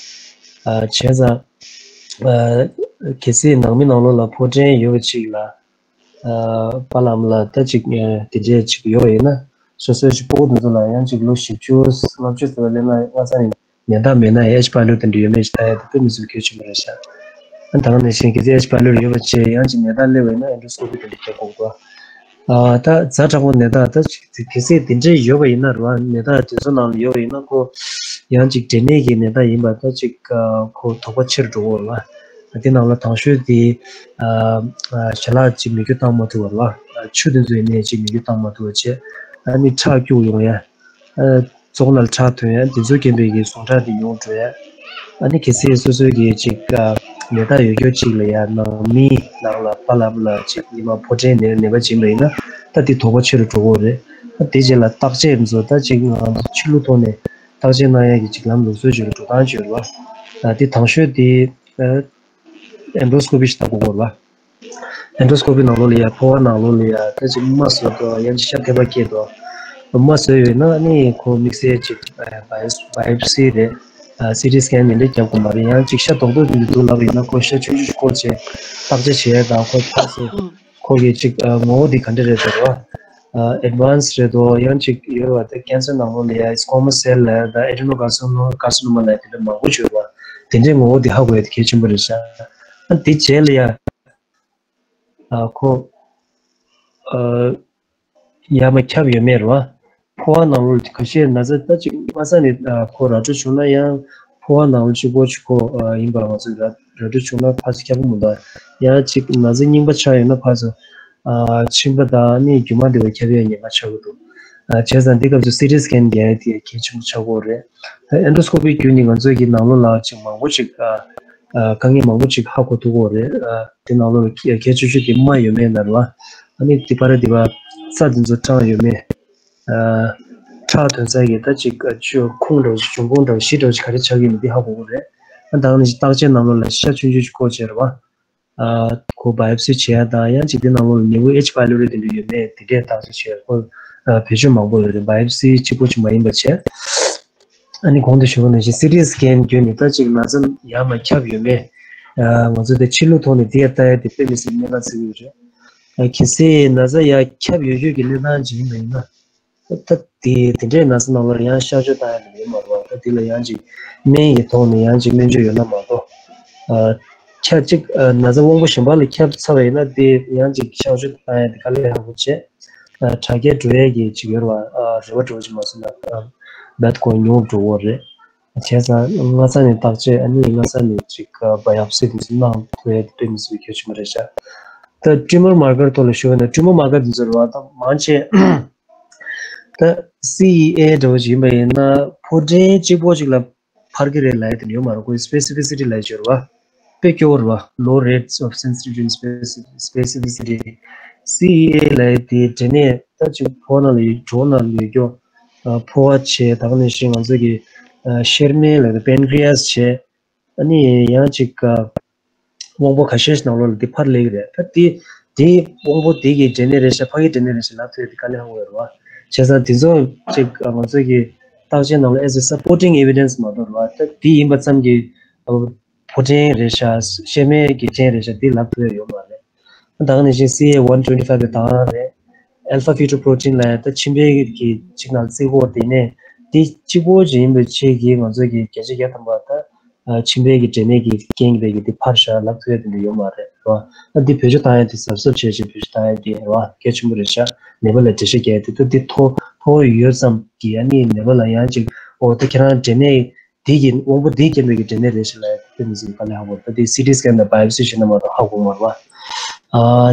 བྱས་ཙང་། གལ་སྲིད་ནང་མི་ནང་ལོགས་ལ་ཕོ་བྲང་ཡོད་པ་ཅིག་ལ། པཱ་ལགས་ལ་ད་ཅིག་དེ་འདྲས་ཅིག་ཡོད་པ་ཡིན་ན། སོ་སོའི་ཅིག་སྤུ་གུ་དེ་ཚོ་ལ་ཡང་ཅིག་ལོ་བཞི་བཅུ་ལྔ་བཅུ་ཙམ་སླེབས་ན་ང་ཚ་ཡིན། ཉེན་བརྡ་མེད་ན་ཨེཆ་པའི་ལི་རུ་དེ་འདྲ་ཡོད་མེད་ཞིག་ལྟ་ཡ་དེ་དཔེ་མི་སྲིད་གལ་ཆེན་པོ་རེད་ཤག་ཨ་ད་ག་ནང་བཞིན་གལ་སྲིད་ཨེཆ་པའི་ལི་རུ་ཡོད་པ་བྱས་ཡང་ཅིག་ཉེན་བརྡ་སླེབས་པ་ཡིན་ན་ཨེན་ཌོ་སྐོ་པི་དེ་འདྲ་རྒྱག་དགོས་ཀྱི་འདུག་ཨ་ད་ཛ་དྲག་པོ་ཉེན་བརྡ་ད་ཅིག་གལ་སྲིད་དེ་འདྲ་ཡོད་པ་ཡིན་ན་རེད་བ། ཉེན་བརྡ་དེ་ཚོ་ནང་ལ་ཡོད་པ་ཡིན་ན་ཁོ་ཡང་ཅིག་འབྲས་ནད་ཀྱི་ཉེན་བརྡ་ཡིན་པ་ད་ཅིག་ཁོ་དོགས་པ་ཆེ་རུ་འགྲོ་གི་རེད་བ། དེ་ནང་ལ་དང་ཤོས་དེ་ཞལ་ལག་ཅིག་མི་རྒྱུ་བཏང་མ་ཐུབ་པ་རེད་བ། ཆུ་དེ་ཚོའི་ནད་ཅིག་མི་རྒྱུ་བཏང་མ་ཐུབ་པ་བྱས་ཨ་ནི་ཁྲག་སྐྱུག་ཡོང་ཡ། བཙོག་ནད་ཁྲག་ཐོན་ཡ་དེ་ཚོའི་རྐྱེན་པས་ཀྱི་ཟུངས་ཁྲག་དེ་ཉུང་འགྲོ་ཡ། ཨ་ནི་གལ་སྲིད་སོ་སོའི་གི་ཅིག་ཉེན་བརྡ་ཡོད་རྒྱུ་ཅིག་ལ་ཡ་ནང་མིའི་ནང་ལ་པཱ་ལགས་ལ་ཅིག་ཉི་མ་ཕོ་བྲང་ནས་ནད་པ་ཅིག་ཡིན་པ་ཡིན་ན་ད་དེ་དོགས་པ་ཆེ་རུ་འགྲོ་གི་རེད། ད་དེ་རྗེས་ལ་བརྟག་དཔྱད་ཚོ་ད་ཅིག་ང་ཚོ་ཕྱི་ལུགས་ཐོག་ནས་བརྟག་དཔྱད་གནང་ཡ་གི་ཅིག་ལམ་ལུགས་སྲོལ་ཅིག་ལ་འགྲོ་སྟངས་ཅིག་ཡོད་རེད་བ། ད་དེ་དང་ཤོས་དེ་ཨེན་ཌོ་སྐོ་པི་ཞིག་བལྟ་དགོས་ཀྱི་རེད་བ། ཨེན་ཌོ་སྐོ་པི་ནང་ལོགས་ལ་ཡ་ཕོ་བ་ནང་ལོགས་ལ་ཡ་ད་ཅིག་རྨ་བཟོས་དོ་ཡང་ཅིག་ཤ་ཐལ་བ་སྐྱེས་དོ། རྨ་བཟོས་ཡོད་ན་ནི་ཁོ་དམིགས་བསལ་ཅིག་བའི་བའི་ཡོབ་སི་རེད། སི་ཊི་སི་ཀེན་ནི་འདྲ་རྒྱབ་དགོས་མ་རེད། ཡང་ཅིག་ཤ་རྡོག་རྡོག་དེ་འདྲ་འདུག་ལབ་ཡིན་ན་ཁོ་ཤ་ཆུང་ཆུང་ཞིག་བཀོལ་བྱས་བརྟག་དཔྱད་བྱེད་ཡ་དང་ཁོ་ཕར་ཚུར་ཁོ་གི་ཅིག་ངོ་བོ་དེ་ག་འདྲ་རེད་ཟེར་བ། ཨེ་ཌི་ཝན་སི་རེད་དོ་ཡང་ཅིག་ཡོད་པ་དེ་ཀེན་སར་ནང་ལོགས་ལ་ཡ་སི་ཀོ་མ་སེལ་ལ་ཡ་དང་ཨེ་ཌི་ནོ་ཀར་སི་ནོ་ཀར་སི་ནོ་མ་ལ་ཡ་དེ་འདྲ་མང་པོ་ཡོད་པ་དེ་འདྲའི་ངོ་བོ་དེ་ཧ་གོ་ཡ་དེ་གལ་ཆེན་པོ་རེད་ཤག་ཨ་དེ་རྗེས་ལ་ཡ། ཨ་ཁོ། ཨ་ཡར་མར་ཁྱབ་ཡོད་མེད་རེད་བ། ཕོ་བ་ནང་ལོགས་ཁ་ཤས་ན་ཚ་ད་ཅིག་མ་ས་ནས་ཨ་ཁོ་ར་སྤྲོད་བྱུང་ན་ཡང་ཕོ་བ་ནང་ལོགས་གཅིག་པོ་གཅིག་ཁོ་ཨ་ཡིན་པ་ང་ཚོས་ར་ར་སྤྲོད་བྱུང་ན་ཕར་ཚུར་ཁྱབ་ཀྱི་མི་འདུག་ཡང་ཅིག་ན་ཚ་རྙིང་པ་ཆགས་ཡོད་ན་ཕར་ཚུར་ཨ་མཆིན་པ་དང་ནི་རྒྱུ་མ་འདི་བ་ཁྱབ་ཡས་ཉེན་ཁ་ཆགས་ཀྱི་འདུག་ཨ་བྱས་ཙང་འདི་སྐབས་སུ་སི་ཊི་སི་ཀེན་རྒྱག་ཡས་དེ་གལ་ཆེན་པོ་ཆགས་ཀྱི་ཡོད་རེད། ཨེན་ཌོ་སྐོ་པི་བརྒྱུད་ནས་ང་ཚོས་ཀྱི་ནང་ལོགས་ལ་ཅིག་མང་པོ་ཅིག་ཨ་ཨ་དཀའ་ངལ་མང་པོ་ཅིག་ཧ་གོ་ཐུབ་ཀྱི་ཡོད་རེད། ཨ་དེ་ནང་ལོགས་ལ་གལ་ཆེ་ཤོས་དེ་རྨ་ཡོད་མེད་ལ་རེད་བ། ཨ་ནི་དེ་བར་དེ་བ་རྩ་དེ་ཚོ་སྐྲངས་ཡོད་མེད། ཨ་ཁྲག་ཐོན་ས་གི་ད་ཅིག་ཨ་ཅོ་ཁུངས་འདྲ་བོ་ཅིག་འབྱུང་ཁུངས་འདྲ་བོ་གཞི་འདྲ་བོ་ཅིག་ག་རེ་ཆགས་ཀྱི་ཡོད་མེད་དེ་ཧ་གོ་གི་རེད། ཨ་ད་ནི་བརྟག་དཔྱད་ནང་ལོགས་ལ་ཤ་ཆུང་ཆུང་ཅིག་བཀོལ་བྱས་རེད་བ། ཨ་ཁོ་བའི་ཡོབ་སི་བྱེད་ཡ་དང་ཡང་ཅིག་དེ་ནང་ལོགས་ལ་ནད་འབུ་ཨེཆ་པའི་ལི་རུ་དེ་འདྲ་ཡོད་མེད་དེ་འདྲས་བརྟག་དཔྱད་བྱེད་ཡ་ཁོ་ཨ་བེད་སྤྱོད་མང་པོ་ཡོད་རེད། བའི་ཡོབ་སི་གཅིག་པོ་ཅིག་མ་ཡིན་པ་བྱས། ཨ་ནི་གོང་དུ་ཞུས་པ་ནང་བཞིན་སི་ཊི་སི་ཀེན་བརྒྱུད་ནས་ད་ཅིག་ན་ཚ་ཡར་མར་ཁྱབ་ཡོད་མེད། ཨ་ང་ཚོ་དེ་ཕྱི་ལུགས་ཐོག་ནས་དེ་ཡ་ལྟ་ཡ་དེ་དཔེ་མི་སྲིད་གནད་འགག་ཆགས་ཀྱི་ཡོད་རེད། ཨ་གལ་སྲིད་ན་ཚ་ཡར་ཁྱབ་ཡོད་ཡོད་ཀྱི་གནས་སྟངས་ཅིག་ཡིན་པ་ཡིན་ན། ད་དེ་དེ་འདྲའི་ན་ཚ་ནང་ལ་ཡང་གཤག་བཅོས་བཏང་ཡ་ལ་ཡོད་མ་རེད་བ། ད་དེ་ལ་ཡང་ཅིག་སྨན་གྱི་ཐོག་ནས་ཡང་ཅིག་སྨན་བཅོས་ཡོད་ན་མ་གཏོགས། ཨ་ཁྱབ་ཅིག་ཨ་ན་ཚ་དབང་པོ་གཞན་པ་ལ་ཁྱབ་ཚར་བ་ཡིན་ན་དེ་ཡང་ཅིག་གཤག་བཅོས་བཏང་ཡ་དེ་དཀའ་ལས་ཁག་པོ་བྱས། ཨ་དྲག་སྐྱེད་འགྲོ་ཡས་ཀྱི་ཅིག་ཡོད་རེད་བ། ཨ་རེ་བ་འགྲོ་ཅིག་མ་སོང་ན་ཨ་བད་ཁོ་ཉུང་འགྲོ་གི་རེད། བྱས་ཙང་སྔ་ས་ནས་བརྟག་དཔྱད་ཨ་ནི་སྔ་ས་ནས་ཅིག་ཨ་བའི་ཡོབ་སི་དེ་ཚོ་གནང་ཐུབ་ཡས་དེ་དཔེ་མི་སྲིད་པའི་གལ་ཆེན་པོ་རེད་ཤག་ད་ཊུ་མོར་མར་ཀར་ཐོག་ལ་ཞུ་བ་ན་ཊུ་མོར་མར་ཀར་དེ་ཚོ་རེད་བ། ད་མང་ཆེ་ད་སི་ཨི་ཨེ་འདྲ་བོ་ཞིག་ཡིན་པ་ཡིན་ན་ཕོ་བྲང་གཅིག་པོ་ཅིག་ལ་འཕར་གི་རེད་ལབ་ཡ་དེ་ཡོད་མ་རེད། ཁོའི་སི་པེ་སི་ཕི་སི་ཊི་ལབ་ཡ་ཅིག་ཡོད་རེད་བ། དཔེ་སྐྱོ་བོ་རེད་བ། Low rates of sensitivity and specificity. སི་ཨི་ཨེ་ལབ་ཡ་དེ་འབྲས་ནད་ད་ཅིག་ཕོ་བ་ནང་ལ་ཡོད་གྲོད་ནང་ལ་ཡོད་རྒྱུ། ཨ་ཕོ་བ་བྱས་ད་ག་ནང་བཞིན་ང་ཚོ་གི་ཨ་གཤེར་རྨེན་ལབ་ཡ་དེ་པན་ཀྲི་ཡ་སི་བྱས། ཨ་ནི་ཡང་ཅིག་ཨ་དབང་པོ་ཁ་ཤས་ཤིག་ནང་ལོགས་ལ་འདི་འཕར་སླེབས་ཀྱི་རེད། ད་འདི་ དེའི་དབང་པོ་དེ་གི་འབྲས་ནད་རེད་ཤག་ཕ་གིའི་འབྲས་ནད་རེད་ཤག་ལབ་ཐུབ་ཡ་དེ་དཀའ་ལས་ཁག་པོ་རེད་བ། བྱས་ཙང་དེ་ཚོ་ཅིག་ང་ཚོ་གི་བརྟག་དཔྱད་ནང་ལ་as a supporting evidence མ་གཏོགས་རེད་བ། ད་དེ་ཡིན་པ་ཙམ་གྱིས་ཕོ་ཕྲན་རེད་ཤག་ཤ་མེད་ཀྱི་ཕྲན་རེད་ཤག་དེ་ལབ་ཐུབ་ཡ་ཡོད་མ་རེད། ད་ག་ནང་བཞིན་C A one twenty five དེ་ད་ག་རང་རེད། Alpha fetoprotein ལབ་ཡ་ད་མཆིན་པའི་གི་ཅིག་ནང་རྩིས་སྐོར་དེ་ནས་དེ་གཅིག་པོ་ཅིག་ཡིན་པའི་ཆེད་ཀྱི་ང་ཚོ་གི་བརྒྱ་ཆ་བརྒྱ་ཐམ་པ་ད་མཆིན་པའི་གི་འབྲས་ནད་ཀྱི་རྐྱེན་གྱིས་པའི་གི་དེ་ཕར་བཞག་ལབ་ཐུབ་ཡ་དེ་འདྲ་ཡོད་མ་རེད་རེད་བ། ད་འདི་བེད་སྤྱོད་བཏང་ཡ་དེ་གཟབ་གཟབ་བྱས་བྱས་བེད་སྤྱོད་བཏང་ཡ་དེ་རེད་བ། གལ་ཆེན་པོ་རེད་ཤག་ནད་པ་ལ་འགྲེལ་བཤད་རྒྱག་ཡ་དེ་ད་འདི་མཐོ་མཐོ་ཡོད་ཙམ་གྱིས་ཨ་ནི་ནད་པ་ལ་ཡང་ཅིག་ཨོ་ད་ཁྱེད་རང་འབྲས་ནད་དེ་གི་དབང་པོ་དེའི་རྐྱེན་པས་ཀྱི་འབྲས་ནད་རེད་ཤག་ལབ་ཡ་དེ་མི་ཚེ་གི་དཀའ་ལས་ཁག་པོ། ད་དེ་C T scan དང་biopsy བྱས་ན་མ་གཏོགས་ཧ་གོ་མ་རེད་བ། ཨ་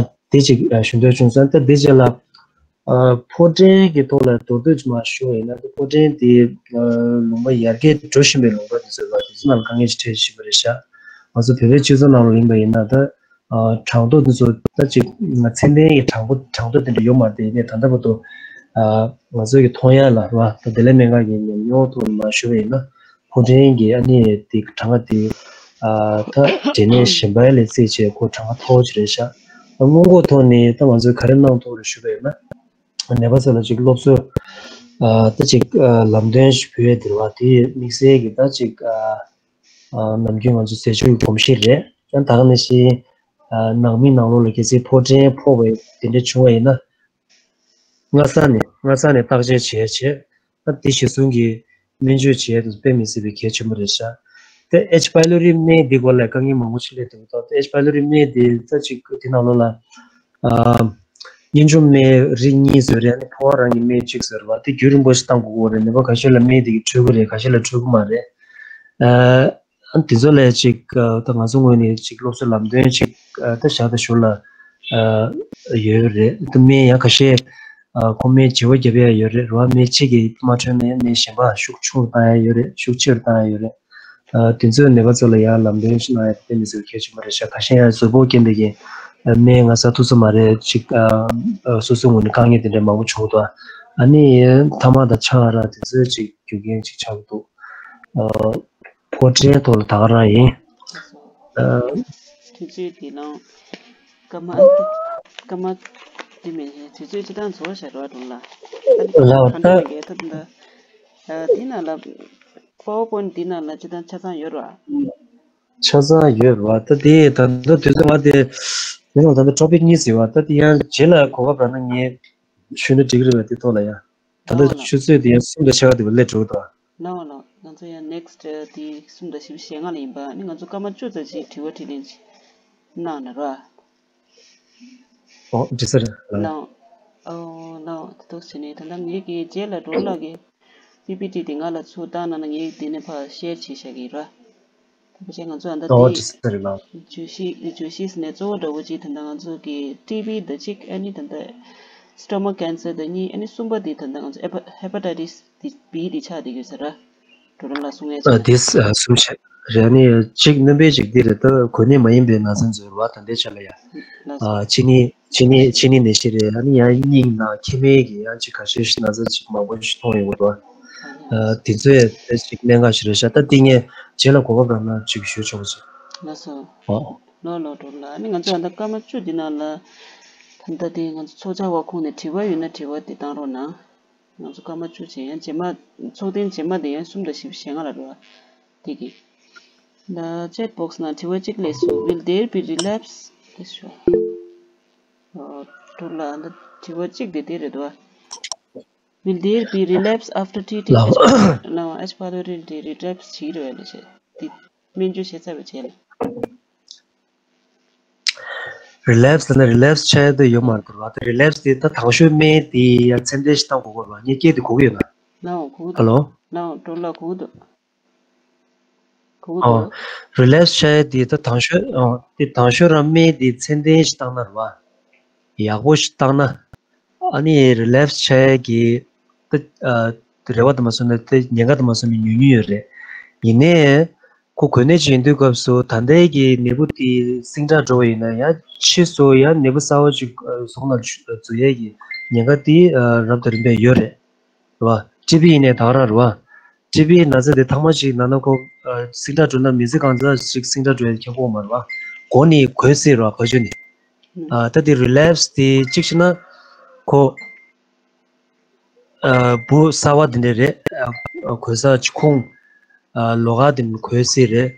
དེ་ཅིག་ཨ་ཞུ་འདོད་བྱུང་སོང་། ད་དེ་རྗེས་ལ་ཨ་ཕོ་བྲང་གི་ཐོག་ལ་མདོར་བསྡུས་ཅིག་མར་ཞུ་བ་ཡིན་ན། ད་ཕོ་བྲང་དེ་ཨ་ལུང་པ་ཡར་རྒྱས་འགྲོ་བཞིན་པའི་ལུང་པ་དེ་ཚོ་ལ་དེ་ཚོ་ནང་ལ་དཀའ་ངལ་ཞིག་འཕྲད་བཞིན་པ་རེད་ཤག་ང་ཚོ་བོད་པའི་སྤྱི་ཚོགས་ནང་ལ་ཡིན་པ་ཡིན་ན་ད་ཨ་གྲངས་ཐོ་དེ་ཚོ་ད་ཅིག་ཚད་ལྡན་གྱི་གྲངས་པོ་གྲངས་ཐོ་དེ་འདྲ་ཡོད་མ་རེད། དེ་ནས་ད་ལྟ་བར་དུ་ཨ་ང་ཚོ་གི་མཐོང་ཡ་ལ་རེད་བ། ད་བདེ་ལེགས་སྨན་ཁང་གི་ཉམས་མྱོང་ཐོག་ནས་མར་ཞུ་བ་ཡིན་ན། ཕོ་བྲང་གི་ཨ་ནི་དེ་གྲངས་ཀ་དེ་ཨ་ད་འབྲས་ནད་གཞན་པ་ལས་བརྩིས་བྱས་ཁོ་གྲངས་ཀ་མཐོ་བོ་ཅིག་རེད་ཤག་སྔོན་འགོག་ཐོག་ནས་ད་ང་ཚོས་ག་རེ་གནང་ཐུབ་རེད་ཞུས་པ་ཡིན་ན། ནད་པ་ཚོ་ལ་ཅིག་སློབ་གསོ་ཨ་ད་ཅིག་ཨ་ལམ་སྟོན་ཞིག་ཕུལ་ཡས་དེ་རེད་བ། དེ་དམིགས་བསལ་གྱི་ད་ཅིག་ཨ་ཨ་ནམ་རྒྱུན་ང་ཚོ་ཟས་སྤྱོད་ཀྱི་གོམས་གཤིས་རེད། ཡང་ད་ག་ནང་བཞིན་ཨ་ནང་མི་ནང་ལོགས་ལ་གལ་སྲིད་ཕོ་བྲང་ཕོག་པ་དེ་འདྲ་བྱུང་བ་ཡིན་ན། སྔ་ས་ནས་སྔ་ས་ནས་བརྟག་དཔྱད་བྱས་བྱས། ཨ་དེ་གཞིར་བཟུང་གི་སྨན་བཅོས་བྱས་དུས་དཔེ་མི་སྲིད་པའི་གལ་ཆེན་པོ་རེད་ཤག་དེ་H pylori སྨན་འདི་སྐོར་ལ་དཀའ་ངལ་མང་པོ་ཞིག་སླེབས་འདུག་ད་དེ་H pylori སྨན་འདི་ད་ཅིག་དེ་ནང་ལོགས་ལ་ཨ་གཉེན་ཆུང་སྨན་རིགས་གཉིས་བཟོས་རེད། ཨ་ནི་ཕོ་བ་རང་གི་སྨན་གཅིག་བཟོས་རེད་བ། དེ་རྒྱུན་རིང་པོ་ཞིག་བཏང་དགོས་ཀྱི་ཡོད་རེད། ནད་པ་ཁ་ཤས་ལ་སྨན་དེ་གི་འཕྲོད་ཀྱི་རེད། ཁ་ཤས་ལ་འཕྲོད་ཀྱི་མ་རེད། ཨ། ཨ་དེ་ཚོ་ལ་ཅིག་ཨ་ད་ང་ཚོ་ངོས་ནས་ཅིག་སློབ་གསོ་ལམ་སྟོན་ཅིག་ཨ་ད་བཞག་ད་ཞོར་ལ་ཨ་ཡོད་རེད། ད་སྨན་ཡང་ཁ་ཤས་ཨ་ཁོ་སྨན་བརྗེ་པོ་རྒྱབ་ཡ་ཡོད་རེད་རེད་བ། སྨན་གཅིག་གིས་མ་འཕྲོད་ན་ཡང་སྨན་གཞན་པ་ཤུགས་ཆུང་རུ་བཏང་ཡ་ཡོད་རེད། ཤུགས་ཆེ་རུ་བཏང་ཡ་ཡོད་རེད། ཨ་དེ་ཚོས་ནད་པ་ཚོ་ལ་ཡང་ལམ་སྟོན་ཞིག་གནང་ཡ་དེ་དཔེ་མི་སྲིད་པའི་གལ་ཆེན་པོ་རེད་ཤག་ཁ་ཤས་ཡང་གཟུགས་པོ་རྐྱེན་པས་ཀྱི་ཨ་སྨན་ང་ཟ་ཐུབ་ས་མ་རེད། ཅིག་ཨ་ཨ་སོ་སོའི་ངོས་ནས་དཀའ་ངལ་དེ་འདྲ་མང་པོ་བྱུང་འདུག་ཨ་ནི་ཐ་མག་དང་ཆང་རག་དེ་ཚོས་ཅིག་རྒྱུ་རྐྱེན་ཅིག་ཆགས་ཀྱི་འདུག་ཨ། ཕོ་བྲང་ཐོག་ལ་ད་ག་རང་ཡིན། ཨ། དུས་ཚོད་དེ་ནང་སྐར་མ་སྐར་མ་དེ་མིན་དུས་ཚོད་སྤྱི་བཏང་རྫོགས་བཞག་རོགས་གྲོང་ལ། ཨ་ནི་ལགས་ག་འདྲ་ད་མི་འགལ་ཐུབ་འདུག་ཨ་དེ་ནང་ལ་PowerPoint དེ་ནང་ལ་སྤྱི་བཏང་ཆ་ཚང་ཡོད་རོགས། ཆ་ཚང་ཡོད་རོགས། ད་དེ་ད་ལྟ་དུས་ཚོད་ང་དེ་དེ་ནང་ད་ལྟ་topic གཉིས་ཟེར་བ། ད་དེ་ཡང་རྗེས་ལ་གོ་སྐབས་རག་ན་ངས་ཞུས་ན་འགྲིག་གི་རེད་པས། དེ་ཐོག་ལ་ཡང་། ད་ལྟ་ཆུ་ཚོད་དེ་ཡང་གསུམ་དང་ཕྱེད་ཀ་དེ་བ་སླེབས་འགྲོ་གི་འདུག་ལའོ་ལའོ། ང་ཚོ་ཡང་next དེ་གསུམ་དང་བཞི་བཅུ་ཞེ་ལྔ་ལ་ཡིན་པ། ཨ་ནི་ང་ཚོ་སྐར་མ་བཅུ་ཙམ་ཅིག་དྲི་བ་དྲིས་ལན་ཅིག་གནང་ན་ར། ཨོ་འདྲི་ས་རེད་ལ། ལའོ། ཨོ་ལའོ། དེ་འདུག་བྱས་ནས་ད་ལྟ་ངེད་ཀྱི་རྗེས་ལ་འགྲོ་ལ་གི་PPT དེ་ང་ལ་ཚུར་བཏང་གནང་ན་ངས་དེ་ནས་ཕར་share བྱེད་བཞག་གི་ར། ད་ཕལ་ཆེར་ང་ཚོ་ཨ་ད་ཨོ་དེ་འདྲི་ས་རེད་ལ། བརྗོད་གཞི་བརྗོད་གཞི་ཟེར་ནས་གཙོ་བོ་འདྲ་བོ་ཅིག་ད་ལྟ་ང་ཚོ་གི་TB དང་གཅིག་ཨ་ནི་ད་ལྟ་stomach cancer དང་གཉིས། ཨ་ནི་གསུམ་པ་དེ་ད་ལྟ་ང་ཚོ་hepatitis དེ་B དེ་ཆགས་བསྡད་ཡོད་ས་ར། འགྲོ་ལ་ལ་གསུང་ཡ་ཨ་ཆགས་དེ་གསུམ་ཆགས་རེད། ཨ་ནི་གཅིག་སྣོན་པའི་གཅིག་འདི་རེད། ད་གོ་གནས་མ་ཡིན་པའི་ན་ཚ་འཛུལ་བ་ད་ལྟའི་ཆ་ལ་ཡ། ལ་ཨ་ཕྱི་ནི་ཕྱི་ནི་ཕྱི་ནི་ནད་གཞི་རེད། ཨ་ནི་ཡང་སྙིང་ནང་མཁལ་མའི་གི་ཡང་ཅིག་ཁ་ཤས་ཤིག་ན་ཚ་ཅིག་མང་པོ་ཞིག་མཐོང་ཡོང་གི་འདུག་ཨ་དེ་ཚོས་དེ་ཅིག་གནད་འགག་ཞིག་རེད་ཤག་ད་དེ་ངས་རྗེས་ལ་གོ་སྐབས་རག་ན་ཅིག་ཞུ་ཆོག་ཅིག་ལགས་སོ། ཨོ། ལོ་ལོ་འགྲོ་ལ། ཨ་ནི་ང་ཚོ་ཨ་ད་སྐར་མ་བཅུ་འདི་ནང་ལ་ད་ལྟ་དེ་ང་ཚོ་ཚོགས་བཅར་བ་ཁོང་ནས་དྲི་བ་ཡོད་ན་དྲི་བ་དེ་བཏང་རོགས་གནང་། ང་ཚོ་སྐར་མ་བཅུ་བྱས། ཡང་རྗེས་མ་ཚོགས་ཐེངས་རྗེས་མ་དེ་ཡང་གསུམ་དང་བཞི་བཅུ་ཞེ་ལྔ་ལ་རེད་བ། དེ་གི། ད་chat box ནང་དྲི་བ་གཅིག་སླེབས་སོང་། Will there be relapse? དེ་ཞུ། ཨོ། འགྲོ་ལ་ད་དྲི་བ་གཅིག་དེ་དེ་རེད་དོ། Will there be relapse after treating ལའོ། H pylori? ལའོ། H pylori དེ་relapse བྱེད་ཀྱི་རེད་བས་ལབ་བྱས། དེ་སྨན་བཅོས་བྱས་ཚར་བའི་རྗེས་ལ། relapse ལབ་ན་relapse བྱ་ཡ་དེ་ཡོད་མ་རེད་པ། ད་relapse དེ་ད་དང་ཤོས་སྨན་དེ་ཡ་ཚད་ལྡན་ཞིག་བཏང་དགོས་ཀྱི་རེད་པ། ངས་སྐད་དེ་གོ་གི་ཡོད་ན། ལའོ་གོ་གི་འདུག་ཧ་ལོ། ལའོ་འགྲོ་ལ་གོ་གི་འདུག་གོ་གི་ཨོ། འདུག relapse བྱ་ཡ་དེ་ད་དང་ཤོས་ཨོ་དེ་དང་ཤོས་རང་སྨན་དེ་ཚད་ལྡན་ཞིག་བཏང་ན་རེད་པ། ཡག་པོ་ཞིག་བཏང་ན། ཨ་ནི་relapse བྱ་ཡ་གི་ད་ཨ་རེ་བ་དུ་མ་སོང་ན་དེ་ཉེན་ཁ་དུ་མ་སོང་ན་ཉུང་ཉུང་ཡོད་རེད། ཡིན་ནའི། ཁོ་གོ་གནས་ཅན་ཡིན་དུས་སྐབས་སུ་ད་ལྟའི་གི་ནད་འབུ་དེ་ཟིང་དྲག་འགྲོ་བ་ཡིན་ན་ཡང་ཕྱིས་སུ་ཡང་ནད་འབུ་གསར་བ་ཅིག་ཨ་གཟུགས་ནང་འཛུལ་ཡས་ཀྱི་ཉེན་ཁ་དེ་ཨ་རབ་དང་རིམ་པས་ཡོད་རེད། རེད་བ། ཊི་བི་ཡིན་ནའི་ད་ག་རང་རེད་བ། ཊི་བི་ན་ཚ་དེ་ཐེངས་མ་གཅིག་ན་ན་ཁོ་ཨ་ཟིང་དྲག་འགྲོ་ན་མི་ཚེ་གང་ཚ་ཞིག་ཟིང་དྲག་འགྲོ་ཡས་ཁྱབ་ཀྱི་ཡོད་མ་རེད་བ། མགོ་ནས་འགོས་སྲིད་རེད་བ། ཕར་ཕྱོགས་ནས། ཨ་ད་དེ་relapse་དེ་གཅིག་བྱས་ན་ཁོ་ཨ་འབུ་གསར་བ་དེ་འདྲ་རེད། ཨ་གོས་ས་ཅིག་ཁུངས་ཨ་ལོགས་ཀ་དེ་འདྲ་གོས་སྲིད་རེད།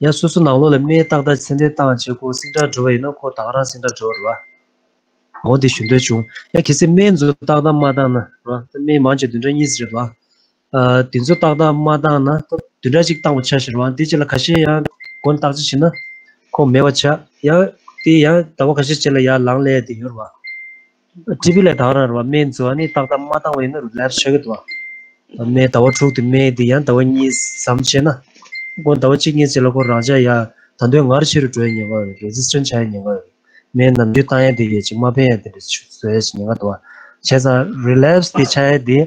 ཡང་སོ་སོ་ནང་ལོགས་ལ་སྨན་ཏག་ཏག་ཚད་ལྡན་བཏང་བྱས་ཁོ་སིང་དྲག་འགྲོ་བ་ཡིན་ན་ཁོ་ད་ག་རང་སིང་དྲག་འགྲོ་བ་རེད་བ། འོ་དེ་ཞུ་འདོད་བྱུང་། ཡང་གལ་སྲིད་སྨན་ཚོ་ཏག་ཏག་མ་བཏང་ན་ར། སྨན་མང་ཆེ་བདུན་ཕྲག་གཉིས་ཙམ་རེད་བ། ཨ་དེ་ཚོ་ཏག་ཏག་མ་བཏང་ན་ད་བདུན་ཕྲག་གཅིག་བཏང་བ་ཆ་བཞག་ར། དེ་རྗེས་ལ་ཁ་ཤས་ཡང་མགོ་བརྟག་དཔྱད་བྱས་ན་ཁོ་མེད་པ་ཆགས། ཡང་དེ་ཡང་ཟླ་བ་ཁ་ཤས་རྗེས་ལ་ཡར་ལངས་སླེབས་དེ་ཡོད་རེད་བ། ཊི་བི་ལ་ད་ག་རང་རེད་བ། སྨན་ཚོ་ཨ་ནི་ཏག་ཏག་མ་བཏང་བ་ཡིན་ན་relapse་ཆགས་ཀྱི་འདུག་བ། སྨན་ཟླ་བ་དྲུག་དེ་སྨན་དེ་ཡང་ཟླ་བ་གཉིས་ཙམ་བྱས་ན། ཁོ་ཟླ་བ་གཅིག་གཉིས་རྗེས་ལ་ཁོ་རང་འཇགས་ཡར་ད་དུང་ངར་ཆེ་རུ་འགྲོ་ཡ་ཉེན་ཁ་ཡོད་རེད། resistant་ཆགས་ཡ་ཉེན་ཁ་ཡོད་རེད། སྨན་ནམ་རྒྱུན་བཏང་ཡ་དེ་གས་ཅིག་མ་ཕན་ཡ་དེ་འདྲ་ཅིག་བཟོ་ཡ་ཅིག་ཉེན་ཁ་འདུག་བ། བྱས་ཙང་relapse་དེ་ཆགས་ཡ་དེ་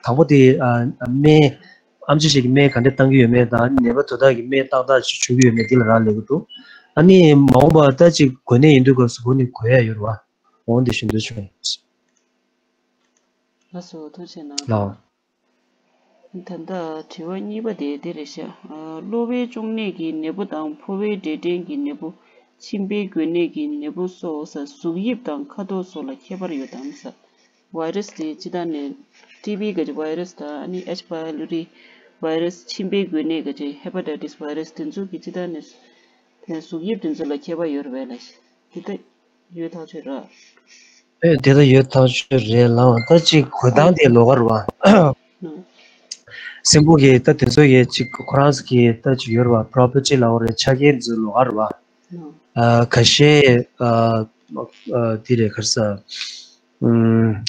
དང་པོ་དེ་ཨ་སྨན་ཨམ་ཆི་ཞིག་གིས་སྨན་ག་འདྲ་བཏང་གི་ཡོད་མེད་དང་ནད་པ་དོ་བདག་གིས་སྨན་ཏག་ཏག་ཅིག་མཆོད་ཀྱི་ཡོད་མེད་དེ་ལ་རག་ལས་ཀྱི་འདུག་ཨ་ནི་མ་འོངས་པ་ད་ཅིག་འགོས་ནད་ཡིན་དུས་སྐབས་སུ་འགོས་ནད་འགོས་ཡ་ཡོད་རེད་བ། འོང་དེ་བཞིན་དུ་བྱུང་། ལགས་སོ། ཐུགས་རྗེ་གནང་། ལགས། ད་ལྟ་དྲི་བ་གཉིས་པ་དེ་འདི་རེད་ཤག་ཨ་གློ་བའི་གཅོང་ནད་ཀྱི་ནད་འབུ་དང་ཕོ་བའི་འབྲས་སྐྲན་གྱི་ནད་འབུ། མཆིན་པའི་འགོས་ནད་ཀྱི་ནད་འབུ་སོགས་ཟེར་གཟུགས་དབྱིབས་དང་ཁ་དོག་སོགས་ལ་ཁྱད་པར་ཡོད་དམ་ཟེར། virus་དེ་སྤྱིར་བཏང་ནས་ཊི་བི་གི་virus་དང་ཨ་ནི་H pylori virus། མཆིན་པའི་འགོས་ནད་ཀྱི་hepatitis virus་དེ་ཚོ་གི་སྤྱིར་བཏང་ནས་དེ་གཟུགས་དབྱིབས་དེ་ཚོ་ལ་ཁྱད་པར་ཡོད་རེད་པས་ལགས། དེ་ལྟ་ཡོད་ཐག་ཆོད་རེད། ཨེ་དེ་ལྟ་ཡོད་ཐག་ཆོད་རེད་ལགས། ད་ཅིག་འགོས་སྟངས་དེ་ལོགས་ཀ་རེད་བ། ཨ་སྲིན་འབུ་གི་ད་དེ་ཚོ་གི་ཅིག་ཁོ་རང་གི་ད་ཅིག་ཡོད་རེད་བ། property་ལབ་དགོས་རེད། ཆ་རྐྱེན་དེ་ཚོ་ལོགས་ཀ་རེད་བ། ཨ་ཁ་ཤས་ཨ་ཨ་དེ་རེད་ག་རེ་ཟེར། ཨམ་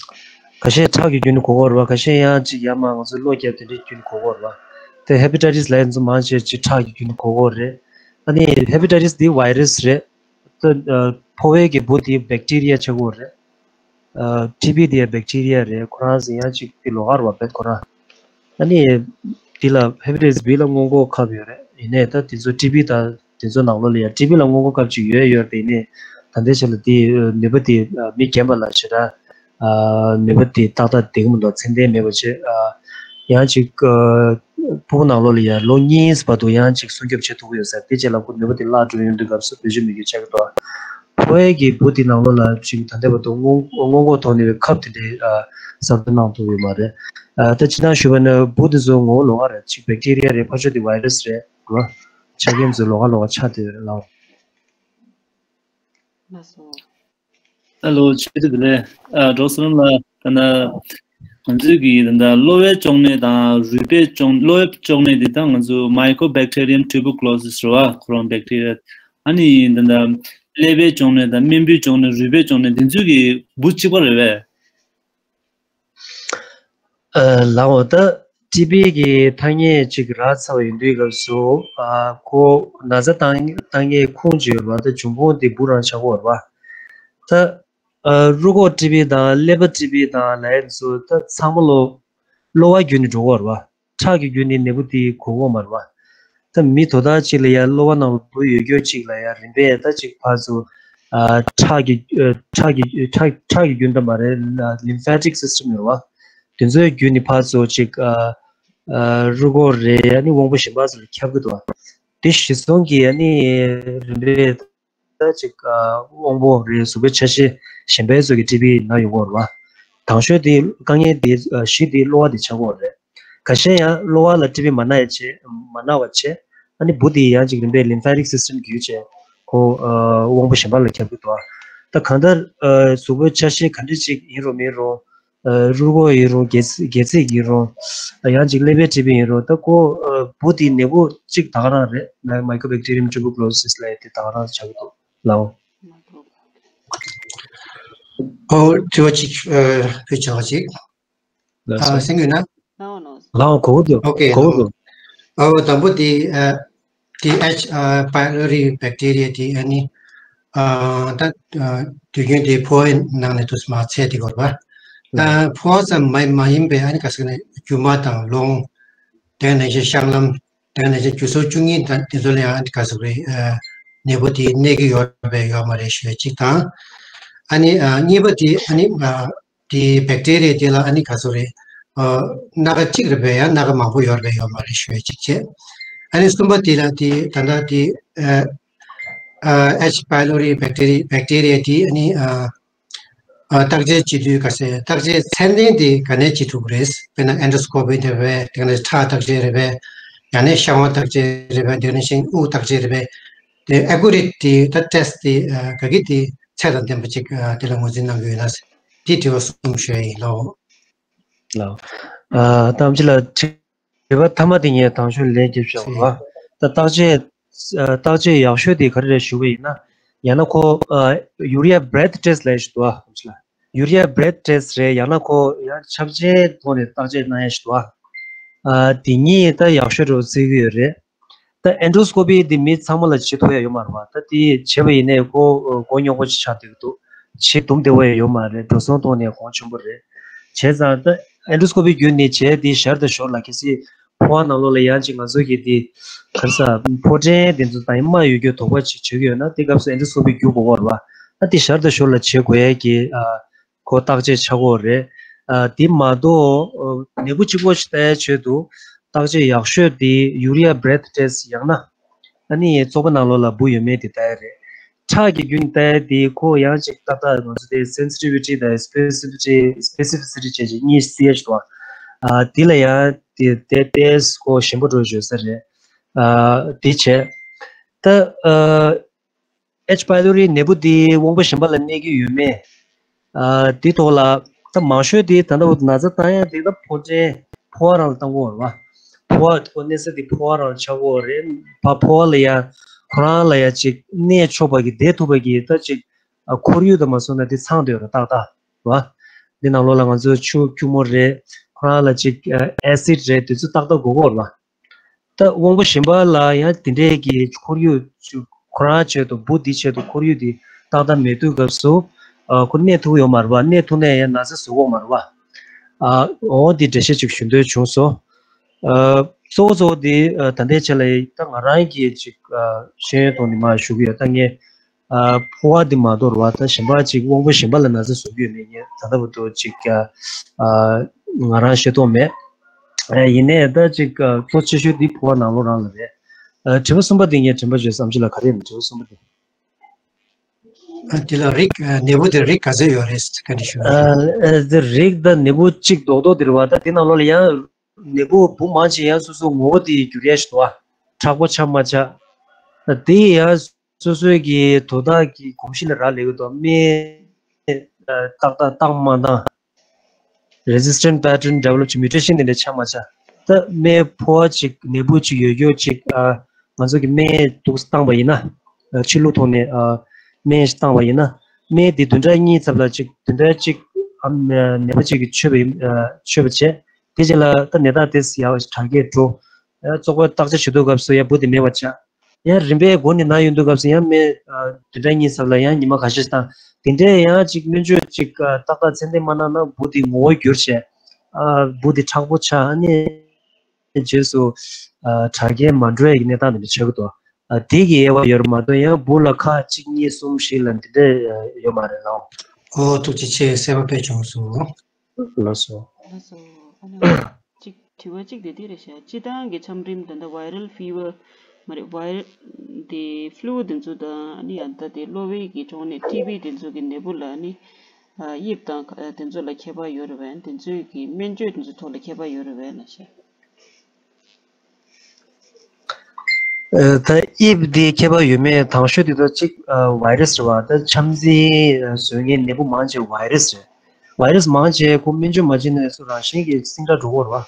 ཁ་ཤས་ཁྲག་གི་རྒྱུན་ནས་འགོ་གི་ཡོད་རེད་བ། ཁ་ཤས་ཡང་ཅིག་ཡར་མར་ང་ཚོ་གློ་རྒྱག་དེ་འདྲའི་རྒྱུན་ནས་འགོ་གི་ཡོད་རེད་བ། དེ་hepatitis་ལབ་ཡ་ཚོ་མང་ཆེ་ཅིག་ཁྲག་གི་རྒྱུན་ནས་འགོ་གི་ཡོད་རེད། ཨ་ནི་hepatitis་འདི་virus་རེད། ད་ཨ་ཕོ་བའི་གི་འབུ་དེ་bacteria་ཆགས་ཀྱི་ཡོད་རེད། ཨ་ཊི་བི་དེ་ཡང་bacteria་རེད། ཁོ་རང་ཟེར་ཡང་ཅིག་དེ་ལོགས་ཀ་རེད་བ། བེད་ཁོ་རང་། ཨ་ནི་དེ་ལ་hepatitis B་ལ་སྔོན་འགོག་ཁབ་ཡོད་རེད། ཡིན་ནའི་ད་དེ་ཚོ་ཊི་བི་དང་དེ་ཚོ་ནང་ལོགས་ལ་ཡང་ཊི་བི་ལ་སྔོན་འགོག་ཁབ་ཅིག་ཡོད་ཡོད་རེད། ཡིན་ནའི་ད་ལྟའི་ཆ་ལ་དེ་ནུས་པ་དེ་མི་རྒན་པ་ལ་ཞེ་དྲག་ནུས་པ་དེ་ཏག་ཏག་ལྡན་གྱི་མི་འདུག་ཚད་ལྡན་མེད་པ་བྱས། ཡང་ཅིག་ཕྲུ་གུ་ནང་ལོགས་ལ་ཡང་ལོ་གཉིས་བར་དུ་ཡང་ཅིག་སྲུང་སྐྱོབ་བྱེད་ཐུབ་ཀྱི་ཡོད་ས་རེད། དེ་རྗེས་ལ་ཁོ་ནུས་པ་དེ་བརླག་འགྲོ་ཡོང་དུས་སྐབས་སུ་བེད་སྤྱོད་མི་དགོས་ཆགས་ཀྱི་འདུག་ཕོ་བའི་གི་འབུ་དེ་ནང་ལོགས་ལ་ཅིག་ད་ལྟ་བར་དུ་སྔོན་སྔོན་འགོག་ཐོག་ནས་པའི་ཁབ་དེ་འདྲའི་གསར་གཏོད་གནང་ཐུབ་ཡོད་མ་རེད། ད་ཅི་ཐང་ཞུས་པ་ན་འབུ་དེ་ཚོ་ངོ་བོ་ལོགས་ཀ་རེད། ཅིག་bacteria་རེད། ཕར་ཕྱོགས་དེ་virus་རེད། རེད་བ། ཆ་རྐྱེན་ཚོ་ལོགས་ཀ་ལོགས་ཀ་ཆགས་བསྡད་ཡོད་རེད་ལགས། ལགས་སོ། ཧེ་ལོ། ཆོས་སྐྱིད་བདེ་ལེགས། ཨ་ཌོག་ཊར་བསོད་ནམས་ལགས། ད་ནི་ང་ཚོའི་གི་ད་ལྟ་གློ་བའི་གཅོང་ནད་དང་རུས་པའི་གཅོང་། གློ་བའི་གཅོང་ནད་དེ་ད་ང་ཚོ་Mycobacterium tuberculosis་རེད་བ། ཁོ་རང་bacteria། ཨ་ནི་ད་ལྟ་ཀླད་པའི་གཅོང་ནད་དང་སྨན་བུའི་གཅོང་ནད། རུས་པའི་གཅོང་ནད། འདི་ཚོའི་གི་འབུ་གཅིག་པ་རེད་པས། ཨ་ལགས་འོ། ད་ཊི་བི་གི་ཐ་སྙད་ཅིག་རག་ཚར་བ་ཡིན་དུས་སྐབས་སུ་ཨ་ཁོ་ན་ཚ་བཏང་བཏང་མཁན་ཁུངས་ཅིག་ཡོད་རེད་བ། ད་འབྱུང་ཁུངས་དེ་འབུ་རང་ཆགས་ཀྱི་ཡོད་རེད་བ། ད་ཨ་རུས་ཁོག་ཊི་བི་དང་ཀླད་པ་ཊི་བི་དང་ལབ་ཡ་ཚོ་ད་ཚང་མ་ལོ་གློ་བ་བརྒྱུད་ནས་འགྲོ་གི་ཡོད་རེད་བ། ཁྲག་གི་བརྒྱུད་ནས་ནད་འབུ་དེ་འགོ་གི་ཡོད་མ་རེད་བ། ད་མི་དོ་བདག་ཅིག་ལ་ཡང་གློ་བ་ནང་ལ་འབུ་ཡོད་རྒྱུ་ཅིག་ལ་ཡང་རིམ་པས་ད་ཅིག་ཕར་ཚུར་ཨ་ཁྲག་གི་ཨ་ཁྲག་གི་ཁྲག་ཁྲག་གི་རྒྱུན་འདྲ་མ་རེད། ལ་ལིམ་ཕེ་ཊིག་སི་སི་ཊམ་ཡོད་རེད་བ། དེ་ཚོའི་བརྒྱུད་ནས་ཕར་ཚུར་ཅིག་ཨ་ཨ་རུས་ཁོག་རེད། ཨ་ནི་དབང་པོ་གཞན་པ་ཚོ་ལ་ཁྱབ་ཀྱི་འདུག་བ། དེ་གཞི་བཟུང་གིས་ཨ་ནི་རིམ་པས་ད་ཅིག་ཨ་དབང་པོ་རེད། གཟུགས་པོའི་ཆ་ཤས་གཞན་པའི་ཚོ་གི་ཊི་བི་ན་ཡོང་གི་ཡོད་རེད་བ། དང་ཤོས་དེ་དཀའ་ངལ་དེ་ཨ་གཞི་དེ་གློ་བ་དེ་ཆགས་ཀྱི་ཡོད་རེད། ཁ་ཤས་ཡང་གློ་བ་ལ་ཊི་བི་མ་ན་ཡ་བྱས། མ་ན་བ་བྱས། ཨ་ནི་འབུ་དེ་ཡང་ཅིག་རིམ་པས་ལིམ་ཕེ་ཊིག་སི་སི་ཊམ་བརྒྱུད་བྱས་ཁོ་ཨ་དབང་པོ་གཞན་པ་ལ་ཁྱབ་ཀྱི་འདུག་ད་གང་ལྟར་ཨ་གཟུགས་པོའི་ཆ་ཤས་ག་འདྲ་ཅིག་ཡིན་རུང་མིན་རུང་། ཨ་རུས་ཁོག་ཡིན་རུང་། སྒལ་ཚིགས་སྒལ་ཚིགས་ཡིན་རུང་། ཨ་ཡང་ཅིག་ཀླད་པའི་ཊི་བི་ཡིན་རུང་། ད་ཁོ་ཨ་འབུ་དེ་ནད་འབུ་གཅིག་ད་ག་རང་རེད། Mycobacterium tuberculosis་ལབ་ཡ་དེ་ད་ག་རང་ཆགས་ཀྱི་འདུག་ལགས། ཨོ་དྲི་བ་གཅིག་ཨ་ཕུལ་བྱ་བ་ཅིག་ལགས་སོ། ཨ་གསན་གྱི་ཡོད་ན། ལགས་འོང་། གོ་གི་འདུག་ཨོ་ཀེ། གོ་གི་འདུག་ཨོ་དང་པོ་དེ་ཨ་དེ་ཨེཆ་ཨ་པའི་ལོ་རི་བེག་ཊི་རི་ཡ་དེ་ཨ་ནི་ཨ་ད་ཨ་དུས་རྒྱུན་དེ་ཕོ་བའི་ནང་ནས་དུ་མར་ཚད་དེ་གོ་རེད་པ། ད་ཕོ་བ་ཙམ་མ་མ་ཡིན་པའི་ཨ་ནི་ག་ཟེར་ན་རྒྱུ་མ་དང་རླུང་། དེ་ནང་བཞིན་གཤང་ལམ། དེ་ནང་བཞིན་རྒྱུ་ཟོག་བཅུ་གཉིས་དང་དེ་ཚོ་ལ་ཡང་ཨ་ནི་ག་ཟེར་རེད། ཨ་ནད་འབུ་དེ་གནས་ཀྱི་ཡོད་པས་ཡོད་མ་རེད་ཞུ་བ་གཅིག་དང་། ཨ་ནི་ཨ་གཉིས་པ་དེ་ཨ་ནི་ཨ་དེ་བེག་ཊི་རི་ཡ་དེ་ལ་ཨ་ནི་ག་ཟེར་རེད། ཨ་སྣ་ཁ་གཅིག་རེད་པས་ཡང་སྣ་ཁ་མང་པོ་ཡོད་པས་ཡོད་མ་རེད་ཞུ་བ་གཅིག་བྱས། ཨ་ནི་གསུམ་པ་དེ་ལ་དེ་ད་ལྟ་དེ་ཨ་ ཨ་H. pylori bacteria bacteria དེ་ཨ་ནི་ཨ་ཨ་བརྟག་དཔྱད་བྱེད་དུས་ག་ཟེ་བརྟག་དཔྱད་ཚད་ལྡན་དེ་ག་ནས་བྱེད་ཐུབ་རེད། དཔེར་ན་endoscopy དེ་བས་དེ་ནས་ཁྲག་བརྟག་དཔྱད་རེད་པས། ཡང་ན་བཤང་བ་བརྟག་དཔྱད་རེད་པས། དེ་ནས་ཤིང་དབུགས་བརྟག་དཔྱད་རེད་པས། དེ་accurate དེ་ད་test དེ་ཨ་ག་གི་དེ་ཚད་དང་ལྡན་པ་ཅིག་ཨ་དེ་ལ་ངོས་འཛིན་གནང་གི་ཡོད་ན་དེ་དྲི་བ་གསུམ་ཞུ་ཡ་ཡིན་ལགས། ལགས། ཨ་ཐམས་ཅད་ལ་དྲི་བ་ཐ་མ་དེ་ངས་དང་ཤོས་ལན་རྒྱབ་བཞག་པ། ད་བརྟག་དཔྱད་ཨ་བརྟག་དཔྱད་ཡག་ཤོས་དེ་ག་རེ་རེད་ཞུ་བ་ཡིན་ན། ཡང་ན་ཁོ་ཨ་urea breath test ལབ་ཞིག་འདུག་ཨ། urea breath test རེད། ཡང་ན་ཁོ་ཡང་ཁྱབ་ཆེན་ཐོག་ནས་བརྟག་དཔྱད་གནང་ཡ་ཞིག་འདུག་ཨ། ཨ་དེ་གཉིས་ད་ཡག་ཤོས་འདྲ་བོ་བརྩི་གི་ཡོད་རེད། ད་endoscopy དེ་མི་ཚང་མ་ལ་བྱེད་ཐུབ་ཡ་ཡོད་མ་རེད་བ། ད་དེ་བྱས་པ་ཡིན་ནའི་ཁོ་མགོ་རྙོག་པོ་ཅིག་ཆགས་བསྡད་ཀྱི་འདུག་བྱེད་དུམ་བདེ་བོ་ཡང་ཡོད་མ་རེད། འགྲོ་སོང་ཐོག་ནས་གོང་ཆེན་པོ་རེད། བྱས་ཙང་ད་endoscopy བརྒྱུད་ནས་བྱས་དེ་ཞར་དང་ཞོར་ལ་གལ་སྲིད་ཕོ་བ་ནང་ལོགས་ལ་ཡང་ཅིག་ང་ཚོ་གི་དེ་ག་རེ་ཟ་ཕོ་བྲང་དེ་ཚོ་དང་རྨ་ཡོད་རྒྱུ་དོགས་པ་ཅིག་བྱེད་ཀྱི་ཡོད་ན་དེ་སྐབས་སུ་endoscopy བརྒྱུད་དགོས་པ་རེད་བ། ད་དེ་ཞར་དང་ཞོར་ལ་བྱེད་དགོས་ཡ་གི་ཨ་ཁོ་བརྟག་དཔྱད་ཆགས་ཀྱི་ཡོད་རེད། ཨ་དེ་མ་གཏོགས་ཨ་ནད་འབུ་གཅིག་པོ་ཞིག་ལྟ་ཡ་ཆེད་དུ་བརྟག་དཔྱད་ཡག་ཤོས་དེ་urea breath test ཡང་ན་ཨ་ནི་བཙོག་པ་ནང་ལོགས་ལ་འབུ་ཡོད་མེད་དེ་ལྟ་ཡ་རེད། ཁྲག་གི་རྒྱུན་ལྟ་ཡ་དེ་ཁོ་ཡང་ཅིག་ཏག་ཏག་ང་ཚོ་དེ་sensitivity དང་specificity specificity བྱས་ཅིག་གཉིས་བརྩི་ཡ་ཞིག་འདུག་ཨ་དེ་ལ་ཡང་དེ་དེ་ཏོག་ཙམ་ཁོ་ཞན་པོ་འགྲོ་བཞིན་ཡོད་ས་རེད། ཨ་དེ་བྱས། ད་ཨ་H. pylori ནད་འབུ་འདི་དབང་པོ་གཞན་པ་ལ་གནས་ཀྱི་ཡོད་མེད། ཨ་འདི་ཐོག་ལ་ད་མང་ཤོས་དེ་ད་ལྟ་བར་ན་ཚ་བཏང་ཡ་དེ་ད་ཕོ་བྲང་ཕོ་བ་རང་ལ་བཏང་གི་ཡོད་རེད་བ། ཕོ་བ་ཁོ་གནས་ས་དེ་ཕོ་བ་རང་ཆགས་ཀྱི་ཡོད་རེད། ཕ་ཕོ་བ་ལ་ཡ་ཁོ་རང་ལ་ཡ་ཅིག་གནས་ཆོག་པ་གི་བསྡད་ཐུབ་པ་གི་ད་ཅིག་ཨ་ཁོར་ཡུག་དང་མ་སོང་ན་དེ་ཚང་བསྡད་ཡོད་རེད་ཏག་ཏག་རེད་བ། འདི་ནང་ལོགས་ལ་ང་ཚོ་ཆུ་སྐྱུར་མོ་རེད། ཁོ་རང་ལ་ཅིག་ཨ་acid རེད། དེ་ཚོ་ཏག་ཏག་དགོས་ཀྱི་ཡོད་རེད་བ། ད་དབང་པོ་གཞན་པ་ལ་ཡང་དེ་འདྲའི་གི་ཁོར་ཡུག་ཅིག་ཁོ་རང་ཆེད་དུ་འབུ་འདི་ཆེད་དུ་ཁོར་ཡུག་འདི་ཏག་ཏག་མེད་དུས་སྐབས་སུ་ཨ་ཁོ་གནས་ཐུབ་ཡོད་མ་རེད་བ། གནས་ཐུབ་ནས་ཡང་ན་ཚ་བཟོ་གི་ཡོད་མ་རེད་བ། ཨ་འོ་འདི་འགྲེལ་བཤད་ཅིག་ཞུ་འདོད་བྱུང་སོང་། ཨ་གཙོ་བོ་གཙོ་བོ་འདི་ཨ་ད་ལྟའི་ཆ་ལ་ད་ང་རང་གི་ཅིག་ཨ་ཤེས་ཡོན་ཐོག་ནས་མར་ཞུ་གི་ཡོད། ད་ངས་ཨ་ཕོ་བ་འདི་མ་གཏོགས་རེད་བ། ད་གཞན་པ་ཅིག་དབང་པོ་གཞན་པ་ལ་ན་ཚ་བཟོ་གི་ཡོད་མེད་ངས་ད་ལྟ་བར་དུ་ཅིག་ཨ་ང་རང་ཤེས་རྟོགས་མེད། ཨ་ཡིན་ནའི་ད་ཅིག་ཨ་གཙོ་ཆེ་ཤོས་འདི་ཕོ་བ་ནང་ལོགས་རང་ལ་རེད། ཨ་དྲི་བ་གསུམ་པ་འདི་ངས་དྲན་པ་བརྗེད་སོང་། ཨེམ་ཆི་ལགས་ག་རེ་ཡིན་དྲི་བ་གསུམ་པ་འདི། ཨ་དེ་ལ་རིགས་ཨ་ནད་འབུ་དེ་རིགས་ག་ཚོད་ཡོད་རེད་ག་འདྲ་ཞུ། ཨ་ཨ་དེ་རིགས་ད་ནད་འབུ་གཅིག་རྡོག་རྡོག་དེ་རེད་བ། ད་དེ་ནང་ལོགས་ལ་ཡང་ནད་འབུ་འབུ་མང་ཆེ་ཡང་སོ་སོ་ངོ་བོ་དེ་འགྱུར་ཡ་ཞིག་འདུག་བ། དྲག་པོ་ཆགས་མ་ཆགས། ད་དེ་ཡང་སོ་སོའི་གི་དོ་བདག་གི་གོམས་གཤིས་ལ་རག་ལས་ཀྱི་འདུག་སྨན་ཏག་ཏག་བཏང་མ་བཏང་། resistant pattern develop བྱེད། mutation དེ་འདྲ་ཆགས་མ་ཆགས། ད་སྨན་ཕོ་བ་ཅིག་ནད་འབུ་ཅིག་ཡོད་རྒྱུ་ཅིག་ཨ་ང་ཚོ་གི་སྨན་དུག་བཏང་པ་ཡིན་ན། ཨ་ཕྱི་ལུགས་ཐོག་ནས་ཨ་སྨན་ཞིག་བཏང་པ་ཡིན་ན། སྨན་དེ་བདུན་ཕྲག་གཉིས་ཙམ་ལ་ཅིག་བདུན་ཕྲག་གཅིག་ཨ་ནད་པ་ཅིག་གིས་མཆོད་པ་ཡིན་ཨ་མཆོད་པ་བྱས། དེ་རྗེས་ལ་ད་ནད་རྟགས་དེ་ཡག་དྲག་སྐྱེད་འགྲོ། ཨ་བཙོག་པ་བརྟག་དཔྱད་བྱེད་དུས་སྐབས་སུ་ཡང་འབུ་དེ་མེད་པ་ཆགས། ཡང་རིམ་པས་འགོ་ནས་ན་ཡོང་དུས་སྐབས་སུ་ཡང་སྨན་ཨ་བདུན་ཕྲག་གཉིས་ཙམ་ལ་ཡང་ཉི་མ་ཁ་ཤས་བཏང་། དེ་འདྲས་ཡང་ཅིག་སྨན་བཅོས་ཅིག་ཨ་ཏག་ཏག་ཚད་ལྡན་མ་གནང་ན་འབུ་དེ་ངོ་བོ་འགྱུར་བྱས། ཨ་འབུ་དེ་མཁྲེགས་པོ་ཆགས། ཨ་ནི་རྗེས་སུ་ཨ་དྲག་སྐྱེད་མ་འགྲོ་ཡ་གི་གནས་སྟངས་དེ་འདྲ་ཆགས་ཀྱི་འདུག་ཨ་དེ་གི་དབྱེ་བ་ཡོད་རེད་མ་གཏོགས་ཡང་འབུ་ལ་ཁག་གཅིག་གཉིས་གསུམ་བཞི་ལ་འདི་འདྲས་ཡོད་མ་རེད་ལགས། ཨོ་ཐུགས་རྗེ་ཆེ། གསལ་པོ་དཔེ་བྱུང་སོང་། ལགས་སོ། ལགས་སོ། ཨ་ནི་གཅིག་དྲི་བ་གཅིག་དེ་འདི་རེད་ཤག་སྤྱིར་བཏང་གི་ཆམ་རིམས་ད་ལྟ་viral fever མ་རེད། viral དེ་flu དེ་ཚོ་དང་ཨ་ནི་ཡང་ད་དེ་གློ་བའི་གི་གྲོང་ནས་ཊི་བི་དེ་ཚོ་གི་ནད་འབུ་ལ་ཨ་ནི་དབྱིབས་དང་དེ་ཚོ་ལ་ཁྱད་པར་ཡོད་རེད་པས། དེ་ཚོའི་གི་སྨན་བཅོས་དེ་ཚོ་ཐོག་ལ་ཁྱད་པར་ཡོད་རེད་པས་ལགས་ཤག་ཨ་ད་དབྱིབས་འདི་ཁྱད་པར་ཡོད་མེད་དང་ཤོས་དེ་ཚོ་གཅིག་ཨ་virus རེད་བ། ད་ཆམ་ཚད་བཟོ་མཁན་ནད་འབུ་མང་ཆེ་virus རེད། virus མང་ཆེ་ཁོ་སྨན་བཅོས་མ་བྱས་ན་སུ་རང་བཞིན་གྱིས་སྲིང་དྲགས་འགྲོ་གི་རེད་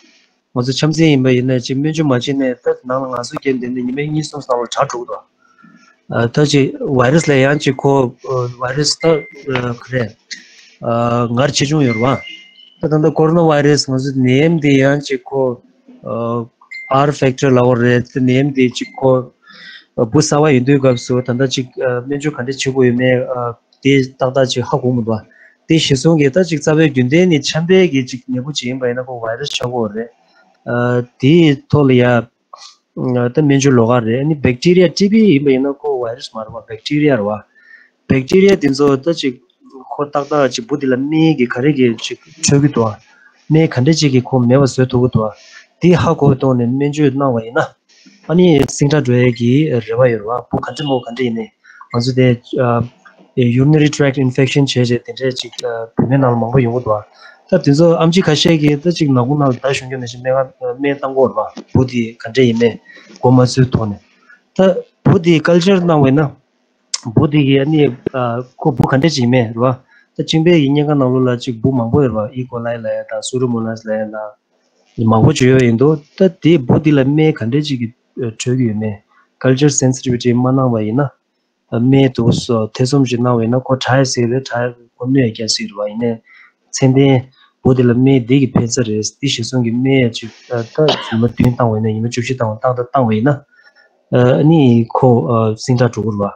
བ། ང་ཚོ་ཆམ་ཚད་ཡིན་པ་ཡིན་ན་ཅིག་སྨན་བཅོས་མ་བྱས་ན་ད་ནང་ལ་ང་ཚོ་རྒྱབ་འདི་ནས་ཉི་མ་གཉིས་གསུམ་ནང་ལ་དྲག་འགྲོ་གི་འདུག་ཨ་ད་ཅིག་virus ལ་ཡང་ཅིག་ཁོ་ཨ་virus ད་ཨ་ག་རེ་ཨ་ངར་ཆེ་ཆུང་ཡོད་རེད་བ། ད་ད་ལྟ་coronavirus ང་ཚོ་ནད་ཡམས་འདི་ཡང་ཅིག་ཁོ་ཨ་R factor ལབ་པ་རེད། དེ་ནད་ཡམས་འདི་ཅིག་ཁོ་ཨ་འབུ་གསར་པ་ཡིན་དུས་སྐབས་སུ་ད་ལྟ་ཅིག་ཨ་སྨན་བཅོས་ག་འདྲ་བྱེད་དགོས་ཡོད་མེད་ཨ་དེ་ཏག་ཏག་ཅིག་ཧ་གོ་མི་འདུག་བ། དེ་གཞིར་བཟུང་གིས་ད་ཅིག་རྩ་བའི་རྒྱུན་ལྡན་ནི་ཆམ་པའི་གི་ཅིག་ནད་འབུ་ཅིག་ཡིན་པ་ཡིན་ན་ཁོ་virus ཆགས་ཀྱི་ཡོད་རེད། ཨ་དེའི་ཐོག་ལ་ཡ་ད་སྨན་བཅོས་ལོགས་ཀ་རེད། ཨ་ནི་bacteria ཊི་བི་ཡིན་པ་ཡིན་ན་ཁོ་virus མ་རེད་བ། bacteria རེད་བ། bacteria དེ་ཚོ་ད་ཅིག་ཁོ་ཏག་ཏག་ཅིག་འབུ་དེ་ལ་སྨན་གྱི་ག་རེ་གི་ཅིག་འཕྲོད་ཀྱི་འདུག་བ། སྨན་ག་འདྲ་ཅིག་གིས་ཁོ་མེད་པ་བཟོ་ཐུབ་ཀྱི་འདུག་བ། དེ་ཧ་གོ་བའི་ཐོག་ནས་སྨན་བཅོས་གནང་བ་ཡིན་ན། ཨ་ནི་སྲིང་དྲགས་འགྲོ་ཡས་ཀྱི་རེ་བ་ཡོད་རེད་བ། འབུ་ག་འདྲ་མོ་ག་འདྲ་ཡིན་ནའི་ ང་ཚོ་དེ་urinary tract infection བྱས་བྱས་དེ་འདྲས་ཅིག་བུད་མེད་ནང་ལ་མང་པོ་ཡོང་གི་འདུག་ད་དེ་ཚོ་ཨམ་ཆི་ཁ་ཤས་ཀྱིས་ད་ཅིག་ནག་ཁུང་ནང་ལ་མདའ་ཞོན་རྒྱུ་ནང་བཞིན་སྨན་ཁང་སྨན་བཏང་གི་ཡོད་རེད་པ། འབུ་དེ་ག་འདྲས་ཡིན་མིན་མགོ་མ་ཚོས་ཐོག་ནས། ད་འབུ་དེ་ཀལ་ཅར་གནང་བས་ན། འབུ་དེ་གི་ཨ་ནི་ཁོ་འབུ་ག་འདྲས་ཅིག་ཡིན་མིན་རེད་པ། ད་ཅིང་པའེ་གི་སྨན་ཁང་ནང་ལོགས་ལ་ཅིག་འབུ་མང་པོ་ཡོད་རེད་པ། ཨི་ཀོ་ལའི་ལབ་ཡ་དང་སུ་རུ་མུ་ནས་ལབ་ཡ་དང་མང་པོ་ཅིག་ཡོད་ཡིན་འདུག་ད་དེ་འབུ་དེ་ལ་སྨན་ག་འདྲས་ཅིག་གི་འཕྲོད་ཀྱི་ཡོད་མེད། ཀལ་ཅར་སེན་སི་ཊི་བི་ཊི་མ་གནང་བ་ཡིན་ན། སྨན་དུ་སོ་ཐེ་ཚོམ་ཞིག་གནང་བས་ན་ཁོ་དྲག་ཡ་ཟིག་རེད། དྲག་ཁོ་གནོད་ཡ་རྒྱ་ཟིག་རེད་པ། ཡིན་ནའི་ཚད་ལྡན་འབུ་དེ་ལ་སྨན་འདི་གི་ཕན་ས་རེད། འདི་ཞེ་སོང་གི་སྨན་ཡ་ཅིག་ད་ད་རྫུན་མ་བདུན་བཏང་བས་ན་ཡིན་ན་བཅུ་བཞི་བཏང་བ་བཏང་ད་བཏང་བས་ན་ཨ་ནི་ཁོ་ཟིང་དྲག་འགྲོ་གི་རེད་པ།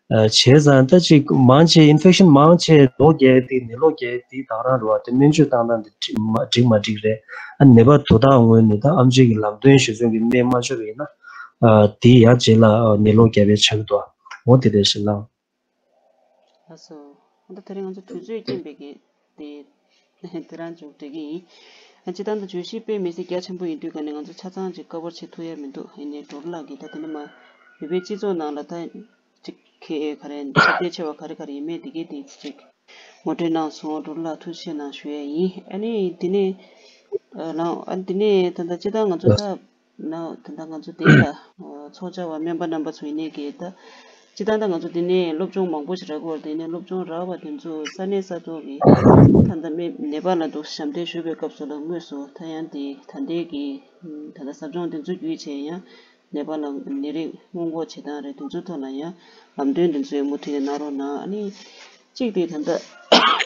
བྱས་ཙང་ད་ཅིག་མང་ཆེ་ཨིན་ཕེག་ཤན་མང་ཆེ་ལོག་རྒྱག་ཡ་དེ་ནད་ལོག་རྒྱག་ཡ་དེ་དང་རང་རེད་པ། དེ་སྨན་བཅོས་བཏང་སྟངས་དེ་འགྲིག་མ་འགྲིག་མ་འགྲིག་རེད། ཨ་ནད་པ་དོ་བདག་ངོས་ནས་ད་ཨམ་ཆི་གི་ལམ་སྟོན་ཞེ་སོང་གི་སྨན་མ་མཆོད་པ་ཡིན་ན་ཨ་དེ་ཡང་རྗེས་ལ་ནད་ལོག་རྒྱག་པའི་ཆགས་ཀྱི་འདུག་འོ་དེ་རེད་ཤེས་ལགས། ལགས་སོ། ད་དེ་རིང་ང་ཚོ་དུས་ཚོད་རྐྱེན་པས་ཀྱི་དེ་དེ་རང་མཇུག་སྒྲིལ་གྱི་ཡིན། ཨ་སྤྱིར་བཏང་ད་བརྗོད་གཞི་དཔེ་མི་སྲིད་རྒྱ་ཆེན་པོ་ཡིན་དུས་ཀ་ནས་ང་ཚོ་ཆ་ཚང་ཅིག་བཀའ་འཁོར་བྱེད་ཐུབ་ཡ་མི་འདུག་ཡིན་ནའི་སྒྲོལ་ལགས་ཀྱིས་ད་དེ་ནས་མ་བོད་པའི་སྤྱི་ཚོགས་ནང་ལ་ད་ཅིག་གི་ག་རེ་ཁྱབ་གདལ་ཆེ་བ་ག་རེ་ག་རེ་ཡིན་མིན་དེ་གའི་དེ་ཅིག་ངོ་སྤྲོད་གནང་སོང་། སྒྲོལ་ལགས་ཐུགས་རྗེ་ཆེ་གནང་ཞུ་ཡས་ཡིན། ཨ་ནི་དེ་ནས་ཨ་ལགས་ཨ་ནི་དེ་ནས་ད་ལྟ་སྤྱིར་བཏང་ང་ཚོ་ད་ན་ད་ལྟ་ང་ཚོ་དེ་ལ་ཚོགས་བཅར་བ་སྨན་པ་རྣམ་པ་ཚོ་ཡིན་ནའི་གི་ད་སྤྱིར་བཏང་ད་ང་ཚོ་དེ་ནས་སློབ་སྦྱོང་མང་པོ་ཞིག་རག་གི་ཡོད་རེད། དེ་ནས་སློབ་སྦྱོང་རག་པ་དེ་ཚོ་ས་གནས་ས་ཐོག་གི་ད་ལྟ་སྨན་ནད་པ་ལ་འདུག་ཞབས་འདེགས་ཞུ་བའི་སྐབས་སུ་ལ་དངོས་སུ་ད་ཡང་དེ་ད་ལྟའི་གི་ད་ལྟ་ཟབ་སྦྱོང་དེ་ཚོ་བརྒྱུད་བྱས་ཡང་ནད་པ་ལ་ནད་རིགས་སྔོན་འགོག་བྱེད་སྟངས་རེད། དེ་ཚོའི་ཐོག་ལ་ཡང་ལམ་སྟོན་དེ་ཚོ་ཡང་མུ་མཐུད་ནས་གནང་རོགས་གནང་། ཨ་ནི་གཅིག་དེ་ད་ལྟ་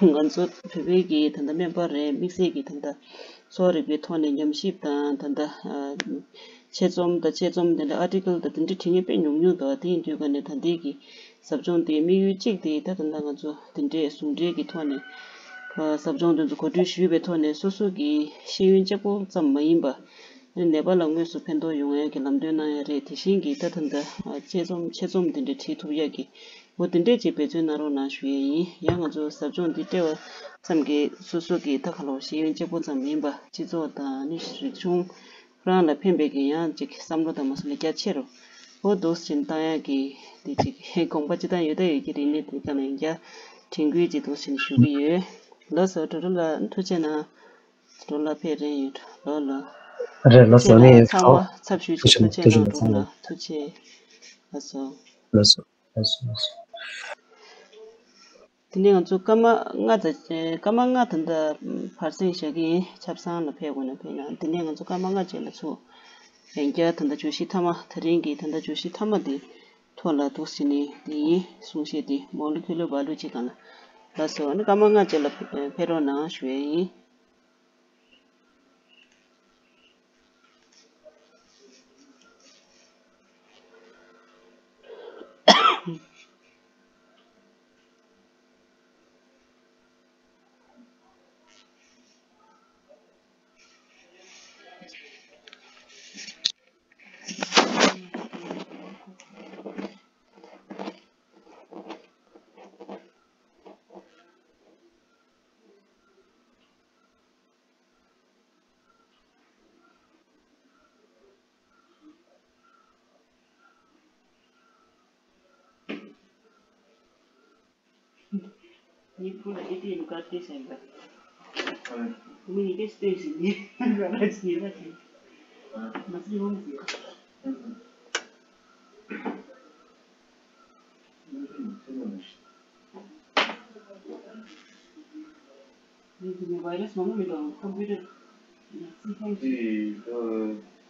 ང་ཚོ་བོད་པའི་གི་ད་ལྟ་སྨན་པ་རེད། དམིགས་བསལ་གྱི་ད་ལྟ་གསོ་བ་རིག་པའི་ཐོག་ནས་ཉམས་ཞིབ་དང་ད་ལྟ་ཨ་ཆེད་རྩོམ་དང་དཔྱད་རྩོམ་དེ་འདྲ་ཨར་ཊི་ཀལ་དང་དེ་འདྲ་བྲིས་མཁན་དཔེ་ཉུང་ཉུང་འདུག་དེ་ཡིན་དུས་ཀ་ནས་ད་ལྟའི་གི་ཟབ་སྦྱོང་དེ་དམིགས་ཡུལ་གཅིག་དེ་ད་ད་ལྟ་ང་ཚོ་དེ་འདྲའི་ཟུང་འབྲེལ་གྱི་ཐོག་ནས་ཨ་ཟབ་སྦྱོང་དེ་ཚོ་གོ་སྒྲིག་ཞུས་པའི་ཐོག་ནས་སོ་སོ་གི་ཤེས་ཡོན་གཅིག་པོ་ཙམ་མ་ཡིན་པ་ནད་པ་ལ་དངོས་སུ་ཕན་ཐོགས་ཡོང་ཡ་གི་ལམ་སྟོན་གནང་ཡ་རེད། དེ་བཞིན་གྱི་ད་ད་ལྟ་ཨ་དཔྱད་རྩོམ་ཆེད་རྩོམ་དེ་འདྲ་བྲིས་ཐུབ་ཡ་གི་འོ་དེ་འདྲས་ཅིག་འབད་བརྩོན་གནང་རོགས་གནང་ཞུ་ཡས་ཡིན། ཡང་ང་ཚོ་ཟབ་སྦྱོང་འདི་སྤྲད་པ་ཙམ་གྱིས་སོ་སོ་གི་ད་ག་ལོ་ཤེས་ཡོན་གཅིག་པོ་ཙམ་མིན་པ་སྤྱི་ཚོགས་དང་ནི་རིག་གཞུང་རང་ལ་ཕན་པའི་གི་ཡང་ཅིག་བསམ་བློ་དང་མ་སོང་ལ་རྒྱ་ཆེ་རུ་འོ་འདུག་ཕྱིན་བཏང་ཡག་གི་འདི་ཅིག་དགོངས་པ་ཅི་ལྟར་ཡོད་ད་ཡོད་ཀྱི་རིག་གནས་དེ་ལྟ་ན་ཡང་རྒྱ་དྲན་སྐུལ་ཅིག་འདུག་ཕྱིན་ཞུ་གི་ཡོད། ལགས་སོ། གྲུབ་གྲུབ་ལགས་ཐུགས་རྗེ་གནང་། གྲུབ་གྲུབ་ལགས་ཕེབས་རན་ཡོད། ལོ་ལོ། རེད་ལགས་སོ། ནི་ཚང་མ་ཚབ་ཞུས་ཐུགས་ཆེ་ཐུགས་རྗེ་གནང་། གྲུབ་གྲུབ་ལགས་ཐུགས་རྗེ་ཆེ། ལགས་སོ། ལགས་སོ། ལགས་སོ། ལགས་སོ། དེ་ནས་ང་ཚོ་སྐར་མ་ལྔ་ཙམ་སྐར་མ་ལྔ་ད་ལྟ་བར་གསེང་བཞག་གི་ཡིན། ཆབ་གསང་ལ་ཕེབས་དགོས་ན་ཕེབས་ན། དེ་ནས་ང་ཚོ་སྐར་མ་ལྔ་རྗེས་ལ་ཚུར་ཡང་བསྐྱར་ད་ལྟ་བརྗོད་གཞི་མཐའ་མ་དེ་རིང་གི་ད་ལྟ་བརྗོད་གཞི་མཐའ་མ་དེ་ཐོག་ལ་འདུག་ཟེར་ནས་དེ་ཡིན་གསུང་བཤད་དེ་མོ་ལུ་ཁུ་ལུ་བ་ལུ་ཅིག་གང་ལ་ལགས་སོ། ཨ་ནི་སྐར་མ་ལྔ་རྗེས་ལ་ཕེབས་རོགས་གནང་ཞུ་ཡས་ཡིན།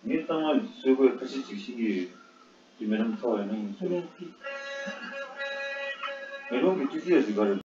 ངས་གཏའ་མ་བཟོས་པའི་ཁ་ཤས་ཅིག་ཤེས་ཀྱི་ཡོད། དེ་མེ་ལོང་ཚོགས་ཡོད་ན་ངས་བཟོས། མེ་ལོང་གི་ཊི་ཊི་ཨེ་ཟེར་ག་རེ།